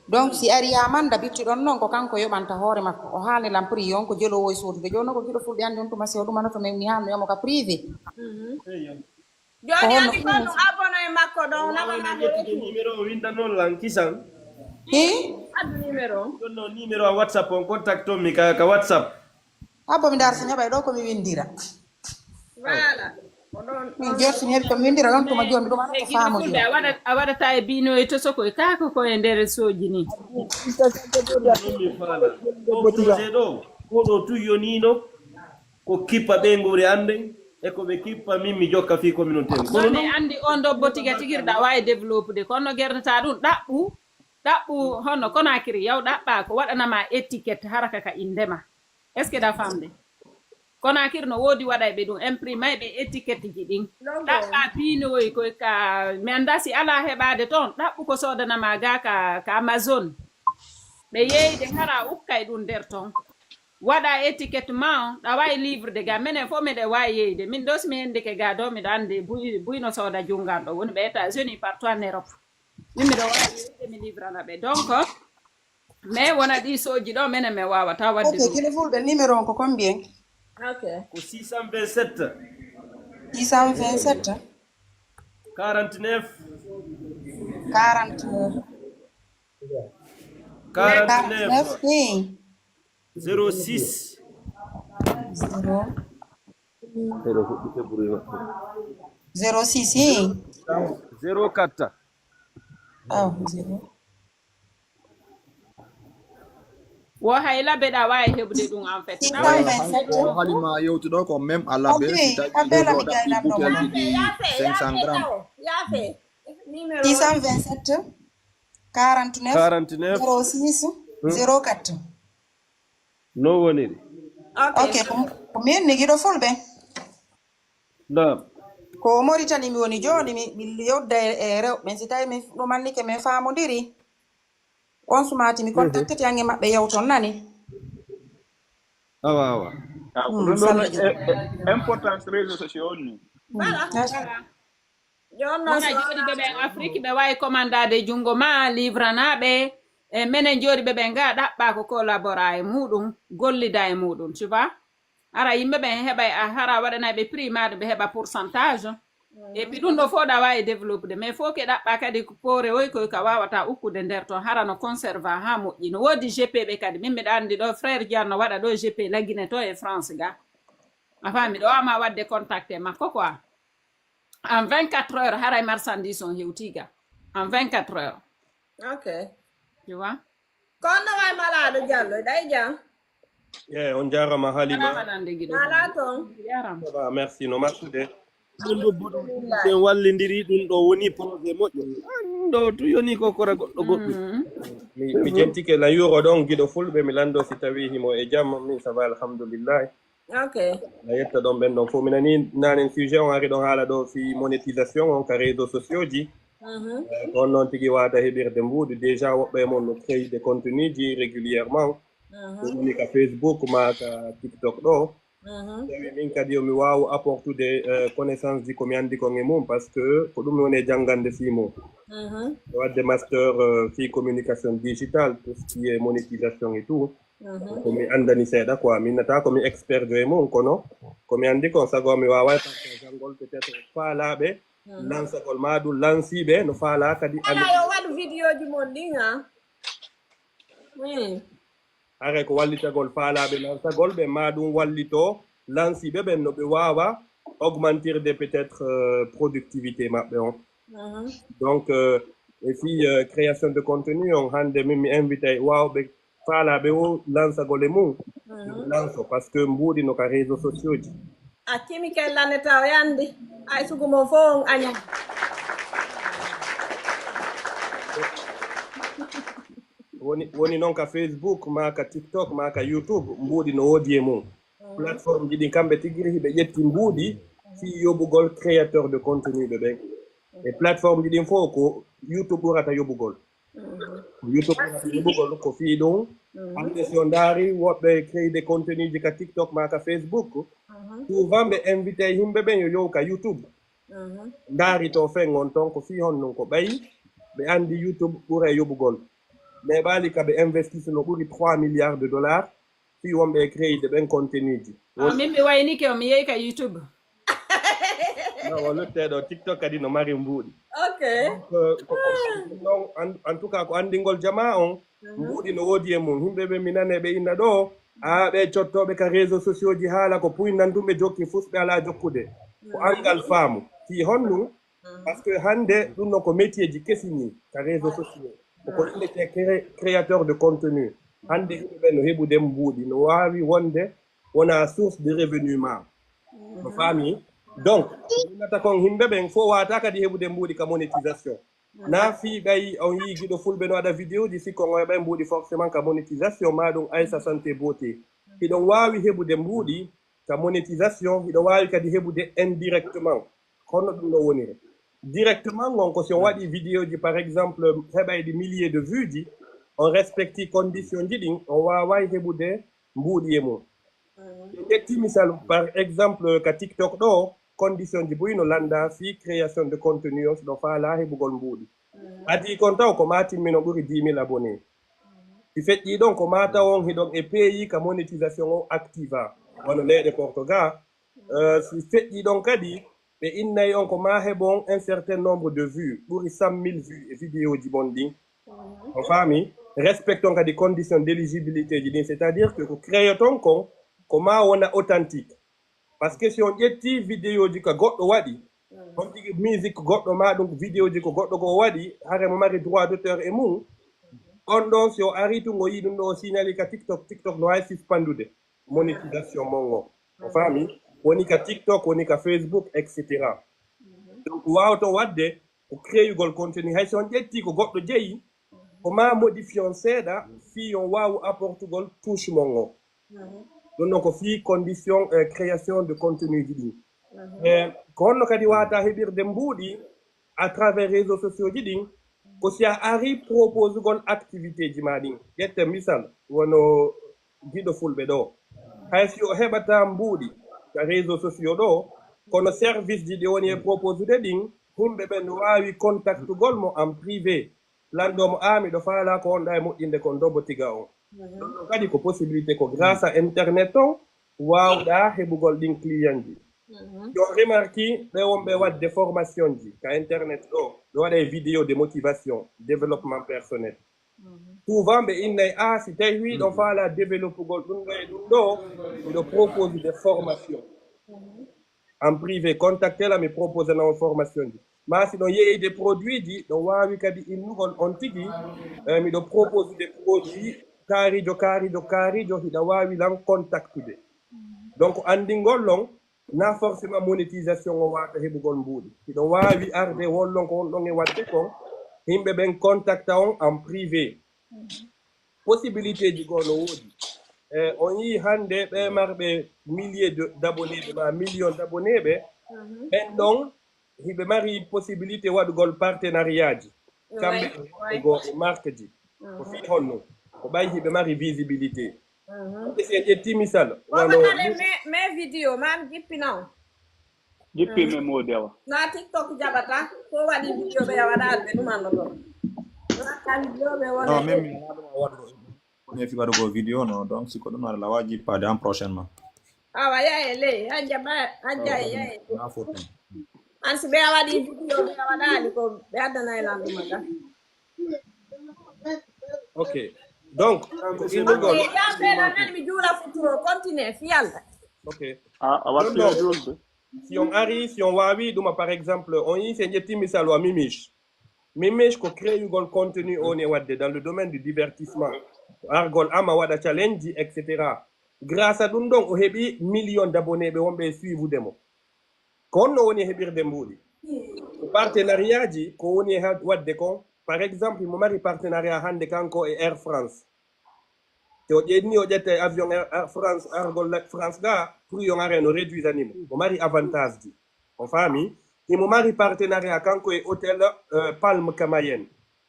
Donc si ari yaa mannda bittuɗon noon ko kanko yoɓanta hoore makko. O haali lan prix on ko jelo woy soodude jooni noon ko giɗo fulɓe anndi on tuma si o ɗumanoto men mi haalnoya mo ka privé. Joni ani ko honno ɗum abonné makko ɗon nama ma mo yettude numéro o winda noon lan kisan. Hi? Addu numéro on. Jonno numéro a WhatsApp on contact on mi ka, ka WhatsApp. Abbo mi dar so mi heɓay ɗo ko mi windira. Voilà. Ko ɗon min jor so mi heɓi ko mi windira ɗon tuma joni ɗum ana ko faamo joni. A waɗa a waɗata e binoy to soko e kaka ko e nder soji ni. Ɗum mi faala. Ɗo projet ɗo ko ɗo tu yonino. Ko kippa ɓe nguri annden e ko ɓe kippa min mi jokka fii communauté am. Kono non mi anndi on ɗo botiga tigirɗa waawi développude kono no gerdata ɗum ɗaɓɓu ɗaɓɓu hono konakiri yaw ɗaɓɓa ko waɗanama étiquette haraka ka indema. Est ce que da famde? Konakiri no woodi waɗayɓe ɗum imprimayɓe étiquette ji ɗin ɗaɓɓa piinowoy koy ka mi annda si ala heɓaade toon ɗaɓɓu ko soodanama ga ka, ka amazone. Ɓe yeeyde hara ukkay ɗum nder toon. Waɗa étiquette ma on ɗa wawi livre de ga menen fof miɗen wawi yeyde min ɗo si mi hendike ga ɗo miɗo andi buy buy no sooda jungan ɗo woni ɓe états unis partout en europe. Min miɗo wawi yeyde mi livrana ɓe donc mais wona ɗi soji ɗo menen min wawata wadde ok ɗum. Kino fulɓe numéro on ko combien? Ok. Ko six cent vingt-sept. Six cent vingt-sept. Quarante-neuf. Quarante. Quarante-neuf. Quarante-neuf, oui. Zéro six. Zéro. Zéro six, oui. Zéro quatre. Ah, zéro. Wo hay labe ɗa wawi heɓude ɗum en fait. Six cent vingt-sept. Wo halima yewtuɗo ko même a labe si tawi ɗiɗo ɗaɓɓi butelji ɗi cinq cent grammes. Six cent vingt-sept, quarante-neuf, quarante-neuf, zéro six, zéro quatre. No woniri? Ok, ko min ni giɗo fulɓe. Naam. Ko Moritani mi woni jooni mi mi yewda e rewɓe si tawi mi ɗumannike min faamodiri. On sumaati mi contactete ange maɓɓe yewton nani. Awa awa. Ɗum ɗon importance réseau sociaux on ni. Wona jooɗiɓe ɓen afrique ɓe wawi commandade junngo ma livranaɓe. E menen jooɗiɓe ɓen ga ɗaɓɓa ko collabora e muɗum gollida e muɗum tu vois. Hara yimɓe ɓen heɓay a hara waɗanay ɓe prix maɗum ɓe heɓa pourcentage. Et puis ɗum ɗo fof ɗa wawi développede mais fof ke ɗaɓɓa kadi poore oy koy ka wawata ukkude nder ton hara no conserva ha moƴƴi no wodi gp ɓe kadi min miɗa andi ɗo frère dian no waɗa ɗo gp lagine to e france ga. A faami ɗo ama wadde contacte makko quoi. En vingt-quatre heures haray marchandise on hewti ga. En vingt-quatre heures. Ok. Tu vois? Kono no way malaɗo jallo ɗay jam. Eyi on jarama halima. Ala ton. Jarama. Merci no marsude. Ɗum ɗo boɗo en wallidiri ɗum ɗo woni projet moƴƴo. Ɗo tu yoni ko kora goɗɗo goɗɗum. Mi jentike la yuro ɗon giɗo fulɓe mi lando si tawi himo e jam min ça va alhamdulillahi. Ok. A yetta ɗon ɓen ɗon fof mi nani nanen sujet on ari ɗon haala ɗo fi monétisation on ka réseau sociaux ji. Ko on noon tigi wata heɓirde mbuuɗi déjà woɓɓe e mon no créyde contenu ji régulièrement. Ko woni ka facebook ma ka tiktok ɗo. Tawi min kadi yomi waawu apportude connaissance ji komi anndi kon e mum parce que ko ɗum mi woni e janngande fii mum. Wadde master fii communication digital tout ce qui est monétisation et tout. Ko mi anndani seeɗa quoi mi innata ko mi expert jo e mum kono ko mi anndi kon sago mi waaway partage anngol peut être faalaaɓe. lansagol ma ɗum lansiiɓe no faalaa kadi. Ala yo waɗu vidéo ji mon ɗin, ha. Hmm. Hare ko wallitagol faalaaɓe lansagol ɓe, ma ɗum wallito lansiiɓe ɓen no ɓe waawa augmentirde peut-être, euh, productivité maɓɓe on. Mhm. Donc, euh, e fii, euh, création de contenu on, hannde min mi invité waawɓe faalaaɓe o lansagol e mum. Mhm. Lanso, parce que mbuuɗi no ka réseaux sociaux ji. A kimi kellane taw yandi. Ay sugu mon fo on aña. Woni, woni noon ka Facebook, ma ka TikTok, ma ka YouTube, mbuuɗi no woodi e mum. Mhm. Plateforme ji ɗin kamɓe tigiri hiɓe ƴetti mbuuɗi fii yoɓugol créateur de contenu ɓe ɓen. E plateforme ji ɗin fof ko YouTube ɓurata yoɓugol. Mhm. Ko YouTube ɓurata yoɓugol ko fii ɗum. Mhm. Hannde si o ndaari woɓɓe créé de contenu ji ka TikTok ma ka Facebook, mhm, souvent ɓe invité yimɓe ɓen yo yow ka YouTube. Mhm. Ndaari to fen on ton ko fii hon nun ko ɓayi ɓe anndi YouTube ɓura yoɓugol. Mais ɓaali ka ɓe investissé no ɓuri trois milliards de dollars fii wonɓe e créé de ɓen contenu ji. Ah, min mi waynike o, mi yehi ka YouTube. Non, o lutte ɗo, TikTok kadi no mari mbuuɗi. Ok. Donc, euh, ko, ko, non, en, en tout cas, ko anndingol jamaa on, mhm, mbuuɗi no woodi e mum. Yimɓe ɓe mi nane ɓe inna ɗo, a ɓe cottooɓe ka réseaux sociaux ji haala ko puynnan ɗum ɓe jokki fus ɓe alaa jokkude. Ko, mhm, anngal faamu. Fii honɗum? Mhm. Parce que hannde ɗum no ko métier ji kesi ni ka réseaux sociaux. Ko ko innete cré-, créateur de contenu. Hannde yimɓe ɓe no heɓude mbuuɗi, no waawi wonde wona source de revenu ma. No faami? Donc, innata kon yimɓe ɓen fof waata kadi heɓude mbuuɗi ka monétisation. Na fii ɓay on yii giɗo fulɓe no waɗa vidéo ji, sikko on ɓay mbuuɗi forcément ka monétisation, ma ɗum Aïssa Santé Beauté. Hiɗon waawi heɓude mbuuɗi ka monétisation, hiɗo waawi kadi heɓude indirectement. Kono ɗum no woniri. Directement on ko si on waɗi vidéo ji, par exemple, heɓay ɗi milliers de vues ji, on respecti condition ji ɗin, on waaway heɓude mbuuɗi e mum. Mhm. En ƴetti misal, par exemple, ka TikTok ɗo, condition ji buy no lannda fii création de contenu on, si ɗo faalaa heɓugol mbuuɗi. Mhm. Adii kon taw ko ma timmino ɓuri dix mille abonnés. Mhm. Si feƴƴii ɗon ko ma taw on hiɗon e pays ka monétisation on activa, wano leyɗe Portugal. Mhm. Euh, si feƴƴii ɗon kadi, ɓe innay on ko ma heɓon un certain nombre de vues, ɓuri cent mille vues e vidéo ji mon ɗin. Mhm. On faami? Respecton kadi condition d'éligibilité ji ɗin, c'est-à-dire que ko créoton kon, ko ma wona authentique. Parce que si on ƴetti vidéo ji ka goɗɗo waɗi, mhm, on tigi musique goɗɗo ma ɗum vidéo ji ko goɗɗo goo waɗi, hare mo mari droit d'auteur e mum, on ɗon si o ari tun o yii ɗum ɗo o signali ka TikTok, TikTok no waawi suspendude monétisation mon on. On faami? Woni ka TikTok, woni ka Facebook, et cetera. Mhm. Donc, waawto waɗde ko créugol contenu. Hay si on ƴetti ko goɗɗo jeyi, ko ma modifié on seeɗa, fii on waawu apportugol touche mon on. Mhm. Ɗum noon ko fii condition, eh, création de contenu ji ɗin. Mhm. Eh, ko honno kadi waata heɓirde mbuuɗi à travers réseaux sociaux ji ɗin, ko si a ari proposugol activité ji ma ɗin. Ƴette misal, wono giɗo fulɓe ɗo. Hay si o heɓata mbuuɗi ka réseaux sociaux ɗo, kono service ji ɗi woni e proposude ɗin, yimɓe ɓen no waawi contactugol mo en privé. Lanndoo mo, a miɗo faalaa ko wonɗaa e moƴƴinde kon, dobo tiga on. Mhm. Ɗum ɗon kadi ko possibilité, ko grâce à internet on waawɗaa heɓugol ɗin client ji. Mhm. Yo remarque ɓe wonɓe waɗde formation ji ka internet ɗo, ɓe waɗa e vidéo de motivation, développement personnel. Mhm. Souvent ɓe innay, a si tawi wiɗon faalaa développugol ɗum ɗo e ɗum ɗo, miɗo propose de formation. Mhm. En privé, contacté la, mi proposé na on formation ji. Ma si ɗon yeeyde produit ji, ɗon waawi kadi innugol on tigi, eh, miɗo proposé de produit kaarijo, kaarijo, kaarijo, hiɗa waawi lan contactude. Donc, anndingol on, na forcément monétisation o waata heɓugol mbuuɗi. Hiɗon waawi arde won lon ko won ɗon e waɗde kon, yimɓe ɓen contacta on en privé. Possibilité ji goo no woodi. Eh, on yii hannde ɓe marɓe milliers de, d'abonnés ɓe, ma million d'abonnés ɓe, mhm, ɓen ɗon hiɓe mari possibilité waɗugol partenariat ji. Kamɓe, ouais, e goo e marque ji. Ko, mhm, fii honno? Ko ɓay hiɓe mari visibilité. Mhm. Ɓe si en ƴetti misal, wano kare mi, me, me vidéo, ma mi jippina on. Jippi, mhm, men moodi awa. Na TikTok jaɓata, ko waɗi vidéo ɓe waɗaade ɓe ɗum annoto. Na kan vidéo ɓe wona. Non, même mi waɗugo, on e fi waɗugo vidéo, non, donc si ko ɗum waɗa lawa jippaade en prochainement. Awa, yaye ley, hajja ba, hajja, awa, yaye. Na foti. An si ɓe a waɗi video, ɓe a waɗaali ko, ɓe addanay lan ɗum ata. Ok. Donc, ko innugol. Yamɓe lan nan mi juula futuro, continue, fiyalla. Ok. A watti Non, e julde. Si on ari, si on waawi ɗuma, par exemple, on yi si en ƴetti misal wa Mimich. Mimich ko créeugol contenu o ne waɗde dans le domaine du divertissement. Argol ama waɗa challenge, et cetera. Grâce à ɗum ɗon, o heɓi million d'abonnés ɓe wonɓe e suivre mo. Ko honno woni e heɓirde mbuuɗi? Ko partenariat ji ko woni e ha- waɗde kon. Par exemple, mo mari partenariat hannde kanko e Air France. Te o ƴeeɗni o ƴetta e avion Air, Air France, argol la- France ga, prix on are no réduisani mo. O mari avantage ji. O faami? Imo mari partenariat kanko e hôtel euh, Palme Camayen.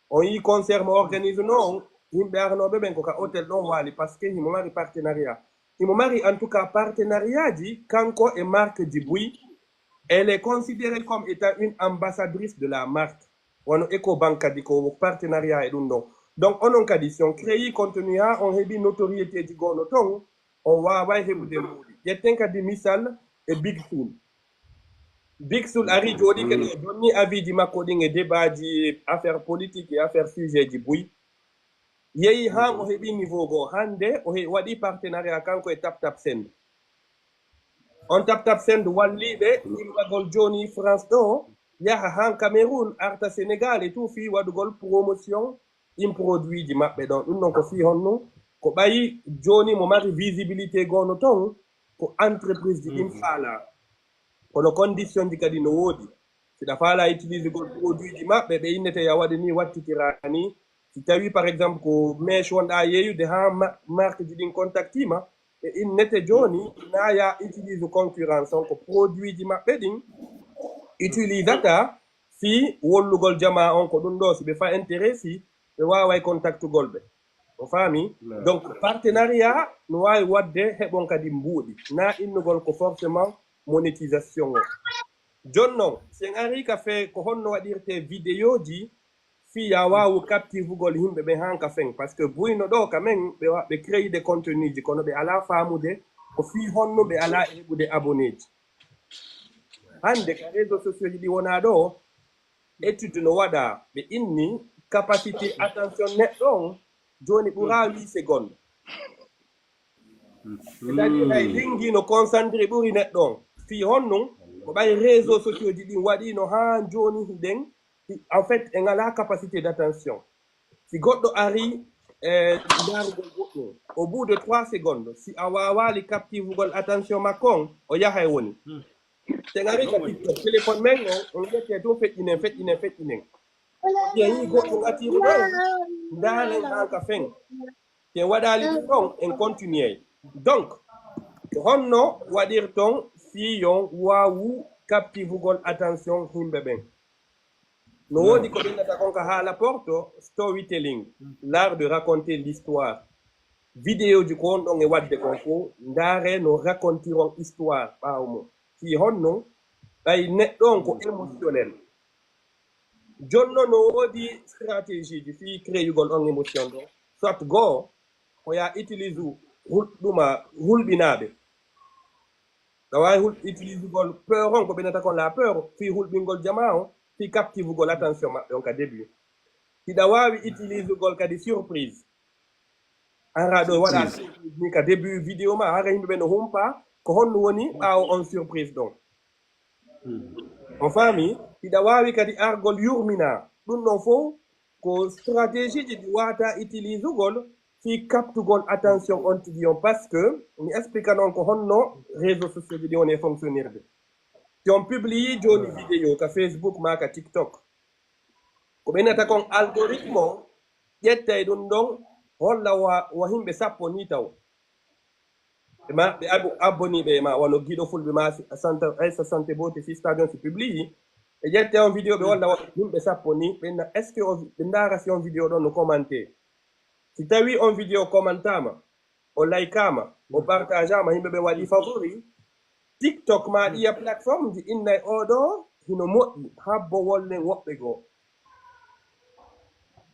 On yi concert mo organise non, yimɓe arnooɓe ɓen ko ka hôtel ɗon waali parce que himo mari partenariat. Himo mari en tout cas partenariat ji kanko e marque ji buy. Elle est considérée comme étant une ambassadrice de la marque. Wano Ecobank kadi ko partenariat e ɗum ɗon. Donc onon kadi si on créé contenu ha on heɓi notoriété ji gono ton, on waaway heɓude mbuuɗi. Ƴetten kadi misal e Big Soul. Big Soul ari jooɗi kadi o jonni avis ji makko ɗin e débat ji affaire politique e affaire sujet ji buy. Yehi ha o heɓi niveau goo hannde o he- waɗi partenariat kanko e Tap Tap Send. On Tap Tap Send walliɓe immagol jooni France ɗo yaha han Cameroun arta Sénégal e tout fii waɗugol promotion in produit ji maɓɓe ɗon. Ɗum ɗon ko fii honno ko ɓayi jooni mo mari visibilité goono ton ko entreprise ji ɗin faala. Kono condition ji kadi no woodi. Siɗa faala utilisugol produit ji maɓɓe ɓe innete ya waɗi ni wattitira ni. Si tawi par exemple ko mèche wonɗa yeeyude ha ma- marque ji ɗin contactima ɓe innete jooni na ya utilise concurrence on ko produit ji maɓɓe ɗin utilisata fii wollugol jama on ko ɗum ɗo si ɓe fa intéressé ɓe waaway contactugol ɓe. O faami? Donc partenariat no waawi waɗde heɓon kadi mbuuɗi na innugol ko forcément monétisation o. Jooni non si en ari ka fee ko honno waɗirte vidéo ji fii ya waawu captivugol yimɓe ɓe han ka fen parce que buyno ɗo ka men ɓe wa- ɓe créé de contenu ji kono ɓe alaa faamude ko fii honno ɓe alaa e heɓude abonné ji. Hannde ka réseau sociaux ji ɗi wonaa ɗo étude no waɗa ɓe inni capacité attention neɗɗo on jooni ɓura huit secondes. C'est-à-dire hay lingi no concentré ɓuri neɗɗo on fii honnun ko ɓay réseau sociaux ji ɗin waɗino haa jooni hiɗen en fait en alaa capacité d'attention. Si goɗɗo ari e ndaarugol goɗɗum au bout de trois secondes si a waawaali captivugol attention makko on o yahay woni. Te ngari ka TikTok téléphone men on on ƴette tun feƴƴinen feƴƴinen feƴƴinen. Yehi goɗɗum atiiru ɗo ndaaren an ka fen. Te waɗaali ɗum ɗon en continuer. Donc ko honno waɗirton fii yon waawu captivugol attention himɓe ɓen? No woodi ko ɓe innata kon ka haala porto storytelling, l'art de raconter l'histoire. Vidéo ji ko on ɗon e waɗde kon fof ndaare no racontiron histoire ɓaawo mum. Fii honno ɓay neɗɗo on ko émotionnel. Jonno no woodi stratégie ji fii créugol on émotion ɗo soit goo ko ya utilise hulɗuma hulɓinaaɓe. Ɗa waawi hul utilisugol peur on ko ɓe nata kon la peur fii hulɓingol jama on fii captivugol attention maɓɓe on ka début. Hiɗa waawi utilisugol kadi surprise. Ara ɗo waɗa surprise ni ka début vidéo ma hara yimɓe ɓe no humpa ko honno woni ɓaawo on surprise ɗon. On faami hiɗa waawi kadi argol yurmina ɗum ɗon fof ko stratégie ji ɗi wata utilisugol fii captugol attention on tigi on parce que mi explique non ko honno réseau sociaux ji ɗi woni e fonctionnirde. Si on publie jooni vidéo ka Facebook ma ka TikTok ko ɓe nata kon algorithme o ƴettay ɗum ɗon holla wa wa himɓe sappo ni taw. Ema ɓe abonniɓe ema wano giɗo fulɓe ma santa aysa sante boti fi stadion si publie ɓe ƴette on vidéo ɓe walla wa yimɓe sappo ni ɓe est ce que ɓe ndaara si on vidéo ɗon no commenté. Si tawi on vidéo commentama o laykama o partagama yimɓe ɓe waɗi favori. TikTok ma ɗiya plateforme ji innay oɗo hino moƴƴi habbo wollen woɓɓe goo.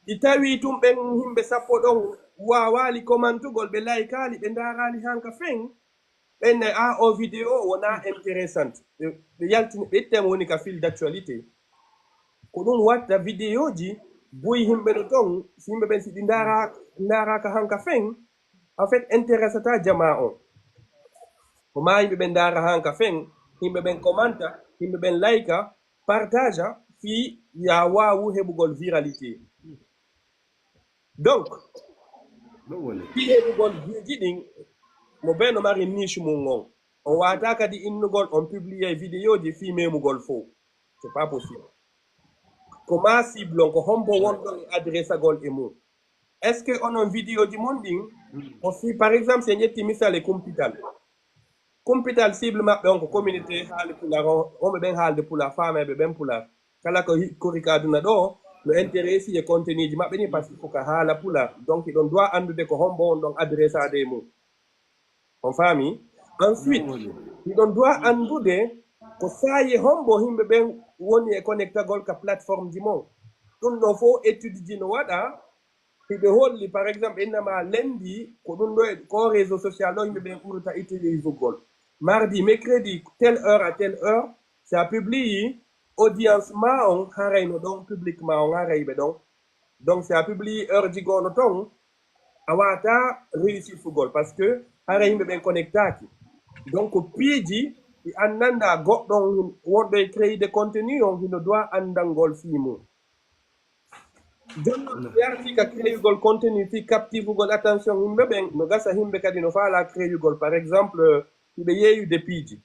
Ɗi tawi tun ɓen yimɓe sappo ɗon wawaali komantugol ɓe laykaali ɓe ndaaraali hanka fen. Ɓen nayi, ah, o vidéo wona intéressante. Ɓe, ɓe yaltini, ɓe ittema woni ka fil d'actualité. Ko ɗum watta vidéoji buy himɓe no ton, si yimɓe ɓen si ɗi ndaara, ndaaraka hanka fen, en fait, intéressata jama on. Ko ma yimɓe ɓen ndaara hanka fen, yimɓe ɓen commenta, yimɓe ɓen layka, partaja, fii ya waawu heɓugol viralité. Donc, fii heɓugol viewji ɗin, mo bee no mari niche mum on. On waata kadi innugol on publier vidéoji fii memugol fow. C'est pas possible. Ko ma cible on, ko hombo wonɗon e adressagol e mum. Est-ce que onon vidéoji mon ɗin, ko fii, par exemple, si en ƴetti misal e kumpital, kumpital cible maɓɓe on ko communauté haali pular on, wonɓe ɓen haalde pular, faameyɓe ɓen pular. Kala ko hi-, kori ka aduna ɗo, no intéressé e contenu ji maɓɓe ni, parce que ko ka haala pular. Donc, hiɗon doit anndude ko hombo on ɗon adressade e mum. On faami? Ensuite, hiɗon doit anndude ko saayi e hombo yimɓe ɓen woni e connectagol ka plateforme ji mon. Ɗum ɗo fof étude ji no waɗa, hiɓe holli, par exemple, innama lundi, ko ɗum ɗo e, ko réseau social ɗo yimɓe ɓen ɓurata utilisugol. Mardi, mercredi, telle heure à telle heure, si a publie, audience ma on, haray no ɗon, public ma on, haray ɓe ɗon. Donc, si a publie heure ji goo no ton, a waata réussir fugol, parce que haray yimɓe ɓen connectaki. Donc, piiji ɗi annanda goɗɗo on wonɗo e créer de contenu on, hino doit andangol fii mum. Jooni non, mi arti ka créugol contenu fii captivugol attention yimɓe ɓen, no gasa yimɓe kadi no faala créugol, par exemple, hiɓe yeeyude piiji.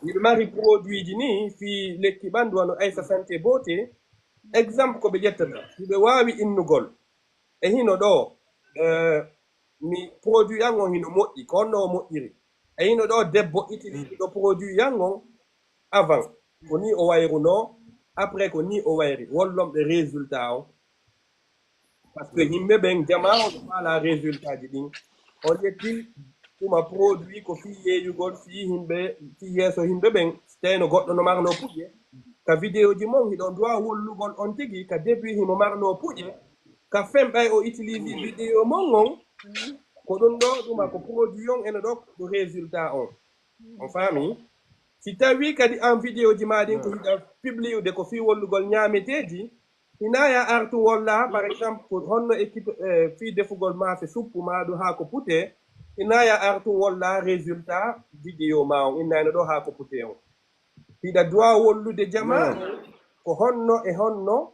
Hiɓe mari produit ji ni fii lekki ɓandu, wano Aisa Santé Beauté. Exemple ko ɓe ƴettata, hiɓe waawi innugol. E hino ɗo, eh, mi produit an on hino moƴƴi, ko honno o moƴƴiri. E hino ɗo debbo utilise ɗo produit an on avant, ko ni o wayruno, après ko ni o wayri. Wollon ɓe résultat on. Parce que yimɓe ɓen, jama on no faala résultat ji ɗin. On ƴetti tuma produit ko fii yeeyugol, fii yimɓe, fii yeeso yimɓe ɓen, si tawi no goɗɗo no marno puƴe. Ka vidéo ji mon, hiɗon doit wollugol on tigi, ka début himo marno puƴe. Ka fen ɓay o utilise vidéo mon on, ko ɗum ɗo, ɗuma ko produit on eno ɗo, ko résultat on. On faami? Si tawi kadi an vidéo ji ma ɗin ko hiɗa publiude ko fii wollugol ñaameteeji, hina ya artu wolla, par exemple, ko honno équipe, eh, fii defugol maafe suppu ma ɗum haako pute, hina ya artu wolla résultat vidéo ma on, innayno ɗo haako pute on. Hiɗa doit wollude jama, ko honno e honno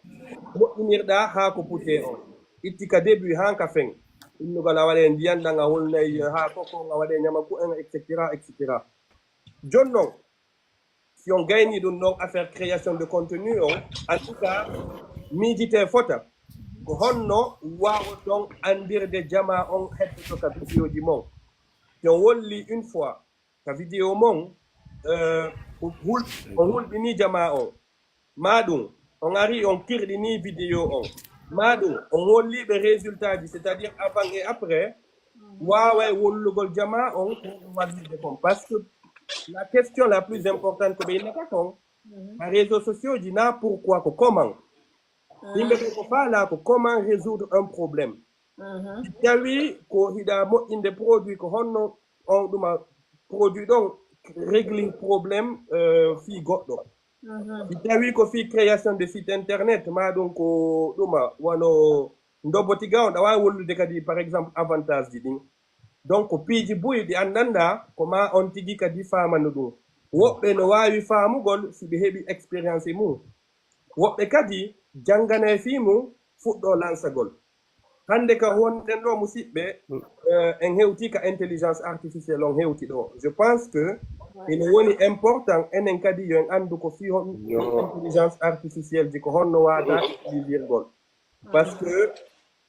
moƴƴinirɗa haako pute on. Itti ka début han ka fen. Innugol a waɗe ndiyan ɗan, a hulnay haako kon, a waɗe ñama ku en, et cetera, et cetera. Jooni non, si on gayni ɗum ɗon affaire création de contenu on, en tout cas, miijite fota ko honno waawoton anndirde jama on heddoto ka vidéo ji mon. Si on wolli une fois ka vidéo mon, eh, ko hul-, on hulɓini jama on. Ma ɗum, on ari on kirɗini vidéo on. Ma ɗum, on holli ɓe résultat ji, c'est-à-dire avant et après, waaway wollugol jama on, ko ɗum wallirde kon. Parce que la question la plus importante ko ɓe innata kon, ka réseaux sociaux ji na pourquoi, ko comment. Yimɓe ɓe ko faala ko comment résoudre un problème. Si tawi ko hiɗa moƴƴinde produit, ko honno on ɗuma produit ɗon régler problème, euh, fii goɗɗo. Si tawi ko fii création de site internet, ma ɗum ko ɗuma wano ndobo tiga on, a waawi wollude kadi, par exemple, avantage ji ɗin. Donc, piiji buy ɗi anndanɗa, ko ma on tigi kadi faamano ɗum. Woɓɓe no waawi faamugol si ɓe heɓi expérience e mum. Woɓɓe kadi jannganay fii mum fuɗɗo lansagol. Hannde ka wonɗen ɗo, musiɓɓe, eh, en hewti ka intelligence artificielle, on hewti ɗo. Je pense que ino woni important, enen kadi yo en anndu ko fii hon intelligence artificielle ji, ko honno waata utilisirgol. Parce que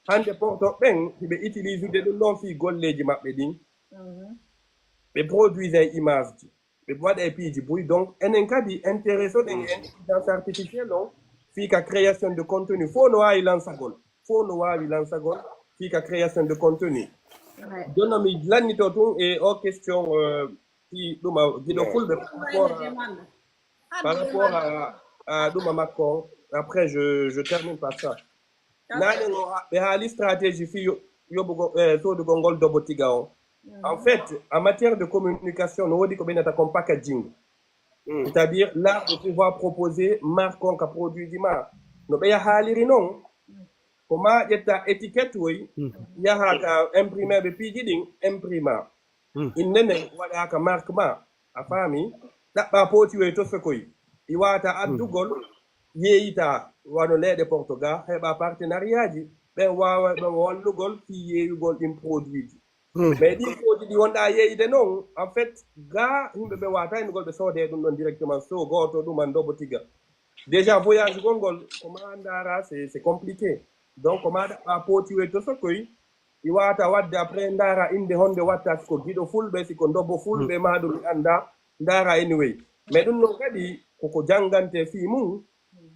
hannde porto ɓen hiɓe utiliser ɗum ɗon fii golleeji maɓɓe ɗin. Ɓe produisay image ji. Ɓe waɗa e piiji buy. Donc, enen kadi intéressé ɗen e intelligence artificielle on, fii ka création de contenu. Fof no waawi lansagol. Fof no waawi lansagol fii ka création de contenu. Jooni mi lannito tun e o question, euh, fii ɗuma giɗo fulɓe par rapport à, par rapport à, à ɗuma makko on. Après, je, je termine par ça. Naane ngo, ɓe haali stratégie fii yo-, yoɓugo, eh, soodugol ngol dobo tiga on. En fait, en matière de communication, no woodi ko ɓe nata kon packaging. C'est-à-dire, l'art de pouvoir proposer marque on ka produit ji ma. No ɓeya haaliri non, ko ma ƴetta étiquette woy, yaha ka imprimeur ɓe piiji ɗin, imprima. Innde nden waɗa ka marque ma. A faami? Ɗaɓɓa pooti woy to sokoy. I waata addugol, yeeyita wano leyɗe Portugal, heɓa partenariat ji. Ɓen waawa ɓe wallugol fii yeeyugol ɗin produit ji. Mais ɗin produit ɗi wonɗa yeeyde non, en fait, ga yimɓe ɓe waata innugol ɓe soodee ɗum ɗon directement, so gooto ɗum an dobo tiga. Déjà voyage gol ngol, ko ma ndaara, c'est c'est compliqué. Donc ko ma ɗaɓɓa pooti woy to sokoy, i waata wadde après ndaara innde honde watta, si ko giɗo fulɓe, si ko ndobo fulɓe, ma ɗum mi annda, ndaara anyway. Mais ɗum non kadi koko janngante fii mum,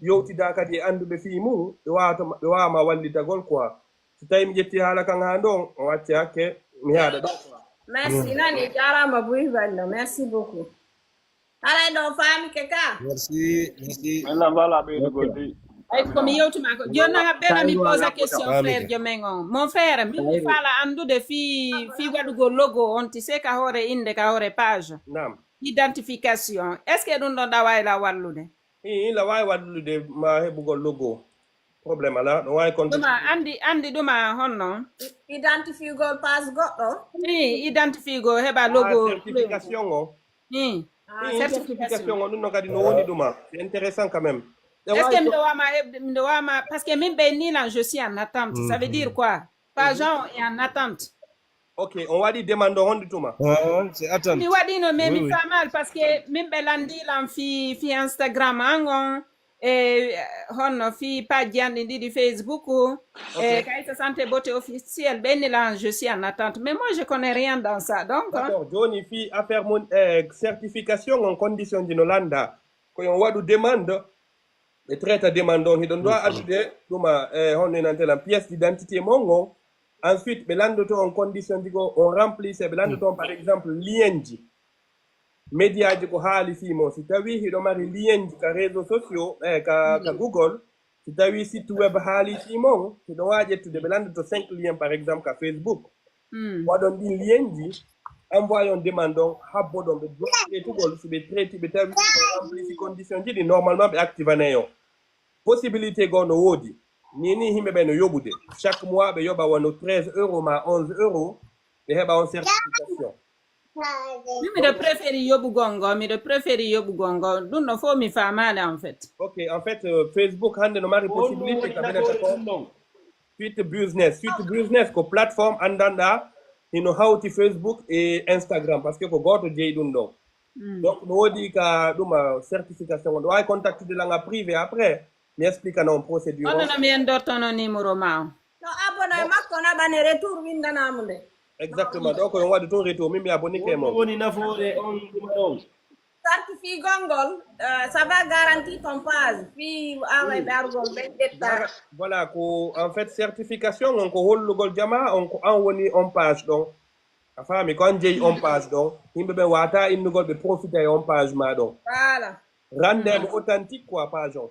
yewtida kadi e annduɓe fii mum, ɓe waata, ɓe waawa ma wallitagol quoi. Si tawi mi ƴetti haala kan haa ɗon, o acci hakke, mi haɗa ɗon quoi. Merci, nani, jaaraama buy Bello, merci beaucoup. Haray ɗo faami ke ka. Merci, merci. Voilà, voilà, ɓeydu goldi. Ay, ko mi yewtuma ko. Jooni noon, haɓɓe mi posa question, frère Jomen on. Mon frère, min mi faala anndude fii, fii waɗugol logo on, ti se ka hoore innde, ka hoore page. Naam. Identification. Est-ce que ɗum ɗon ɗa waawi la wallude? Ii, la waawi wallude ma heɓugol logo. Problème alaa, ɗo waawi compte. Ɗuma, anndi, anndi ɗuma honno? I-, identifiugol page goɗɗo? Ii, identifiugol, heɓa logo. Ah, certification o. Ii. Ah, certification o, ɗum no kadi no woni ɗuma. C'est intéressant quand même. Est-ce que miɗo waama heɓde, miɗo waama, parce que min ɓe ni lan, je suis en attente. Ça veut dire quoi? Page o est en attente. Ok, on waɗi demande o honde tuma? Ah, c'est attente. Mi waɗino, mais mi faamaali, parce que min ɓe lanndi lan fii, fii Instagram an on, e honno fii page an ɗin ɗiɗi Facebook, e Kaisa Santé Beauté Officiel, ɓe ni lan, je suis en attente. Mais moi, je connais rien dans ça, donc, hein. D'accord, jooni fii affaire mon, eh, certification on, condition ji no lannda. Ko yo on waɗu demande, ɓe traita demande on. Hiɗon ɗo addude ɗuma, eh, honno inante lan, pièce d'identité mon on. Ensuite, ɓe lanndoto on condition ji go on remplissé, ɓe lanndoto on, par exemple, lien ji. Média ji ko haali fii mon. Si tawi hiɗo mari lien ji ka réseaux sociaux, eh, ka, ka Google, si tawi site web haali fii mon, hiɗo waawi ƴettude, ɓe lanndoto cinq liens, par exemple, ka Facebook. Waɗon ɗin lien ji, envoyon demande on, habboɗon ɓe, ɓe tugol, si ɓe traiti, ɓe tawi ɓe remplisi condition ji ɗi, normalement ɓe activanay on. Possibilité goo no woodi. Ni, ni yimɓe ɓe no yoɓude. Chaque mois ɓe yoɓa wano treize euros ma onze euros, ɓe heɓa on certification. Min miɗo préféri yoɓugol ngo, miɗo préféri yoɓugol ngo. Ɗum ɗo fof mi faamaali, en fait. Ok, en fait, euh, Facebook hannde no mari possibilité ka ɓe nata ko suite business. Suite business ko plateforme anndanɗa hino hawti Facebook e Instagram, parce que ko gooto jeyi ɗum ɗon. Donc no woodi ka ɗum, euh, certification. On ɗo waawi contactude lan en privé après, mi explique on procédure. Hono no mi enndortono numéro ma o? No abonné e makko, naɓane retour, winndanaamo nde. Exactement. Donc on waɗi toon retour, min mi abonné ke mo. Woni nafoore on ɗum ɗon. Certifié gol ngol, euh, ça va garantir ton page. Fii awa e dargol ɓe ƴetta. Voilà, ko en fait certification on ko hollugol jama on ko an woni on page ɗon. A faami, ko an jeyi on page ɗon. Yimɓe ɓe wata innugol ɓe profita e on page ma ɗon. Voilà. Rande mo authentique quoi page on.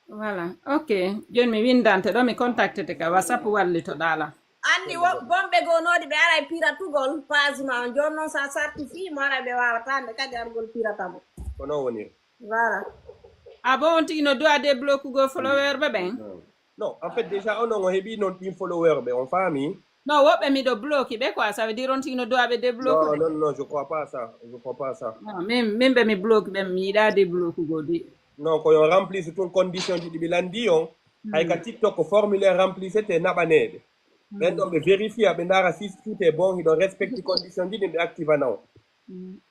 Voilà, ok. Jooni mi winndante ɗo, mi contactete ka WhatsApp, wallitoɗaa lan. Anndi wo-, bonɓe goo noodi ɓe aray piratugol page ma on. Jooni noon, so a certifié mo, aray ɓe waawataa nde kadi argol pirata mo. Ko noon woniri. Voilà. Ah bon, on tigi no du'a débloquer goo follower ɓe ɓen? Non, en fait, déjà, on, on heɓi noon ɗin follower ɓe, on faami? Non, woɓɓe miɗo bloqué ɓe quoi, ça veut dire on tigi no du'a ɓe débloquer? Non, non, non, je crois pas ça, je crois pas ça. Non, min, min ɓe mi bloqué ɓe, mi yiɗa débloquer goo de. Non, ko yo remplisse tun condition ji ɗi ɓe lanndi on. Hay ka TikTok ko formulaire remplissete naɓaneede. Ɓen ɗon ɓe vérifier, ɓe ndaara si tout est bon, hiɗo respecte condition ji ɗin, ɓe activana on.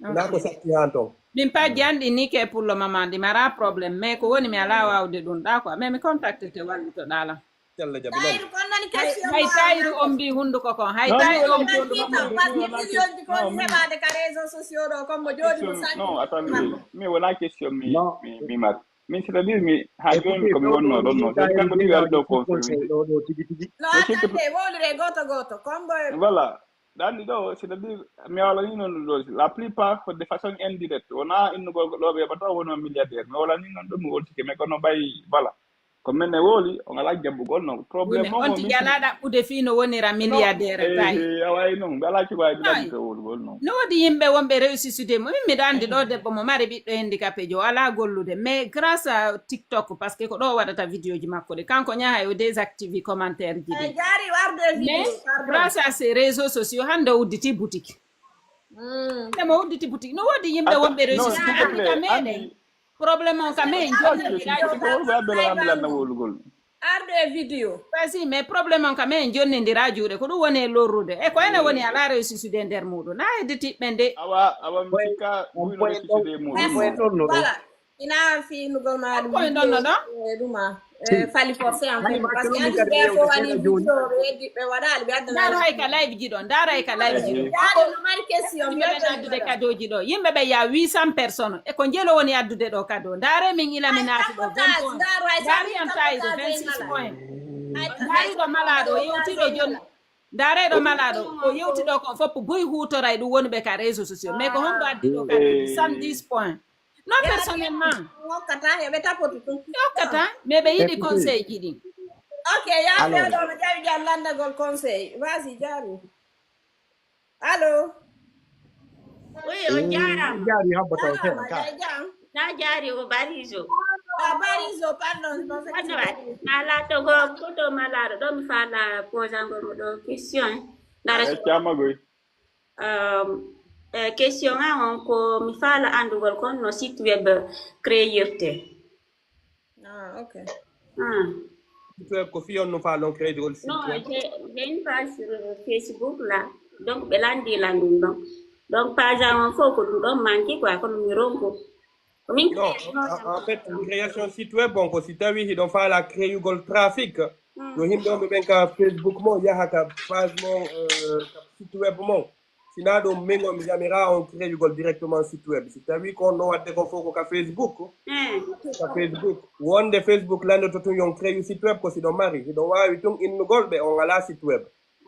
Wonaa ko satti haa ton. Min page an ɗi ni ke pour le moment, ɗi mara problème, mais ko woni mi alaa waawde ɗum ɗa quoi, mais mi contactete wallitoɗaa lan. Yalla jaɓi lan. Tayiru, kon nani question. Hay Tayiru on mbi hunduko kon. Hay Tayiru on mbi hunduko kon. Parce que million ji ko heɓaade ka réseaux sociaux ɗo, kon mo jooɗi mo sanki. Non, attendez. Mi wona question mi, mi, mi mari. Min, c'est-à-dire, mi, ha jooni ko mi wonno ɗon no. C'est-à-dire, kanko ɗiɗi alɗo ko conseil ɗo, ɗo, tigi, tigi. Non, attendez, wowlire gooto gooto. Kon mbo. Voilà. Ɗa anndi ɗo, c'est-à-dire, mi wala ni noon ɗo, la plupart ko de façon indirecte. Wona innugol ko ɗo ɓe heɓata, wono milliardaire. Mi wala ni noon ɗum, mi woltike, mais kono ɓay, voilà. Ko min ne wowli, on alaa jaɓɓugol non. Problème on, on tigi alaa ɗaɓɓude fii no wonira milliardaire tawi. Awa e non, ɓe alaa cuɓaaɓe ɗaɓɓude wowlugol non. No woodi yimɓe wonɓe réussisude mo. Min miɗo anndi ɗo debbo mo mari ɓiɗɗo handicapé jo, alaa gollude. Mais grâce à TikTok, parce que ko ɗo waɗata vidéo ji makko ɗi. Kanko ñaha o désactive commentaire ji ɗi. Mais grâce à ces réseaux sociaux, hannde o udditi boutique. Nde mo udditi boutique. No woodi yimɓe wonɓe réussisude ka meɗen. Problème on ka men jonni. Arde e vidéo. Vas-y, mais problème on ka men jonnindira juuɗe. Ko ɗum woni e lorrude. E ko ene woni alaa réussisude e nder muɗum. Na hedditiɓɓe nde. Awa, awa, mi sikka ɓuyno réussisude e muɗum. Voilà. Ina fiinugol ma ɗum. Ko en ɗonno ɗo? Ɗuma. Fali forcé en fait. Parce que andi ɓe ko wani vidéo ɓe heddi ɓe waɗali ɓe addana. Ndaro hay ka live ji ɗo. Ndaro hay ka live ji ɗo. Yaade no mari question. Yimɓe ɓe addude cadeau ji ɗo. Yimɓe ɓe ya huit cent personnes. E ko njelo woni addude ɗo cadeau. Ndare min ila mi naati ɗo. Ndaro hay ka live ji ɗo. Ndari ɗo malaɗo yewtiɗo joni. Ndare ɗo malaɗo ko yewtiɗo kon fof buy hutoray ɗum woni ɓe ka réseau sociaux mais ko honɗo addi ɗo kadi cent dix points. Non personnellement. Hokkata heɓe tapotu tun. Hokkata mais ɓe yiɗi conseil ji ɗin. Ok yaafeɗo no ƴawi ƴan landagol conseil. Vas-y jaari. Allo. Oui, on jarama. Jaari habba taw seeɗa ka. Na jaari ko barijo. Ah, barijo pardon. Pardon. Ala to go koto malaɗo ɗo mi fala posangol mo ɗo question. Dara. Camma goy. Ehm, eh, question an on ko mi faala anndugol kon no site web créirte. Ah, ok. Ah. Site web ko fii on no faala on créirgol site web? Non, j'ai une page sur Facebook là. Donc ɓe lanndi lan ɗum ɗon. Donc page an on fof ko ɗum ɗon manque quoi, kono mi ronko. Non, en fait, création site web on ko si tawi hiɗon faala créugol trafic. Yo himɓe on ɓe ɓen ka Facebook mo yaha ka page mo ka site web mo. Sina ɗum min on mi yamira on créugol directement site web. Si tawi ko on no wadde ko fof ko ka Facebook. Ka Facebook. Wonde Facebook landoto tun yon creu site web ko si ɗon mari. Hiɗon wawi tun innugol ɓe on ala site web.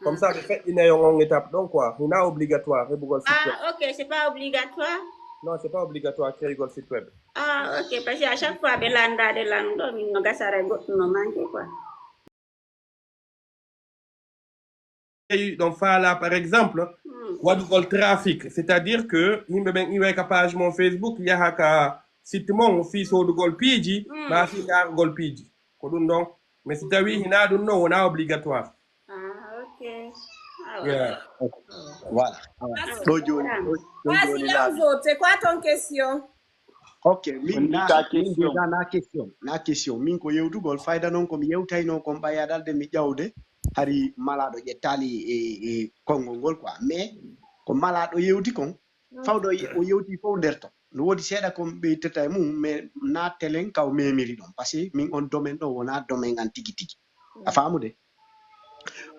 Comme ça, ɓe feƴƴinay on on étape ɗon quoi. Hina obligatoire heɓugol site web. Ah, ok, c'est pas obligatoire. Non, c'est pas obligatoire créugol site web. Ah, ok, parce que à chaque fois ɓe landaade lan ɗo min no gasara goɗɗum no manque quoi. Ɗon faala par exemple waɗugol trafic, c'est-à-dire que yimɓe ɓen iway ka page mon Facebook yaha ka site mon fii soodugol piiji ma fii ndaarugol piiji, ko ɗum ɗon. Mais si tawi hina ɗum non wona obligatoire. Ah, ok. Voilà. Ɗo joni ɗo joni c'est quoi ton question? Ok, min na question na question na question min ko yewtugol fayda noon ko mi yewtayno kon ɓayadalde mi ƴawde hari malaɗo ƴettali e e konngol ngol quoi mais ko malaɗo yewti kon fawɗo o yewti fof nder ton no woodi seeɗa ko ɓeytata e mum mais na telen kaw memiri ɗon parce que min on domaine ɗo wona domaine an tigi tigi a famude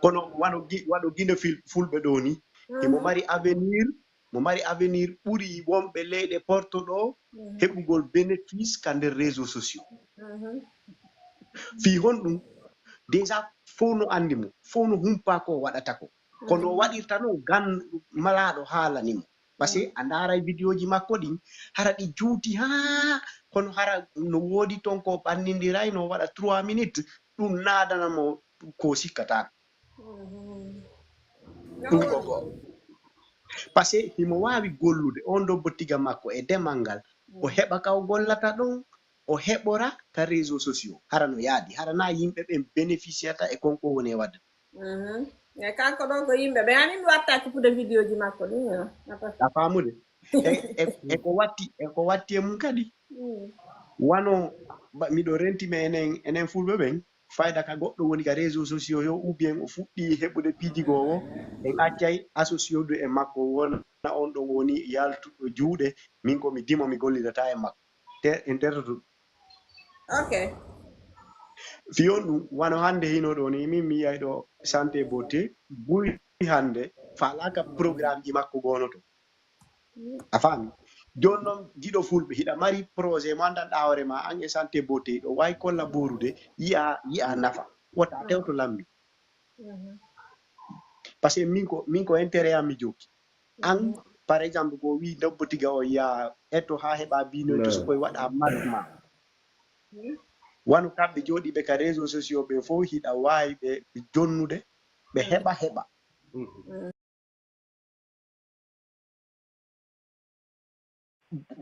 kono waɗo waɗo guindo fulɓe ɗo ni emo mari avenir mo mari avenir ɓuri wonɓe leyɗe porto ɗo heɓugol bénéfice ka nder réseau sociaux fii honɗum déjà fof no andi mo fof no humpa ko waɗata ko kono o waɗirta noon gan malaɗo haalani mo parce que a ndaaray vidéo ji makko ɗin hara ɗi juuti haa kono hara no woodi toon ko ɓannindirayno waɗa trois minutes ɗum naadana mo ko sikkata ɗum ko goo parce que himo waawi gollude on ɗo bottiga makko e demal ngal o heɓa ka o gollata ɗon o heɓora ka réseau sociaux hara no yaadi hara na yimɓe ɓen bénéficiata e kon ko woni e wadde Mhm. E kanko ɗon ko yimɓe ɓe ani mi watta kupude vidéo ji makko ɗin a famude eko watti eko watti e mum kadi wano miɗo renti men enen enen fulɓe ɓen fayda ka goɗɗo woni ka réseau sociaux yo ou bien o fuɗɗi heɓude piiji goo o en accay associé du e makko wona on ɗo woni yaltuɗo juuɗe min ko mi dimo mi gollidata e makko te en tertoto ok fiyon ɗum wano hannde hino ɗo ni min mi yiyay ɗo santé beauté buy hannde falaka programme ji makko gonoto a faami jooni noon giɗo fulɓe hiɗa mari projet mo anndanɗa hoore ma an e santé beauté ɗo wawi kolla borude yiya yiya nafa wota tewto lammi parce que min ko min ko intérêt am mi jokki an par exemple ko wi debbo tiga o ya etto ha heɓa binoyto so koye waɗa marque ma Wano kamɓe jooɗiiɓe ka réseaux sociaux ɓe fof hiɗa waawi ɓe jonnude, ɓe heɓa heɓa.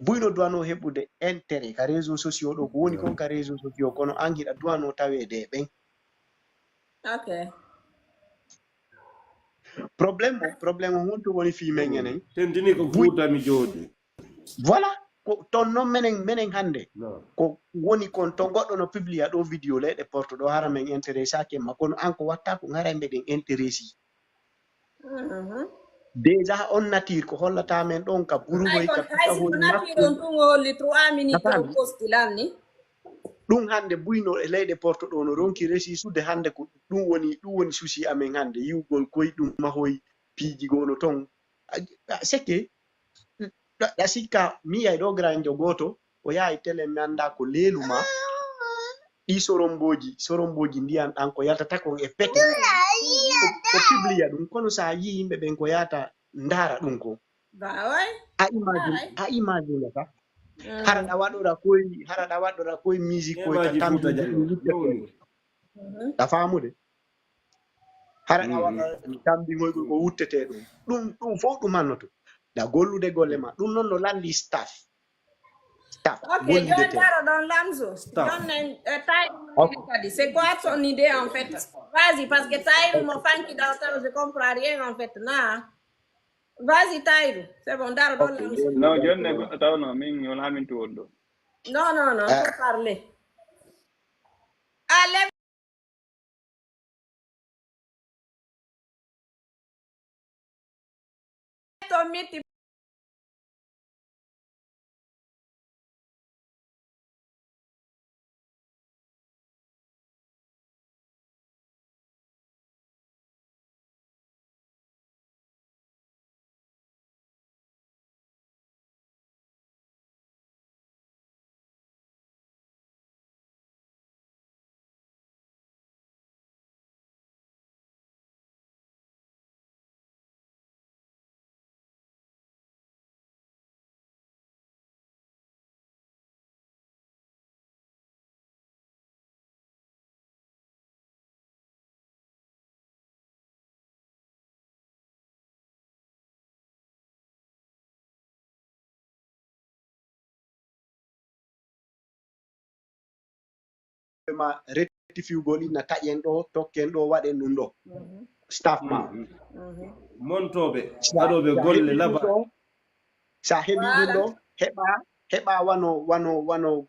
Buyno duwano heɓude intérêt ka réseaux sociaux ɗo, ko woni kon ka réseaux sociaux, kono an hiɗa duwano taweede e ɓen. Ok. Problème o, problème o honto woni fii men enen? Tentini ko Fuuta mi jooɗi. Voilà, ko ton noon menen, menen hannde. Ko woni kon to goɗɗo no publia ɗo vidéo leyɗe porto ɗo hara men intéressaki ma, kono an ko watta ko ngaray meɗen intéressé. Déjà on nature ko hollata men ɗon ka buruhoy ka Hay si ko nature on tun o holli trois minutes on posti lanni. Ɗum hannde buyno e leyɗe porto ɗo no ronki resisude hannde ko ɗum woni ɗum woni souci amen hannde yiwgol koy ɗum mahoy piiji goo no ton. C'est que ɗa sikka mi yiyay ɗo granjo gooto o yahay télé mi annda ko leelu ma ɗi sorombooji sorombooji ndiyan ɗan ko yaltata kon e pete ko publia ɗum kono sa yi yimɓe ɓen ko yahata ndaara ɗum ko a imagine a imagine ka hara ɗa waɗora koy hara ɗa waɗora koy musique koy ka tambi ɗa famude hara ɗa waɗa tambi ngoy ko wuttete ɗum ɗum ɗum fof ɗum annoto ɗa gollude golle ma ɗum noon no lalli staff staff ok joni daro ɗon lamso jonnen tawi kadi c'est quoi ton idée en fait vas-y parce que tawi mo fanki ɗaw taw je comprends rien en fait na vas-y tawi c'est bon daro ɗon lamso non joni ne goɗɗo tawno min wona min tuwon ɗo non non non faut parler allez to metti ma rectifiugol inna taƴen ɗo tokken ɗo waɗen ɗum ɗo staff ma montooɓe waɗooɓe golle laba sa heɓi ɗum ɗo heɓa heɓa wano wano wano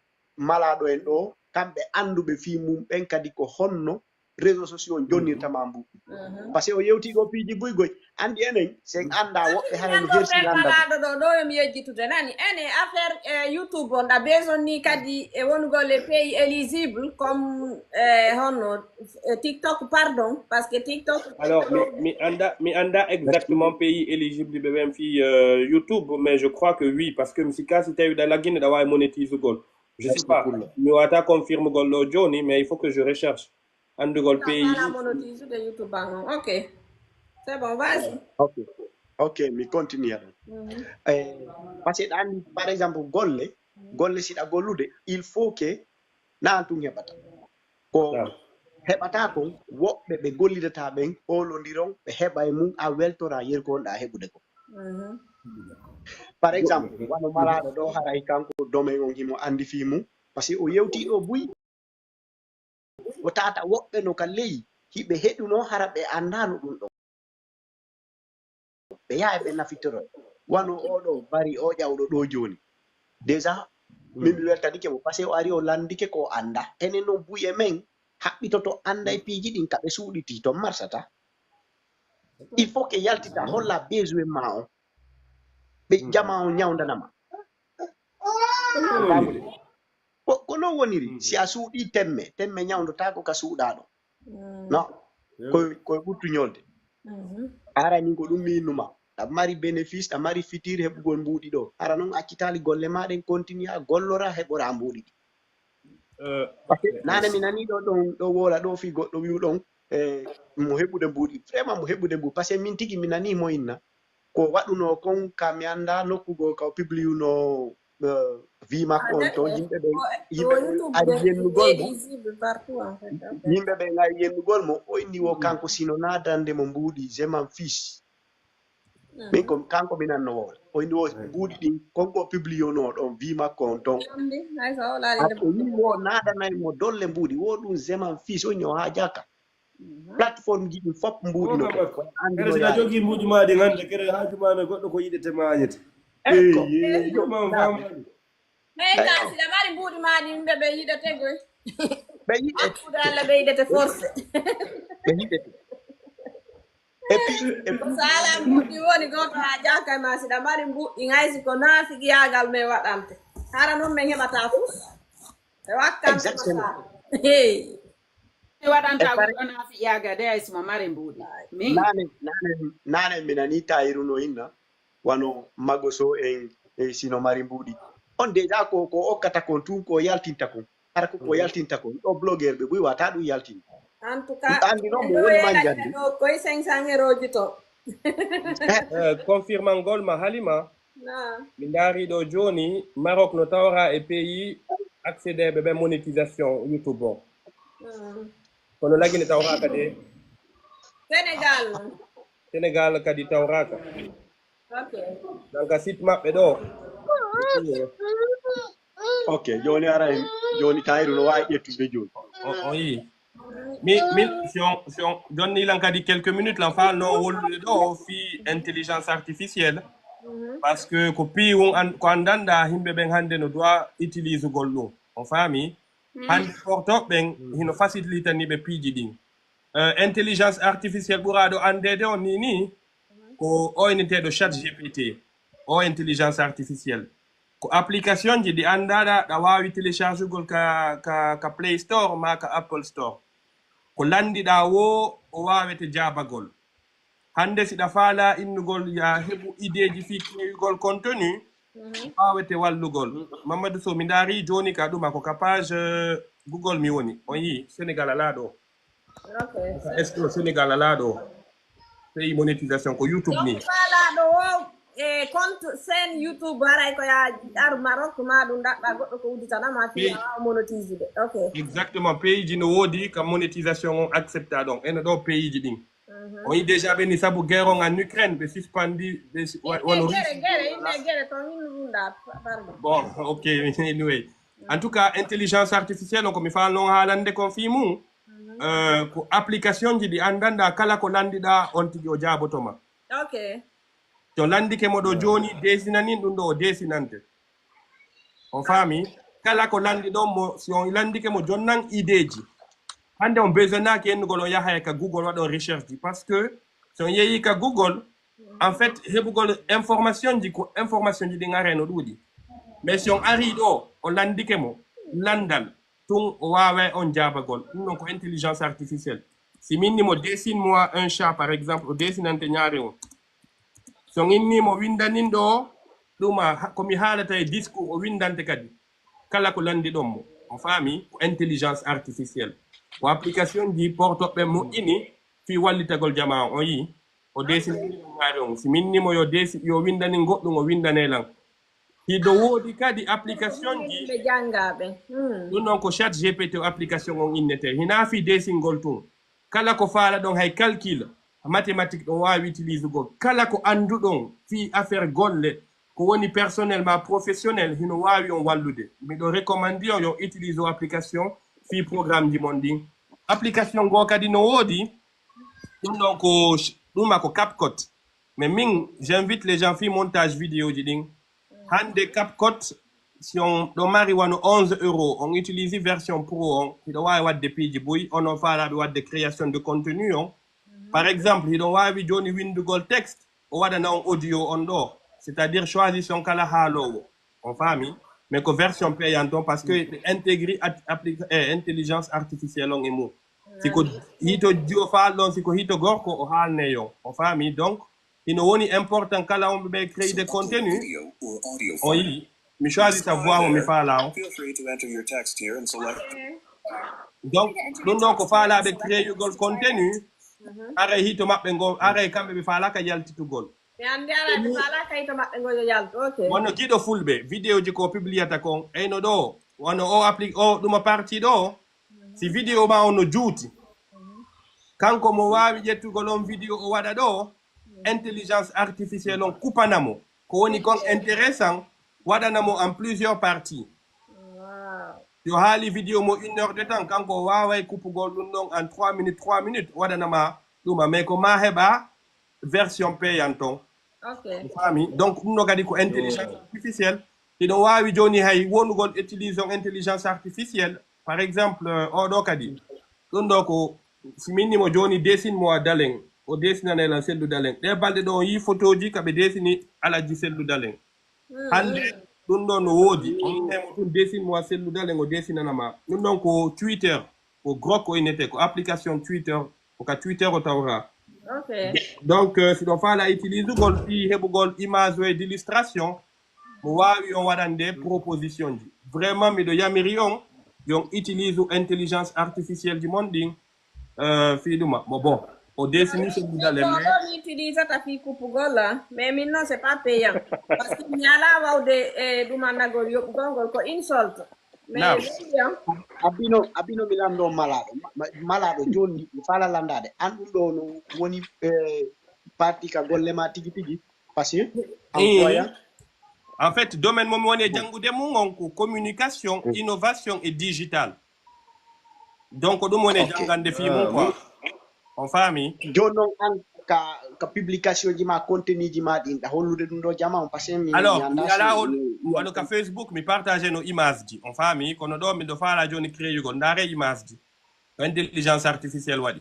malaɗo en ɗo kamɓe annduɓe fii mum ɓen kadi ko honno réseaux sociaux jonnirta ma mbuuɗi par ce que o yewti ɗo piiji buygoy anndi enen sen annda woɓɓe hayno hersi lanndade ɗo ɗo ɗo yomi yejjitude nani ene affaire e youtube on ɗa besoin ni kadi e wonugol e pays éligible comme e honno e tiktok pardon parce que tiktok alors mi, mi annda mi annda exactement pays éligible ɓe ɓen fii youtube mais je crois que oui parce que mi sikka si tawi ɗa laggine ɗa waawi monétisugol je sais pas mi wata confirmugol ɗo jooni mais il faut que je recherche anndugol pays monétisude youtube an on ok c'est bon vas-y ok ok mi continue ɗon eh, parce que ɗa anndi par exemple golle golle si ɗa gollude il faut que na an tun heɓata ko heɓata kon woɓɓe ɓe gollidata ɓen hoolondiron ɓe heɓa e mum a weltora yeru ko wonɗa heɓude ko par exemple wano malaɗo ɗo haray kanko domaine on himo anndi fii mum parce que o yewti ɗo buy o tata woɓɓe no ka ley hiɓe heɗuno hara ɓe anndano ɗum ɗo ɓe yaha ɓe nafitoro wano oɗo bari o ƴawɗo ɗo joni déjà min mi weltanike mo parce que o ari o landike ko annda enen noon buye men haɓɓitoto annda e piiji ɗin ka ɓe suuɗiti to marsata il faut que yaltita holla besoin ma o ɓe jama o ñawdanama ko noon woniri si a suuɗi temme temme ñawdotako ka suuɗaɗo no koye ɓuttu ñolde ara min ko ɗum minnuma ɗa mari bénéfice ɗa mari fitir heɓugol mbuuɗi ɗo ara noon accitali golle ma ɗen continue a gollora heɓora mbuuɗi ɗi parce que nane mi nani ɗo ɗon ɗo wola ɗo fi goɗɗo wi'u ɗon e mo heɓude mbuuɗi vraiment mo heɓude mbuuɗi parce que min tigi mi nani mo inna ko waɗuno kon ka mi annda nokku goo ka o publiyuno eh, vie makko on ton, yimɓe ɓe, yimɓe ɓe ari yennugol mo, yimɓe ɓe ari yennugol mo, o inni wo kanko sino naadande mo mbuuɗi, je m'en fiche. Min ko kanko mi nanno wo. O inni wo mbuuɗi ɗin, konko o publiyono ɗon vie makko on ton. O wi wo naadanay mo dolle mbuuɗi, wo ɗum je m'en fiche, o inni o haajaka. Plateforme ji ɗin fop mbuuɗi no. Kere si a jogii mbuuɗi maa ɗin hannde, kere haaju maa no goɗɗo ko yiɗete maañete. Eko. Ɓen kan si ɓe mari mbuuɗi maa ɗin, ɓe, ɓe yiɗete goy. Ɓe yiɗete. Hakkude Alla ɓe yiɗete forcé. Ɓe yiɗete. Et puis, et puis, sala mbuuɗi woni gooto haa jaaka e maa si ɗa mari mbuuɗi, hay si ko naafiqiyaagal men waɗante. Hara non men heɓata fus. E wakkante. Exactement. Hey. Mi waɗanta goɗɗo naafiqiyaagal de hay si mo mari mbuuɗi. Min. Naane, naane, naane mi nani Tahiru no inna. Wano magoso en, e sino mari mbuuɗi. On déjà ko, ko okkata kon tun, ko yaltinta kon. Hara ko, ko yaltinta kon. Ɗo blogueur ɓe buy wata ɗum yaltin. En tout cas, andi non mo woni manjande. Koy cinq cents euros ji to. Eh, confirmangol ma Halima. Na. Mi ndaari ɗo jooni, Maroc no tawra e pays accéder ɓe ɓe monétisation YouTube on. Mm. Kono lagine tawraka de. Sénégal. Sénégal kadi tawraka. Ok. Donc, site maɓɓe ɗo. Ok, jooni ara en, jooni Tahiru no waawi ƴettude jooni. O, o yii. Mi, min, si on, si on jonni lan kadi quelques minutes lan faalno wolude ɗo fii intelligence artificielle. Mhm. Parce que ko pii won an, ko anndanɗaa yimɓe ɓen hannde no doit utilisugol ɗum. On faami? Mhm. Hannde porto ɓen hino facilitani ɓe piiji ɗin. Euh, intelligence artificielle ɓuraaɗo anndeede on ni ni, ko o inneteeɗo chat G P T, o intelligence artificielle. Ko application ji ɗi anndaɗa, ɗa waawi téléchargugol ka, ka, ka Play Store maa ka Apple Store. Ko lanndiɗaa woo, o waawete jaabagol. Hannde si ɗa faalaa innugol, yaa heɓu ideeji fii creeyugol contenu, mhm, waawete wallugol. Mamadou Sow, mi ndaari jooni ka ɗuma ko ka page, euh, Google mi woni. On yii Sénégal alaa ɗo. Ok. Est-ce que Sénégal alaa ɗo? Pays monétisation ko YouTube ni. Donc, faalaa ɗo o, e compte chaîne YouTube, haray ko yaa ar Maroc, maa ɗum ndaɗɗa goɗɗo ko udditana ma fii a waawa monétiser de. Ok. Exactement. Pays ji no woodi ka monétisation on accepta ɗon. Eno ɗo pays ji ɗin. Mhm. On yii déjà ɓe ni sabu guerre on en Ukraine, ɓe suspendi, ɓe si-, wa-, wano Russie. Gere, gere, inde gere, to min runda, pa-, pardon. Bon, ok, anyway. En tout cas, intelligence artificielle, on ko mi faalno haalande kon fii mum, mhm, euh, ko application ji ɗi anndanɗaa kala ko lanndiɗaa on tigi o jaaboto ma. Ok. To lanndike mo ɗo jooni, deesinanin ɗum ɗo o deesinante. On faami? Kala ko lanndi ɗon mo, si on lanndike mo jonnan ideeji. Hannde on besoinaaki ennugol on yaha ka Google waɗon recherche ji. Parce que si on yehi ka Google, en fait, heɓugol information ji ko information ji ɗin are no ɗuuɗi. Mais si on ari ɗo, on lanndike mo, lanndal, tun o waaway on jaabagol. Ɗum ɗon ko intelligence artificielle. Si min ni mo dessine-moi un chat, par exemple, o deesinante ñaare on. So inni mo winndanin ɗo, ɗuma ha-, ko mi haalata e discours, o winndante kadi. Kala ko lanndi ɗon mo. On faami? Ko intelligence artificielle. Ko application ji portoɓe moƴƴini fii wallitagol jamaa on. On yii? O deesinani ɗum ñaare on. Si min ni mo yo deesi-, yo winndanin goɗɗum, o winndanay lan. Hiɗo woodi kadi application ji. Ɓe janngaaɓe. Hmm. Ɗum ɗon ko chat G P T o application on innetee. Hinaa fii deesingol tun. Kala ko faalaɗon hay calcul, mathématique ɗon waawi utilisugol. Kala ko annduɗon fii affaire golle, ko woni personnel maa professionnel, hino waawi on wallude. Miɗo recommandi on yo utilise o application fii programme ji mon ɗin. Application goo kadi no woodi, ɗum ɗon ko sh-, ɗuma ko CapCut. Mais min, j'invite les gens fii montage vidéo ji ɗin. Hannde CapCut, si on ɗo mari wano onze euros, on utilise version pro on, hiɗo waawi waɗde piiji buy, onon faalaaɓe waɗde création de contenu on. Par exemple, hiɗon waawi jooni winndugol texte, o waɗana on audio on ɗo. C'est-à-dire, choisissez on kala haaloowo. On faami? Mais ko version payante on, parce que ɓe intégré at-, appli-, eh, intelligence artificielle on e mum. Si ko hito jiwo faal ɗon, si ko hito gorko, o haalnay on. On faami? Donc, hino woni important kala on ɓe créer de contenu. On yii, mi choisi sa voix mo mi faala on. Donc, ɗum ɗon ko faalaaɓe créer-ugol contenu. Aray hito maɓɓe ngo, aray kamɓe ɓe faalaaka yaltitugol. Mi anndi alaa, ɓe alaa kayito maɓɓe ngo yo yaltu. Ok. Wano giɗo fulɓe, vidéo ji ko publiata kon, eyno ɗo, wano o appli-, o ɗuma parti ɗo, si vidéo ma on no juuti. Kanko mo waawi ƴettugol on vidéo o waɗa ɗo, intelligence artificielle on kupana mo. Ko woni kon intéressant, waɗana mo en plusieurs parties. Wow. Yo haali vidéo mo une heure de temps, kanko o waaway kupugol ɗum ɗon en trois minutes, trois minutes, waɗana ma ɗuma. Mais ko ma heɓa version payante on. Ok. Mi faami. Donc ɗum ɗo kadi ko intelligence artificielle. Hiɗo waawi jooni hay wonugol utilisation intelligence artificielle. Par exemple, euh, oɗo kadi. Ɗum ɗo ko si min ni mo jooni, desin mo a Dalen. O desinanay lan Sellu Dalen. Ɗe balɗe ɗo on yii fotooji ka ɓe desini Alhaji Sellu Dalen. Hannde ɗum ɗo no woodi. On innay mo tun, desin mo a Sellu Dalen, o desinana ma. Ɗum ɗon ko Twitter. Ko Grok o innete, ko application Twitter. Ko ka Twitter o tawra. Ok. Donc, euh, si ɗo faala utilisugol fii heɓugol image e d'illustration, mo waawi on waɗande proposition ji. Vraiment, miɗo yamiri on, yon utilise intelligence artificielle ji mon ɗin, euh, fii ɗuma. Mo bon. O desini Sellu Dalen, mais mi utilisata fii kupugol, ah. Mais min non, c'est pas payant. Parce que mi alaa wawde e ɗuma nagol yoɓugol ngol, ko insult. Mais Naam. Payant. Abino, Abino mi lanndo malaaɗo. Ma- ma- Malaaɗo jooni mi faala lanndaade. An ɗum ɗo no woni eh, parti ka golle ma tigi tigi. Parce que Eh, employant. En fait, domaine mo mi woni e janngude mum on ko communication, innovation et digital. Donc ko ɗum woni e Ok. janngande fii mum quoi. On faami? Jooni noon an ka ka publication ji ma, contenu ji ma ɗin, ɗa hollude ɗum ɗo jama on, parce que mi Alors mi annda mi si alaa hol mi- mi- wano ka Facebook mi partage no image ji, on faami? Kono ɗo miɗo faala jooni créyugol, ndaare image ji ko intelligence artificielle waɗi.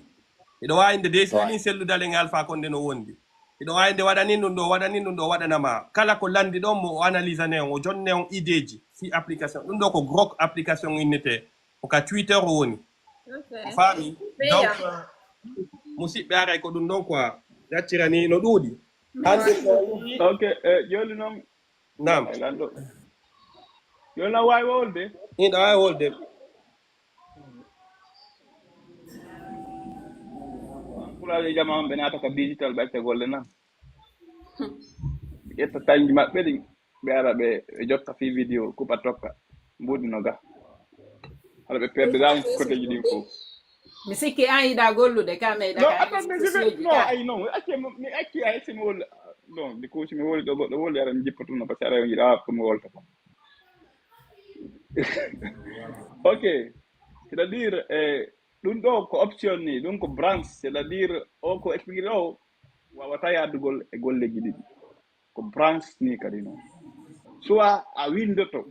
Hiɗo waawi nde desinani Sellu Dalen e Alpha Condé no wondi. Hiɗo waawi nde waɗanin ɗum ɗo, waɗanin ɗum ɗo, waɗana ma kala ko lanndi ɗon mo o analysane on, o jonne on idée ji fii application. Ɗum ɗo ko Grok application innete, ko ka Twitter o woni. Ok. On faami? Payant. Donc euh, musidɓe, aray ko ɗum ɗon quoi, yaccirani no ɗuuɗi. Hannde so a yii Ok, eh, joni noon Naam. e lanɗo. Joni a waawi wolde? Min ɗa waawi wolde. Pulaaɓe jama on ɓe naata ka digital ɓe acca golle nan. Ɓe ƴetta tañji maɓɓe ɗin ɓe ara ɓe ɓe jotta fii vidéo kuɓa tokka. Mbuuɗi no ga. Hala ɓe perdiraani koteeji ɗin fof. Mi sikki an yiɗa gollude ka mais Non, attends, mais je vais, non, ay non, acce mi acci ay si mi wol non, du coup si mi woli ɗo goɗɗo woli ara mi jippa tun parce que ara yiɗa ko mi wolta ko. Ok, c'est-à-dire eh, ɗum ɗo ko option ni, ɗum ko branche, c'est-à-dire o ko expliqué ɗo wawata yaadugol e golleji ɗiɗi. Ko branche ni kadi noon. Soit a windoto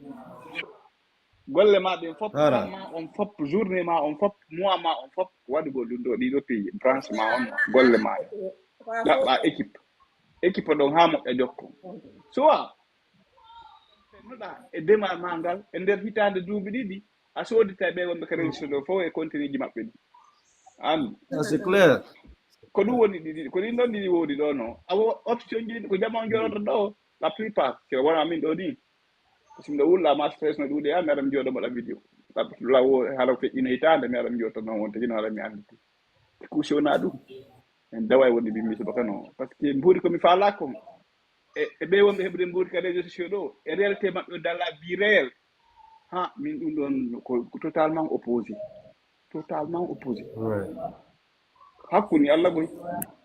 golle ma ɗen fof, Ara. Temps ma on fof, journée ma on fof, mois ma on fof, waɗugol ɗum ɗo ɗiɗo pays, branche ma on, golle ma ɗaɓɓa équipe, équipe ɗon ha moƴƴa jokko. Soit pernoɗa e démarre ma ngal e nder hitande duuɓi ɗiɗi, a sodita ɓe wonɓe ka réseau ɗo fof e continue ji maɓɓe ɗi. An Ah, c'est clair. ko ɗum woni ɗiɗi, ko ɗin ɗon ɗiɗi woodi ɗo no awo option ji ɗin ko jama on joɗoto ɗo la plupart si wona min ɗo ni. Ko si miɗo wulla ma stress no ɗuuɗi, a mi ara mi jooɗo mbaɗa vidéo. Lawo hala ko feƴƴino hitaande mi ara mi jooɗo noon wonta hino hala mi anndi. Kuusi wona ɗum. En dawa e wonde mbi mi subaka no parce que mbuuri ko mi faala kon. E e ɓe wonɓe heɓude mbuuri ka réseau sociaux ɗo e réalité maɓɓe dans la vie réelle. Ha min ɗum ɗon ko ko totalement opposé. Totalement opposé. Ouais. Hakkunde Allah goy.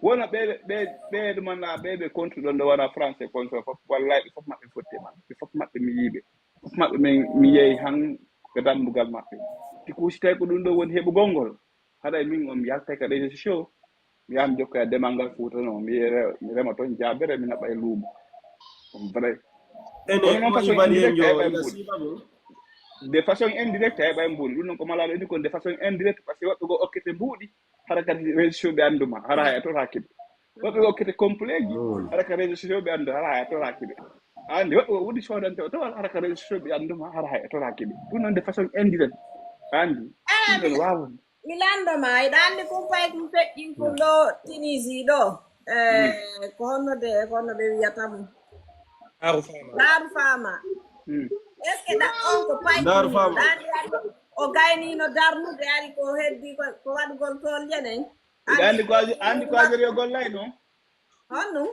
Wona ɓe ɓe ɓe ɗumanna ɓe ɓe contre ɗon ɗo wona français contre fof wallahi ɓe fof maɓɓe fotti e maɓɓe ɓe fof maɓɓe mi yiiɓe fof maɓɓe min mi yeeyi han e dambugal maɓɓe. Ti kuusi tawi ko ɗum ɗo woni heɓugol ngol haɗa e min on mi yaltay ka réseau sociaux mi yaha mi jokkoya demal ngal fuuta no mi re- mi rema toon jaabere mi naɓa e luumo. Ɗum vrai. Ene Kono noon o façon Ivan indirect Yenjo a heɓa e ina mbuuɗi. Siiba mo. De façon indirecte a heɓa e mbuuɗi ɗum noon ko malaaɗo indi kon de façon indirecte parce que woɓɓe goo okkete mbuuɗi hara kadi réseau ɓe annduma hara hay a totaaki ɓe. Woɓɓe goo okkete compleeji hara ka réseau sociaux ɓe anndu hara hay a totaaki ɓe. A anndi woɓɓe goo wuɗi soodante o tawa hara ka réseau sociaux ɓe annduma hara hay a totaaki ɓe ɗum noon de façon indirecte a anndi. Ɗum ɗon waawani. Mi lanndo ma eɗa anndi kumpay kum feƴƴin kun ɗo Tunisie ɗo. Eh, ko honno de ko honno ɓe wiyata mum? Daaru Faama. Daaru Faama. Est ce que ɗaɓɓon ko pay Daaru Faama. O gaynino darnude ari ko heddi ko ko waɗugol tool jenen. Andi ko aji andi ko ajori o gollay no. Honno?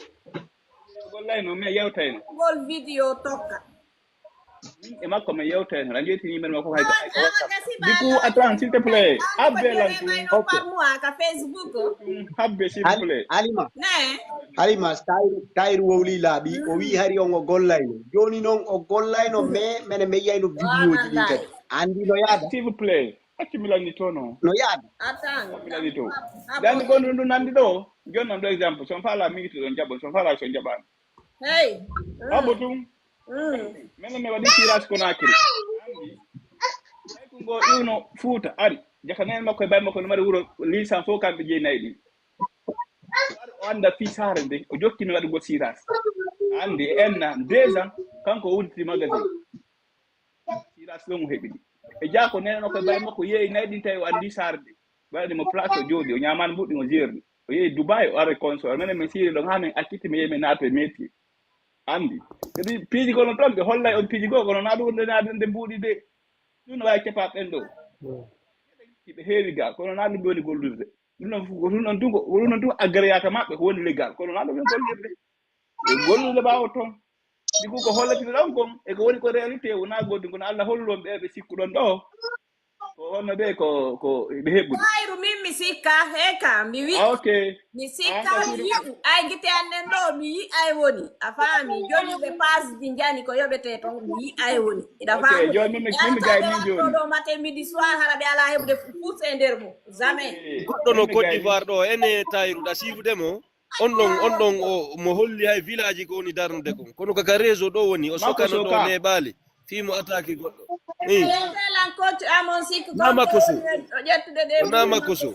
Gollayno, mi yewtayno. Ngol video tokka. E makko mi yewtayno. Rajo ti numéro makko hay ko Ah, ah, gasi Du coup, bala. Attends, s'il te plaît. Ah, Abbe ko lanku. jere par mois ka Facebook. Habbe, s'il te plaît. Halima, Ne. Halima, Tahir, Tahir wowli laaɓi, o wi hari on o gollayno. Joni noon o gollayno, mais mene me yiyayno vidéo ji ɗin kadi. Andi no yaada? S'il vous plaît. Accu mi lanni tono. No yaada? Attends. Mi lanni to. Ah, Dani bon. Gonɗo ɗum nandi ɗo. Joni noon ɗo exemple. So on fala minute ɗon jaɓon. So on fala so jaɓani. Hey. Abo tum. Mm. Menen mi waɗi tirage Conakry. Andi. Ay ko ngo iwno Fuuta ari. Jaka neen makko e bay makko no mari wuro lisan fof kamɓe jeenayi ɗi. O anda fi saare nde o jokki mi waɗugol tirage. Andi e enna deux ans kanko o wudditi magasin. Tirage ɗon o heɓi ɗi. E jaa ko neen o ko bay makko yeeyi nayi ɗin tawi o andi saare nde. Waɗani mo place o jooɗi o ñaamaani mbuɗi o jeerni. O yehi Dubai o ara consort menen min siiri ɗon haa min acciti mi yehi mi naato e métier. Andi kadi piiji gono ɗon ɓe hollay on piiji goo kono naa ɗum wonde naadande mbuuɗi de. Ɗum no waawi kepa ɓen ɗo. Hiɓe heewi ga kono naa ɗum ɓe woni gollirde. Ɗum ɗon fof ko ɗum ɗon tun ko ɗum ɗon tun agréyata maɓɓe ko woni légal kono naa ɗum ɓe gollirde. Ɓe gollude ɓaawo toon. Ɗi ko ko hollatiɓe ɗon kon e ko woni ko réalité wonaa goɗɗum kono Allah hollu on ɓe ɓe sikkuɗon ɗo. Ko honno ɓe ko ko ɓe heɓɓude. Wayru min mi sikka heka mi wi. Ah, ok. Mi sikka yi'u ay gite an nen ɗo mi yi'ay woni a faami joni ɓe passe ji jani ko yoɓete toon mi yi'ay woni iɗa faami. Joni min mi gay min joni ɗo mate midi soir hara ɓe ala heɓude pousse e nder mum jamais. Goɗɗo no Côte d'Ivoire ɗo ene tayiruɗa siifude mo. On ɗon on ɗon o mo holli hay village ko woni darnude kon kono kaka réseau ɗo woni o sokano ɗo neɓaali fii mo attaque goɗɗo. Nama koso. Nama koso.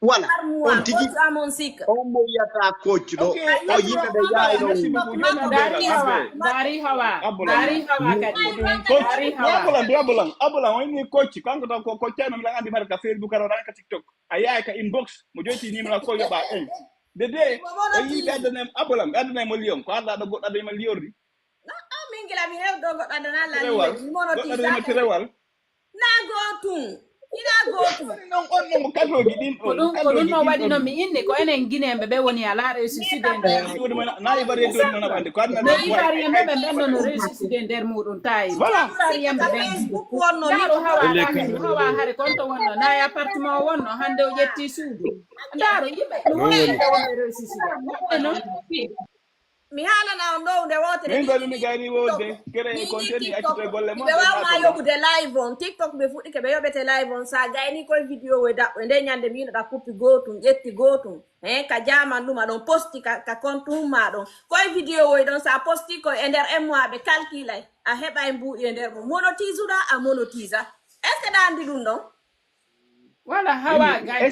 Wala. On tigi on mo wiyata koccu ɗo o yimɓe ɓe yaayno. Dari hawa. Dari hawa kadi. Dari hawa. Abulan abulan abulan o inni koccu kanko tan ko koccano miɗa andi mbaɗa ka Facebook ara ranka TikTok. A yahay ka inbox mo joyti numéro ko yoɓa en. Dede o yi ɓe addanay mo abolam ɓe addanay mo lion ko arlaɗo goɗɗo addanay mo liorri. Min gila mi hewdo goɗɗo addana lallimono tirewal. Na gotum ina gotum. Non on non katoji ɗin ko ɗum ko ɗum no waɗi no mi inni ko enen guineɓe ɓe woni ala ressuscité nder. Nayi variété on nana ɓande ko adna nayi variété ɓe ɓen nono ressuscité nder muɗum tayi. Voilà. Variété ɓe. Daro hawa hawa hare konto wonno nayi appartement o wonno hande o ƴetti suudu. Daro yimɓe no woni ressuscité. Woɓɓe non. Mi haalana on ɗo nde wootere. Min goni mi gayni wonde créé contenu accitoye golle mon. Ɓe wawma yoɓude live on tiktok ɓe fuɗɗike ɓe yoɓete live on sa gayni koye vidéo e daɓɓo e nde ñande mi yinoɗa kuppi gotum ƴetti gotum. Hein ka jaman ɗum aɗon posti ka, ka compte umma ɗon koye vidéo e ɗon sa posti koye e nder emmo aɓe calculay a heɓa e mbuuɗi e nder mum monotise uɗa a monotise a. Est ce que ɗa andi ɗum ɗon? Voilà hawa gagne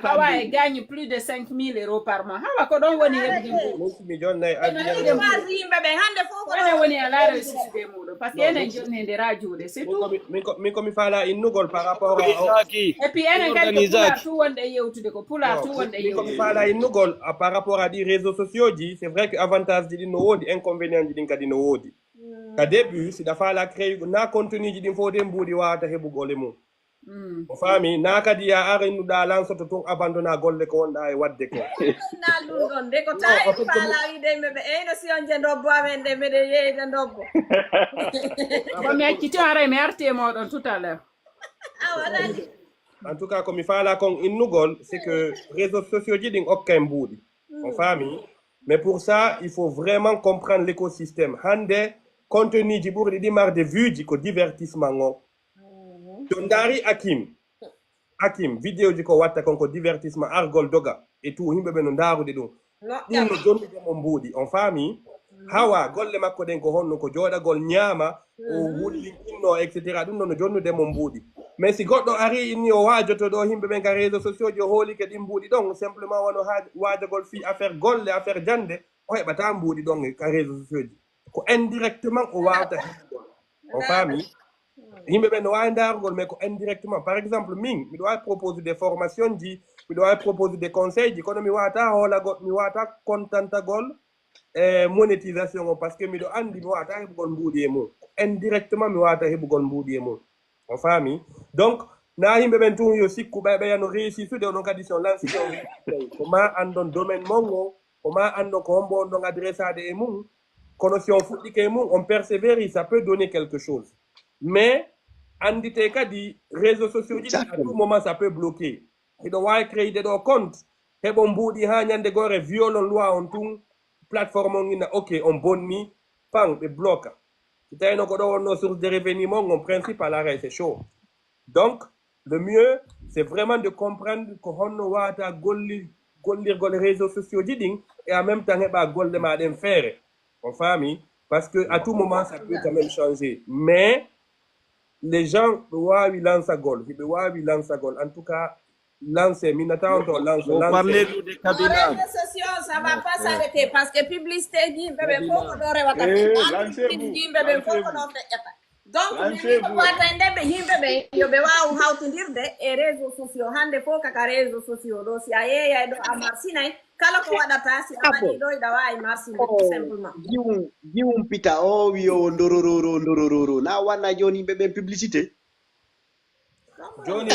hawa e gagne plus de cinq mille euros par mois hawa ko ɗon woni heɓde. Musi mi jonnay avion. Yimɓe ɓen hande fof ko ɗon woni ala ressuscité muɗum parce que enen jonni nde ra juuɗe c'est tout. Min komi faala innugol par rapport à. Et puis enen kadi ko pulaar tout wonɗe yewtude ko pulaar tout wonɗe yewtude. Min komi faala innugol par rapport à ɗi réseau sociaux ji c'est vrai que avantage ji ɗin no woodi inconvénient ji ɗin kadi no woodi. Ka début siɗa faala créyugo na contenu ji ɗin fof de mbuuɗi wawata heɓugol e mum. O faami na kadi ya ar innuɗa lansoto tun abandona golle ko wonɗa e wadde ko. Nal ɗum ɗon de ko tawi faala wiide yimɓe ɓe eyno si on je ndobbo amen de mbeɗen yeeyde ndobbo. Ko mi acciti haray mi arti e moɗon tout à l'heure. Awa nani. En tout cas ko mi faala kon innugol c'est que réseau sociaux ji ɗin okka en mbuuɗi. O faami. Mais pour ça il faut vraiment comprendre l'écosystème hande contenu ji ɓurɗi ɗi marde vue ji ko divertissement o. To ndaari Akim, Akim vidéo ji ko watta kon ko divertissement argol doga e tout yimɓe ɓe no ndaarude ɗum. Ɗum no jonnude mo mbuuɗi on faami. Hawa golle makko ɗen ko honno ko jooɗagol ñaama o wullinkinno et cetera ɗum ɗo no jonnude mo mbuuɗi. Mais si goɗɗo ari inni o waajoto ɗo yimɓe ɓen ka réseau sociaux ji o hoolike ɗin mbuuɗi ɗon simplement wano waajagol fii affaire golle affaire jannde o heɓata mbuuɗi ɗon ka réseau sociaux ji. Ko indirectement o wawata heɓugol. O faami. Yimɓe ɓe no wawi darugol mais ko indirectement par exemple min miɗo wawi proposer des formations ji miɗo wawi proposer des conseils ji kono mi wawata hoolagol mi wawata contantagol e monétisation o parce que miɗo andi mi wawata heɓugol mbuuɗi e mum. Indirectement mi wawata heɓugol mbuuɗi e mum. O faami. Donc Na yimɓe ɓen tun yo sikku ɓay ɓeya no réussi sude, onon kadi si on lansi on ko ma andon domaine mon o, ko ma andon ko hombo on ɗon adressade e mum. Kono si on fuɗɗike e mum, on persévéri, ça peut donner quelque chose. Mais andite kadi réseaux sociaux ji ɗin, à tout moment ça peut bloquer. Hiɗo wawi créer ɗo compte, heɓo mbuuɗi ha ñande gore violon loi on tun, plateforme on ina ok, on bonni, pan ɓe bloka. Si tawino ko ɗo wonno source de revenu mon on principal, aray c'est chaud. Donc le mieux c'est vraiment de comprendre ko honno wata golli gollirgol réseaux sociaux ji ɗin, et en même temps heɓa golle ma ɗen feere. On faami? Parce que à tout moment ça peut quand même changer, mais les gens ɓe wawi lansagol, hiɓe wawi lansagol. En tout cas, lancer, mi nata on to lancer, Vous lancer. Parlez-nous de Kabila. Réseaux sociaux, ça va pas s'arrêter parce que publicité yimɓe ɓe fof ko ɗo rewata. Eh, Entreprise lancez-vous, yimɓe ɓe fof ko ɗo lancez-vous. feƴƴata. Donc min Lancez-vous. Ko wata e ndemɓe yimɓe ɓe yo ɓe waaw hawtindirde e réseaux sociaux. Hannde fof kaka réseaux sociaux ɗo, si a yeeyay ɗo a marsinay, kala ko waɗata si a waɗi ɗo iɗa waawi marsinde tout simplement. Jiwum jiwum pita o wi o ndorororo ndorororo na wanna joni yimɓe ɓen publicité. Joni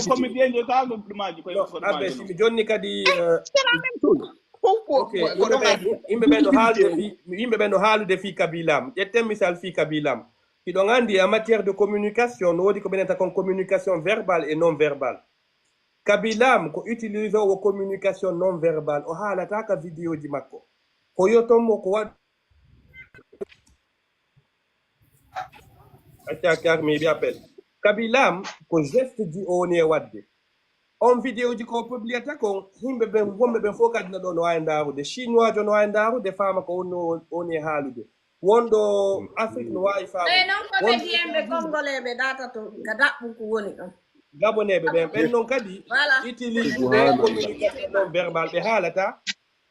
Komi biyejo ka ɗumaji koye no, aɓe simi jonni kadi euh, ok, yimɓe ɓen no haalude fi yimɓe ɓen no haalude fi kabilam. Ƴetten misal fi kabilam. Hiɗon andi en matière de communication no woodi ko ɓenenta kon communication verbale et non verbale. Kabilam ko utilise o communication non verbale, o haalata ka vidéo ji makko. Ko yoton mo ko waɗ acca kar mi heɓi appel. Kabilam ko geste ji o woni e waɗde. On vidéo ji ko publiata kon, yimɓe ɓen wonɓe ɓen fof kadi no ɗo no wawi ndarude, chinoijo no wawi ndarude, faama ko wonno woni e haalude. Wonɗo Afrique no wawi faama. Ɓe noon ko ɓe mbiyen ɓe congolais ɓe ɗata to ka daɓɓum ko woni ɗon. Gaboneɓe ɓen ɓen noon kadi Voilà. Utilise ɓe communication non verbale, ɓe haalata.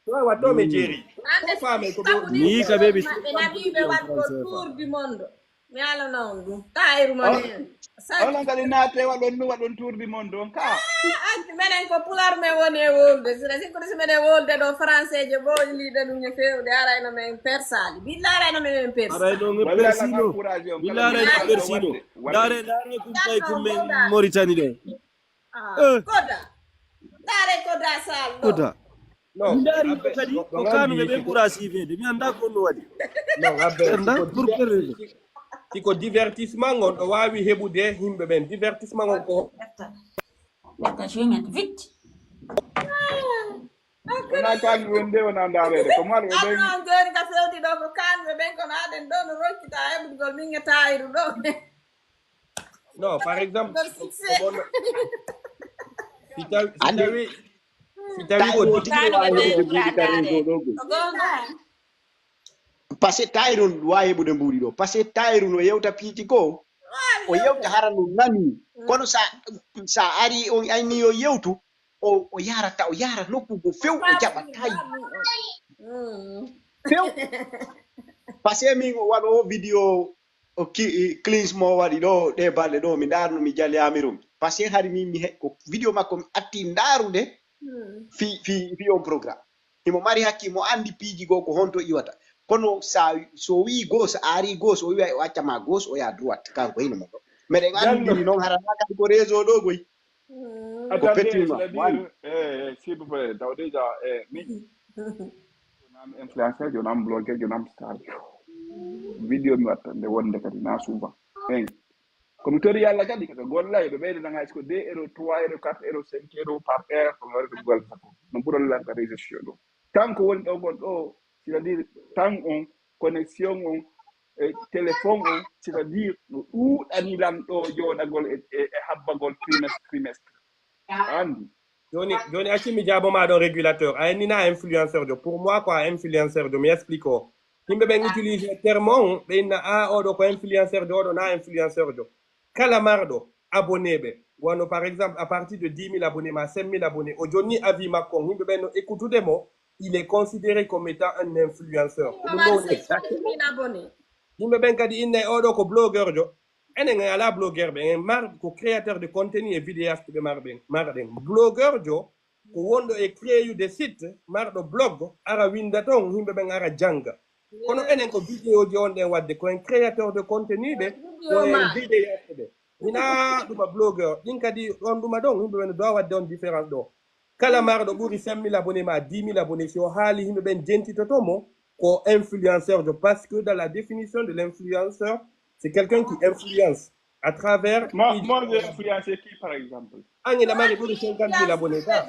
Ɗo e watto mi jeeri. Ko faame ko ɓe Ni ka ɓe ɓe Ɓe naɓi ɓe waɗ ko tour du monde. Mi alana on ɗum tayiru ma neen. Onon kadi naate waɗon ɗum waɗon tour du monde on ka. Acci menen ko pular men woni e wolde, sira sikkude si menen wolde ɗo français je ɓoyliɗe ɗum e fewde arayno men persali billa arayno men en persa. Arayno men persino. Billa arayno persino. Dare dare kum kay kum men Mauritanie ɗo. Koda dare koda sal ɗo. Koda. Min ndaari ɗo kadi ko kanuɓe ɓen ɓura siifeede, mi anndaa ko no waɗi. Siko divertissement on ɗo waawi heɓude yimɓe ɓen. Divertissement on ko Wata joñat vite. Wona kañum woni nde wona ndaareede ko marɓe ɓen. Amma on jooni ka fewti ɗo ko kanuɓe ɓen kono aɗen ɗo no rokkita heɓugol min e tayiru ɗo. Non, par exemple, si tawi si tawi si tawi o Parce que tayiru on wawi heɓude mbuuɗi ɗo parce que tayiru no yewta piiji goo o yewta hara no nani kono sa sa ari on ayni yo yewtu o o yarata o yara nokku go few o jaɓa tayi few parce que min o waɗo o vidéo o cleans mo waɗi ɗo ɗe balɗe ɗo mi ndarno mi jali amirum parce que hari min mi ko vidéo makko mi atti ndarude fi fi fi on programme himo mari hakki mo andi piiji goo ko honto iwata kono sa so wi gos a ari gos o wiwa o accama gos o ya droite kanko hino mo ɗo meɗen andiri noon harana kadi ko réseau ɗo goy Attendez, c'est-à-dire, eh, s'il vous plaît, taw déjà, eh, mi, jonam influenceur, jonam blogueur, jonam star. Vidéo mi watta nde wonde kadi na souvent. Eyi. Ko mi tori Yalla kadi kaka golla e ɓe ɓeyde nanga hay so ko deux euros, trois euros, quatre euros, cinq euros par heure ko mi waɗata golle sappo. No ɓurol lan ka réseau sociaux ɗo. Tan ko woni ɗo gon ɗo, c'est-à-dire tan on, connexion on, e téléphone on, c'est-à-dire no ɗuuɗani lan ɗo jooɗagol e e habbagol trimestre trimestre. A andi? Joni joni acci mi jaabo ma ɗon régulateur. A ennina influenceur jo. Pour moi quoi influenceur jo mi explique o. Yimɓe ɓen utilise terme on ɓe inna a oɗo ko influenceur jo oɗo na influenceur jo. Kala marɗo abonné ɓe wano par exemple à partir de dix mille abonnés ma cinq mille abonnés o jonni avis makko on yimɓe ɓen no écoutude mo il est considéré comme étant un influenceur. Ko ɗum ɗo woni Abonné. Yimɓe ɓen kadi inna e oɗo ko blogueur jo. Enen en ala blogueur ɓe en mar ko créateur de contenu e vidéaste ɓe mar ɓen marɗen blogueur jo ko wonɗo e créude site marɗo blog ara winda ton yimɓe ɓen ara janga kono enen ko vidéoji on ɗen wadde ko en créateur de contenu ɓe ko en vidéaste ɓe. Hina ɗuma blogueur. Ɗin kadi on ɗuma ɗon, yimɓe ɓen ɗo waɗde on différence ɗo. Kala marɗo ɓuri cinq mille abonnés ma dix mille abonnés, si o haali yimɓe ɓen jentitoto mo, ko influenceur jo. Parce que dans la définition de l'influenceur, c'est quelqu'un qui influence à travers... Moi, moi j'ai influencé qui, par exemple? An ina mari ɓuri cinquante mille abonnés ka.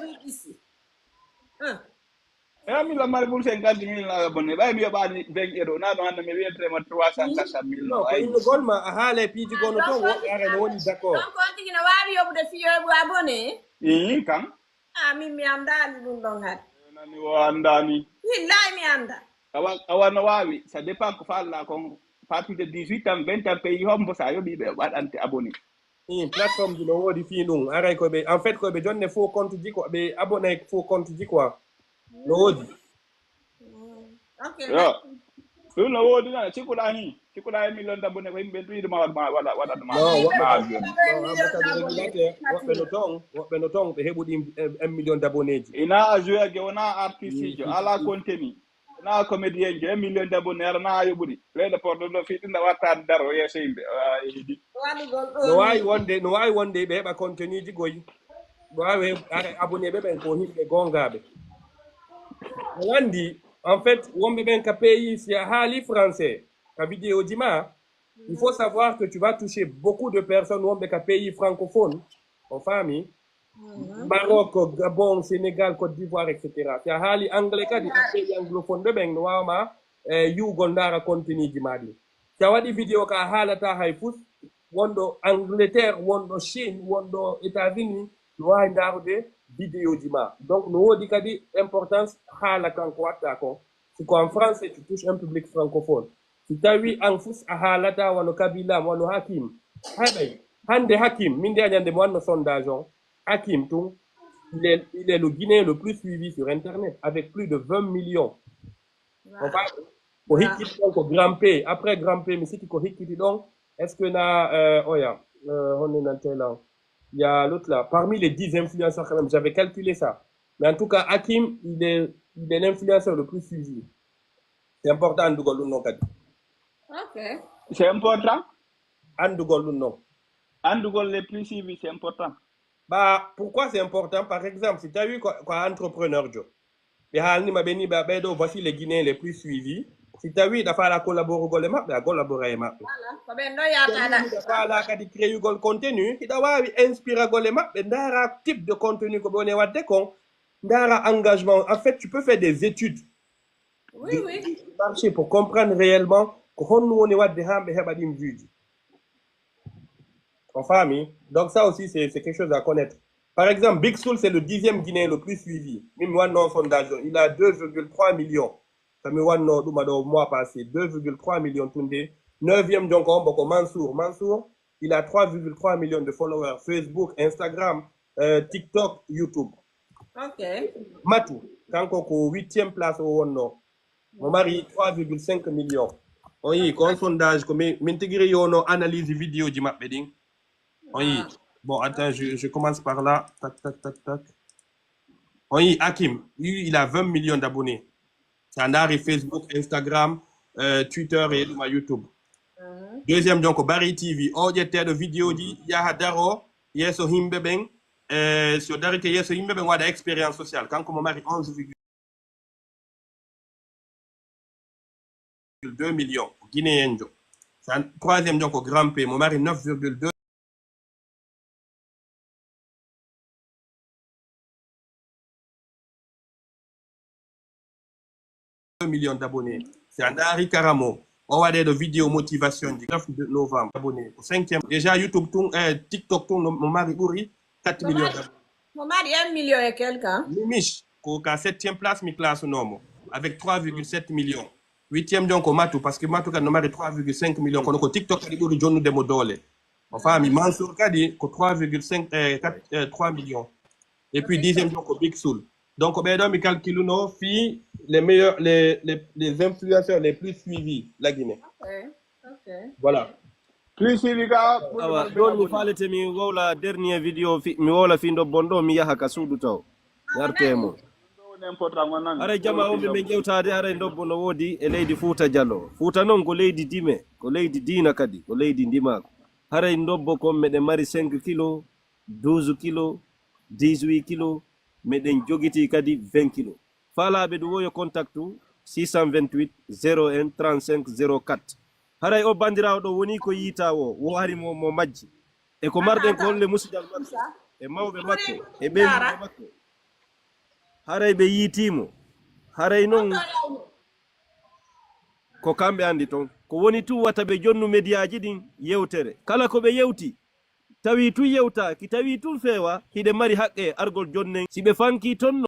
Eyi, min la mari ɓuri cinquante mille na abonné, ɓay mi yoɓani vingt euro, na ɗum hannde mi wiyetema trois cent, quatre cent mille. No, ko innugol ma a haala e piiji gono toon, woɓɓe ara no woni d'accord. Donc on tigi no waawi yoɓude fiyo e abonné? Ii kan. Ah, min mi anndaani ɗum ɗon hade. Nani o anndaani. Billahi mi annda. Awa awa no waawi, ça dépend ko faalla kon. Partir de dix-huit ans, vingt ans, pays hombo sa yoɓi ɓe waɗante abonné. Hum, plateforme ji no woodi fii ɗum. Aray koɓe, en fait, koɓe jonne faux compte ji, ko ɓe abonné faux compte ji quoi. No woodi. Ok. Yo. Ɗum no woodi na, cikkuɗa ni. Cikkuɗa e million d'abonné ko yimɓe tuyde ma waɗ ma waɗa waɗa ma. Non, woɓɓe woɓɓe no ton, woɓɓe no ton ɓe heɓuɗi un million d'abonné ji. Ina a joué ge wona artiste jo, ala contenu. Na comédien je un million d'abonnés, aɗa na yoɓude. Leyɗe porɗo ɗo fii ɗum na wattaade daro yeeso yimɓe. Waɗugol no waawi wonde, no waawi wonde ɓe heɓa contenu ji goyi. No waawi heɓ- ara abonné ɓe ɓen ko yimɓe gongaaɓe. A wandi, en fait, wonɓe ɓen ka pays, si a haali français ka vidéo ji ma, il faut savoir que tu vas toucher beaucoup de personnes wonɓe ka pays francophone. On faami? Maroc, Gabon, Sénégal, Côte d'Ivoire, et cetera. Si a haali anglais kadi, a pays anglophone ɓe ɓen no waawma eh, yi'ugol ndaara contenu ji ma ɗin. Si a waɗi vidéo ka a haalata hay fus, wonɗo Angleterre, wonɗo Chine, wonɗo États-Unis, no waawi ndaarude vidéo ji ma. Donc no woodi kadi importance haala kan ko watta kon. Si ko en français, tu touches un public francophone. Si tawi an fus a haalata wano Kabila, wano Hakim. Haɓay, hannde Hakim, min de a ñande mo wanno sondage on. Hakim tun, il est, il est le Guinéen le plus suivi sur Internet, avec plus de vingt millions. Wow. Ko hikkiti ɗon ko Grand P. Après Grand P, mi siki ko hikkiti ɗon. Est-ce que na, euh, oya, euh, honno nantela? Il y a l'autre là. Parmi les dix influenceurs quand même, j'avais calculé ça. Mais en tout cas, Hakim, il est, il est l'influenceur le plus suivi. C'est important andugol ɗum noon kadi. Ok. C'est important. Andugol ɗum noon. Andugol les plus suivis, c'est important. Bah, pourquoi c'est important? Par exemple, si tawi ko, ko entrepreneur jo. Ɓe haalnima ɓe ni ɓe ɓeɗo voici les Guinéens les plus suivis. Si tawi ɗa faala collaborugol e maɓɓe, a collabora e maɓɓe. Voilà, ko ɓen ɗo yataɗa. Ɗa faala kadi créugol contenu, hiɗa wawi inspiragol e maɓɓe, ndaara type de contenu ko ɓe woni wadde kon, ndaara engagement. En fait, tu peux faire des études. Oui, oui. Marché pour comprendre réellement ko honno woni wadde haa ɓe heɓa ɗin vueji. On faami? Donc ça aussi, c'est quelque chose à connaître. Par exemple, Big Soul, c'est le dixième Guinéen le plus suivi. Min mi wanno sondage ɗo, il a deux virgule trois millions. Ka mi wanno ɗuma ɗo mois passé, deux virgule trois millions tunde. Neuvième donc on ko Mansour. Mansour, il a trois virgule trois millions de followers. Facebook, Instagram, euh, TikTok, YouTube. Ok. Matu, kanko ko huitième place o wonno. Mo mari trois virgule cinq millions. On yii ko on sondage ko min tigi yo no analyse vidéo ji maɓɓe ɗin. On yii. Bon, attends, je, je commence par là. Tac, tac, tac, tac. On yii Hakim, lui, il a vingt millions d'abonnés. Sa ndaari Facebook, Instagram, euh, Twitter e ɗuma YouTube. Deuxième donc ko Bari T V. O ƴetteɗo vidéo ji yaha daro yeeso himɓe ɓen. Eh, so darike yeeso yimɓe ɓen waɗa expérience sociale. Kanko mo mari onze virgule deux millions ko guinéen jo. Sa troisième jon ko Grand P mo mari neuf virgule deux millions d'abonnés. Si a ndaari karamo o waɗe ɗo vidéo motivation ji neuf novembre abonnés ko cinquième déjà YouTube tun e TikTok tun mo mari ɓuri quatre millions d'abonnés. Mo mari un million et quelque hein. Mimich ko ka septième place mi classe nomo avec trois virgule sept millions. Huitième jon ko Matu parce que Matu kadi no mari trois virgule cinq millions kono ko TikTok kadi ɓuri jonnude mo doole. O faami Mansour kadi ko trois virgule cinq eh, quatre, eh, trois millions. Et puis dixième jon ko Big Soul. Donc ɓeɗo mi calculuno fii les meilleurs les, les, les influenceurs les plus suivis la Guinée. Ok, ok. Voilà. Plus suivi ka. Awa ɗon mi falete mi wowla dernier vidéo fi, mi wowla fii ndobbon ɗo mi yaha ka suudu taw. Yarte mo. Haray jama on ɓe min ƴewtade haray ndobbo no woodi e leydi Fuuta Jalo. Fuuta noon ko leydi dime, ko leydi diina kadi, ko leydi ndimaaku. Haray ndobbo kon meɗen mari cinq kilo, douze kilo, dix-huit kilo, meɗen jogitii kadi vingt kilo. Faalaaɓe du wo yo kontaktu six cent vingt-huit zéro un trente-cinq zéro quatre. Haray o banndiraawo ɗo woni ko yiitaa wo, wo ari mo, mo majji. E ko marɗen ko holle musidal makko, e mawɓe makko, e ɓeynguure makko. Haray ɓe yiitii mo. Haray non ko kamɓe anndi ton. Ko woni tun wata ɓe jonnu mediyaaji ɗin yewtere. Kala ko ɓe yewti, tawi tun yewtaaki, tawi tun feewa, hiɗen mari haqqe e argol jonnen. Si ɓe fankii ton no.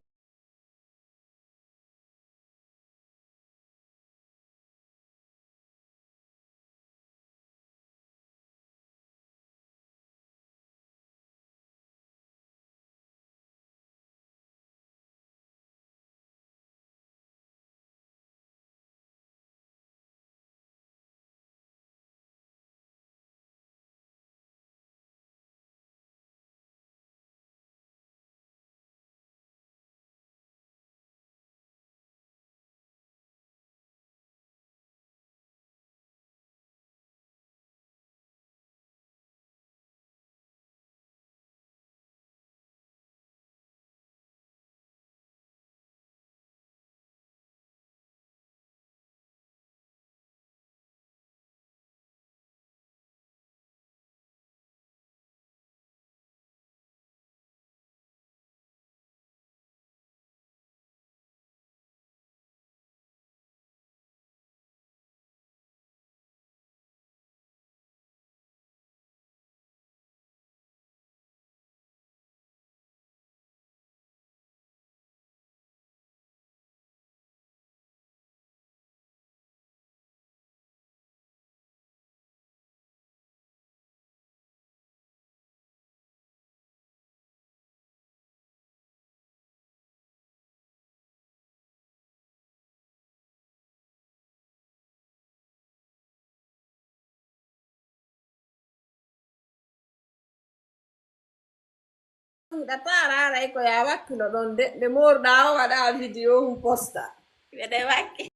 Ɗa taara aray ko ya wakkilo ɗon de, nde moorɗa o waɗa video hum posta. Mbeɗa wakki.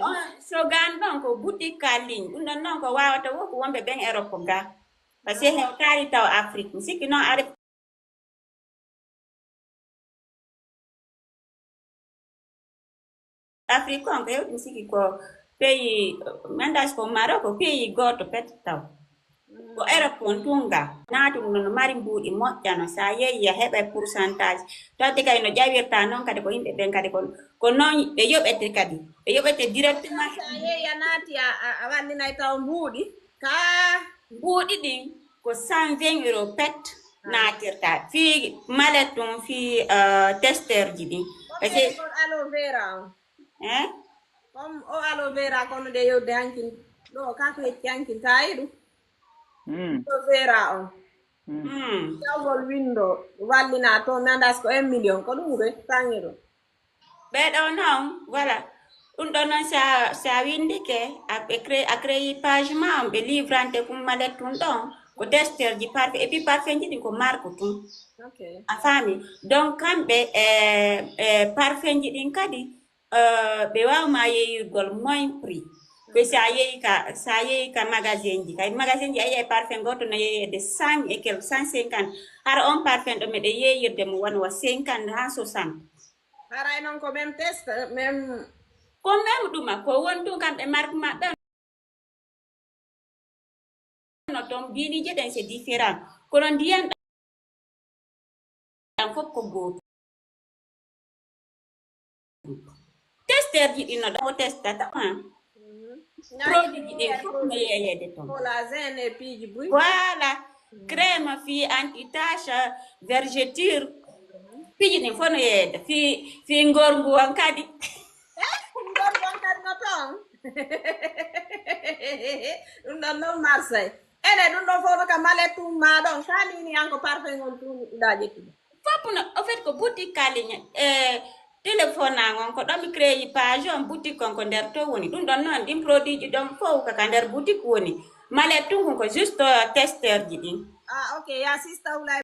On slogan ɗon ko boutique en ligne. Ɗum ɗon noon ko waawata wo ko wonɓe ɓen Europe ga. Parce que hewtaali taw Afrique. Mi sikki noon are Afrique on ko hewti mi sikki ko pays, mi anndaa si ko Maroc, ko pays gooto pet taw. Ko Europe on tun ga. Naati ɗum no mari mbuuɗi moƴƴa no. Sa yeeyi a heɓay pourcentage. Tawde kadi no ƴawirta noon kadi ko yimɓe ɓen kadi ko, ko noon ɓe yoɓete kadi. Ɓe yoɓete directement. Sa yeeyi a naati a, a, a wallinay taw mbuuɗi. Ka mbuuɗi ɗin ko cent vingt euros pet naatirta. Fii malet ɗum, fii, euh, testeur ji ɗin. Parce que aloe vera on. Eh? Comme o aloe vera kono de yewde hankin. Ɗo ka ko hecci hankin tayi ɗum. Mm. Aloe vera on. Mm. Tawgol winndo wallina to mi anndaa si ko un million ko ɗum ɓe sangi ɗum. Ɓe ɗo noon, voilà. Ɗum ɗo noon sa, sa winndike, a, ɓe cré-, a créé page ma on, ɓe livrante kum malet ɗum ɗon. Ko testeur ji parfum, et puis parfum ji ɗin ko marque tun. Ok. A faami? Donc kamɓe, eh, eh, parfum ji ɗin kadi, euh, ɓe waawma yeeyirgol moins prix. Ko si a yehi ka, si a yehi ka magasin ji, kay magasin ji a yi'ay parfum gooto no yeyeede cent et quelque, cent cinquante. Hara on parfum ɗo meɗe yeyirde mo wano wa cinquante haa soixante. Haray noon ko même test, même. Ko même ɗuma, ko won tun kamɓe marque maɓɓe no toon, biiliije ɗen c'est différent. Kono ndiyan ɗan fof ko gooto. Testeur ji ɗin no ɗo testata, ah. Produit ji ɗin fof no yeyeede toon. Collagen e piiji buy. Voilà. Crème fii anti-tache, vergeture. Piiji ɗin fof no yeyeede. Fii, fii ngorngu on kadi. Ngorngu on kadi no toon. Ɗum ɗon noon Marseille. Ene ɗum ɗon fof no ka malet tun maa ɗon. Ka ni ni an ko parfum on tun ɗa ƴettude. Fof no, au fait, ko boutique ka ligne, e téléphone an on, ko ɗo mi créé page on, boutique on ko nder to woni. Ɗum ɗon noon, ɗin produit ji ɗon fof ko ka nder boutique woni. Malet tun kun ko juste, euh, testeur ji ɗin. Ah, ok, ya sista Wulay.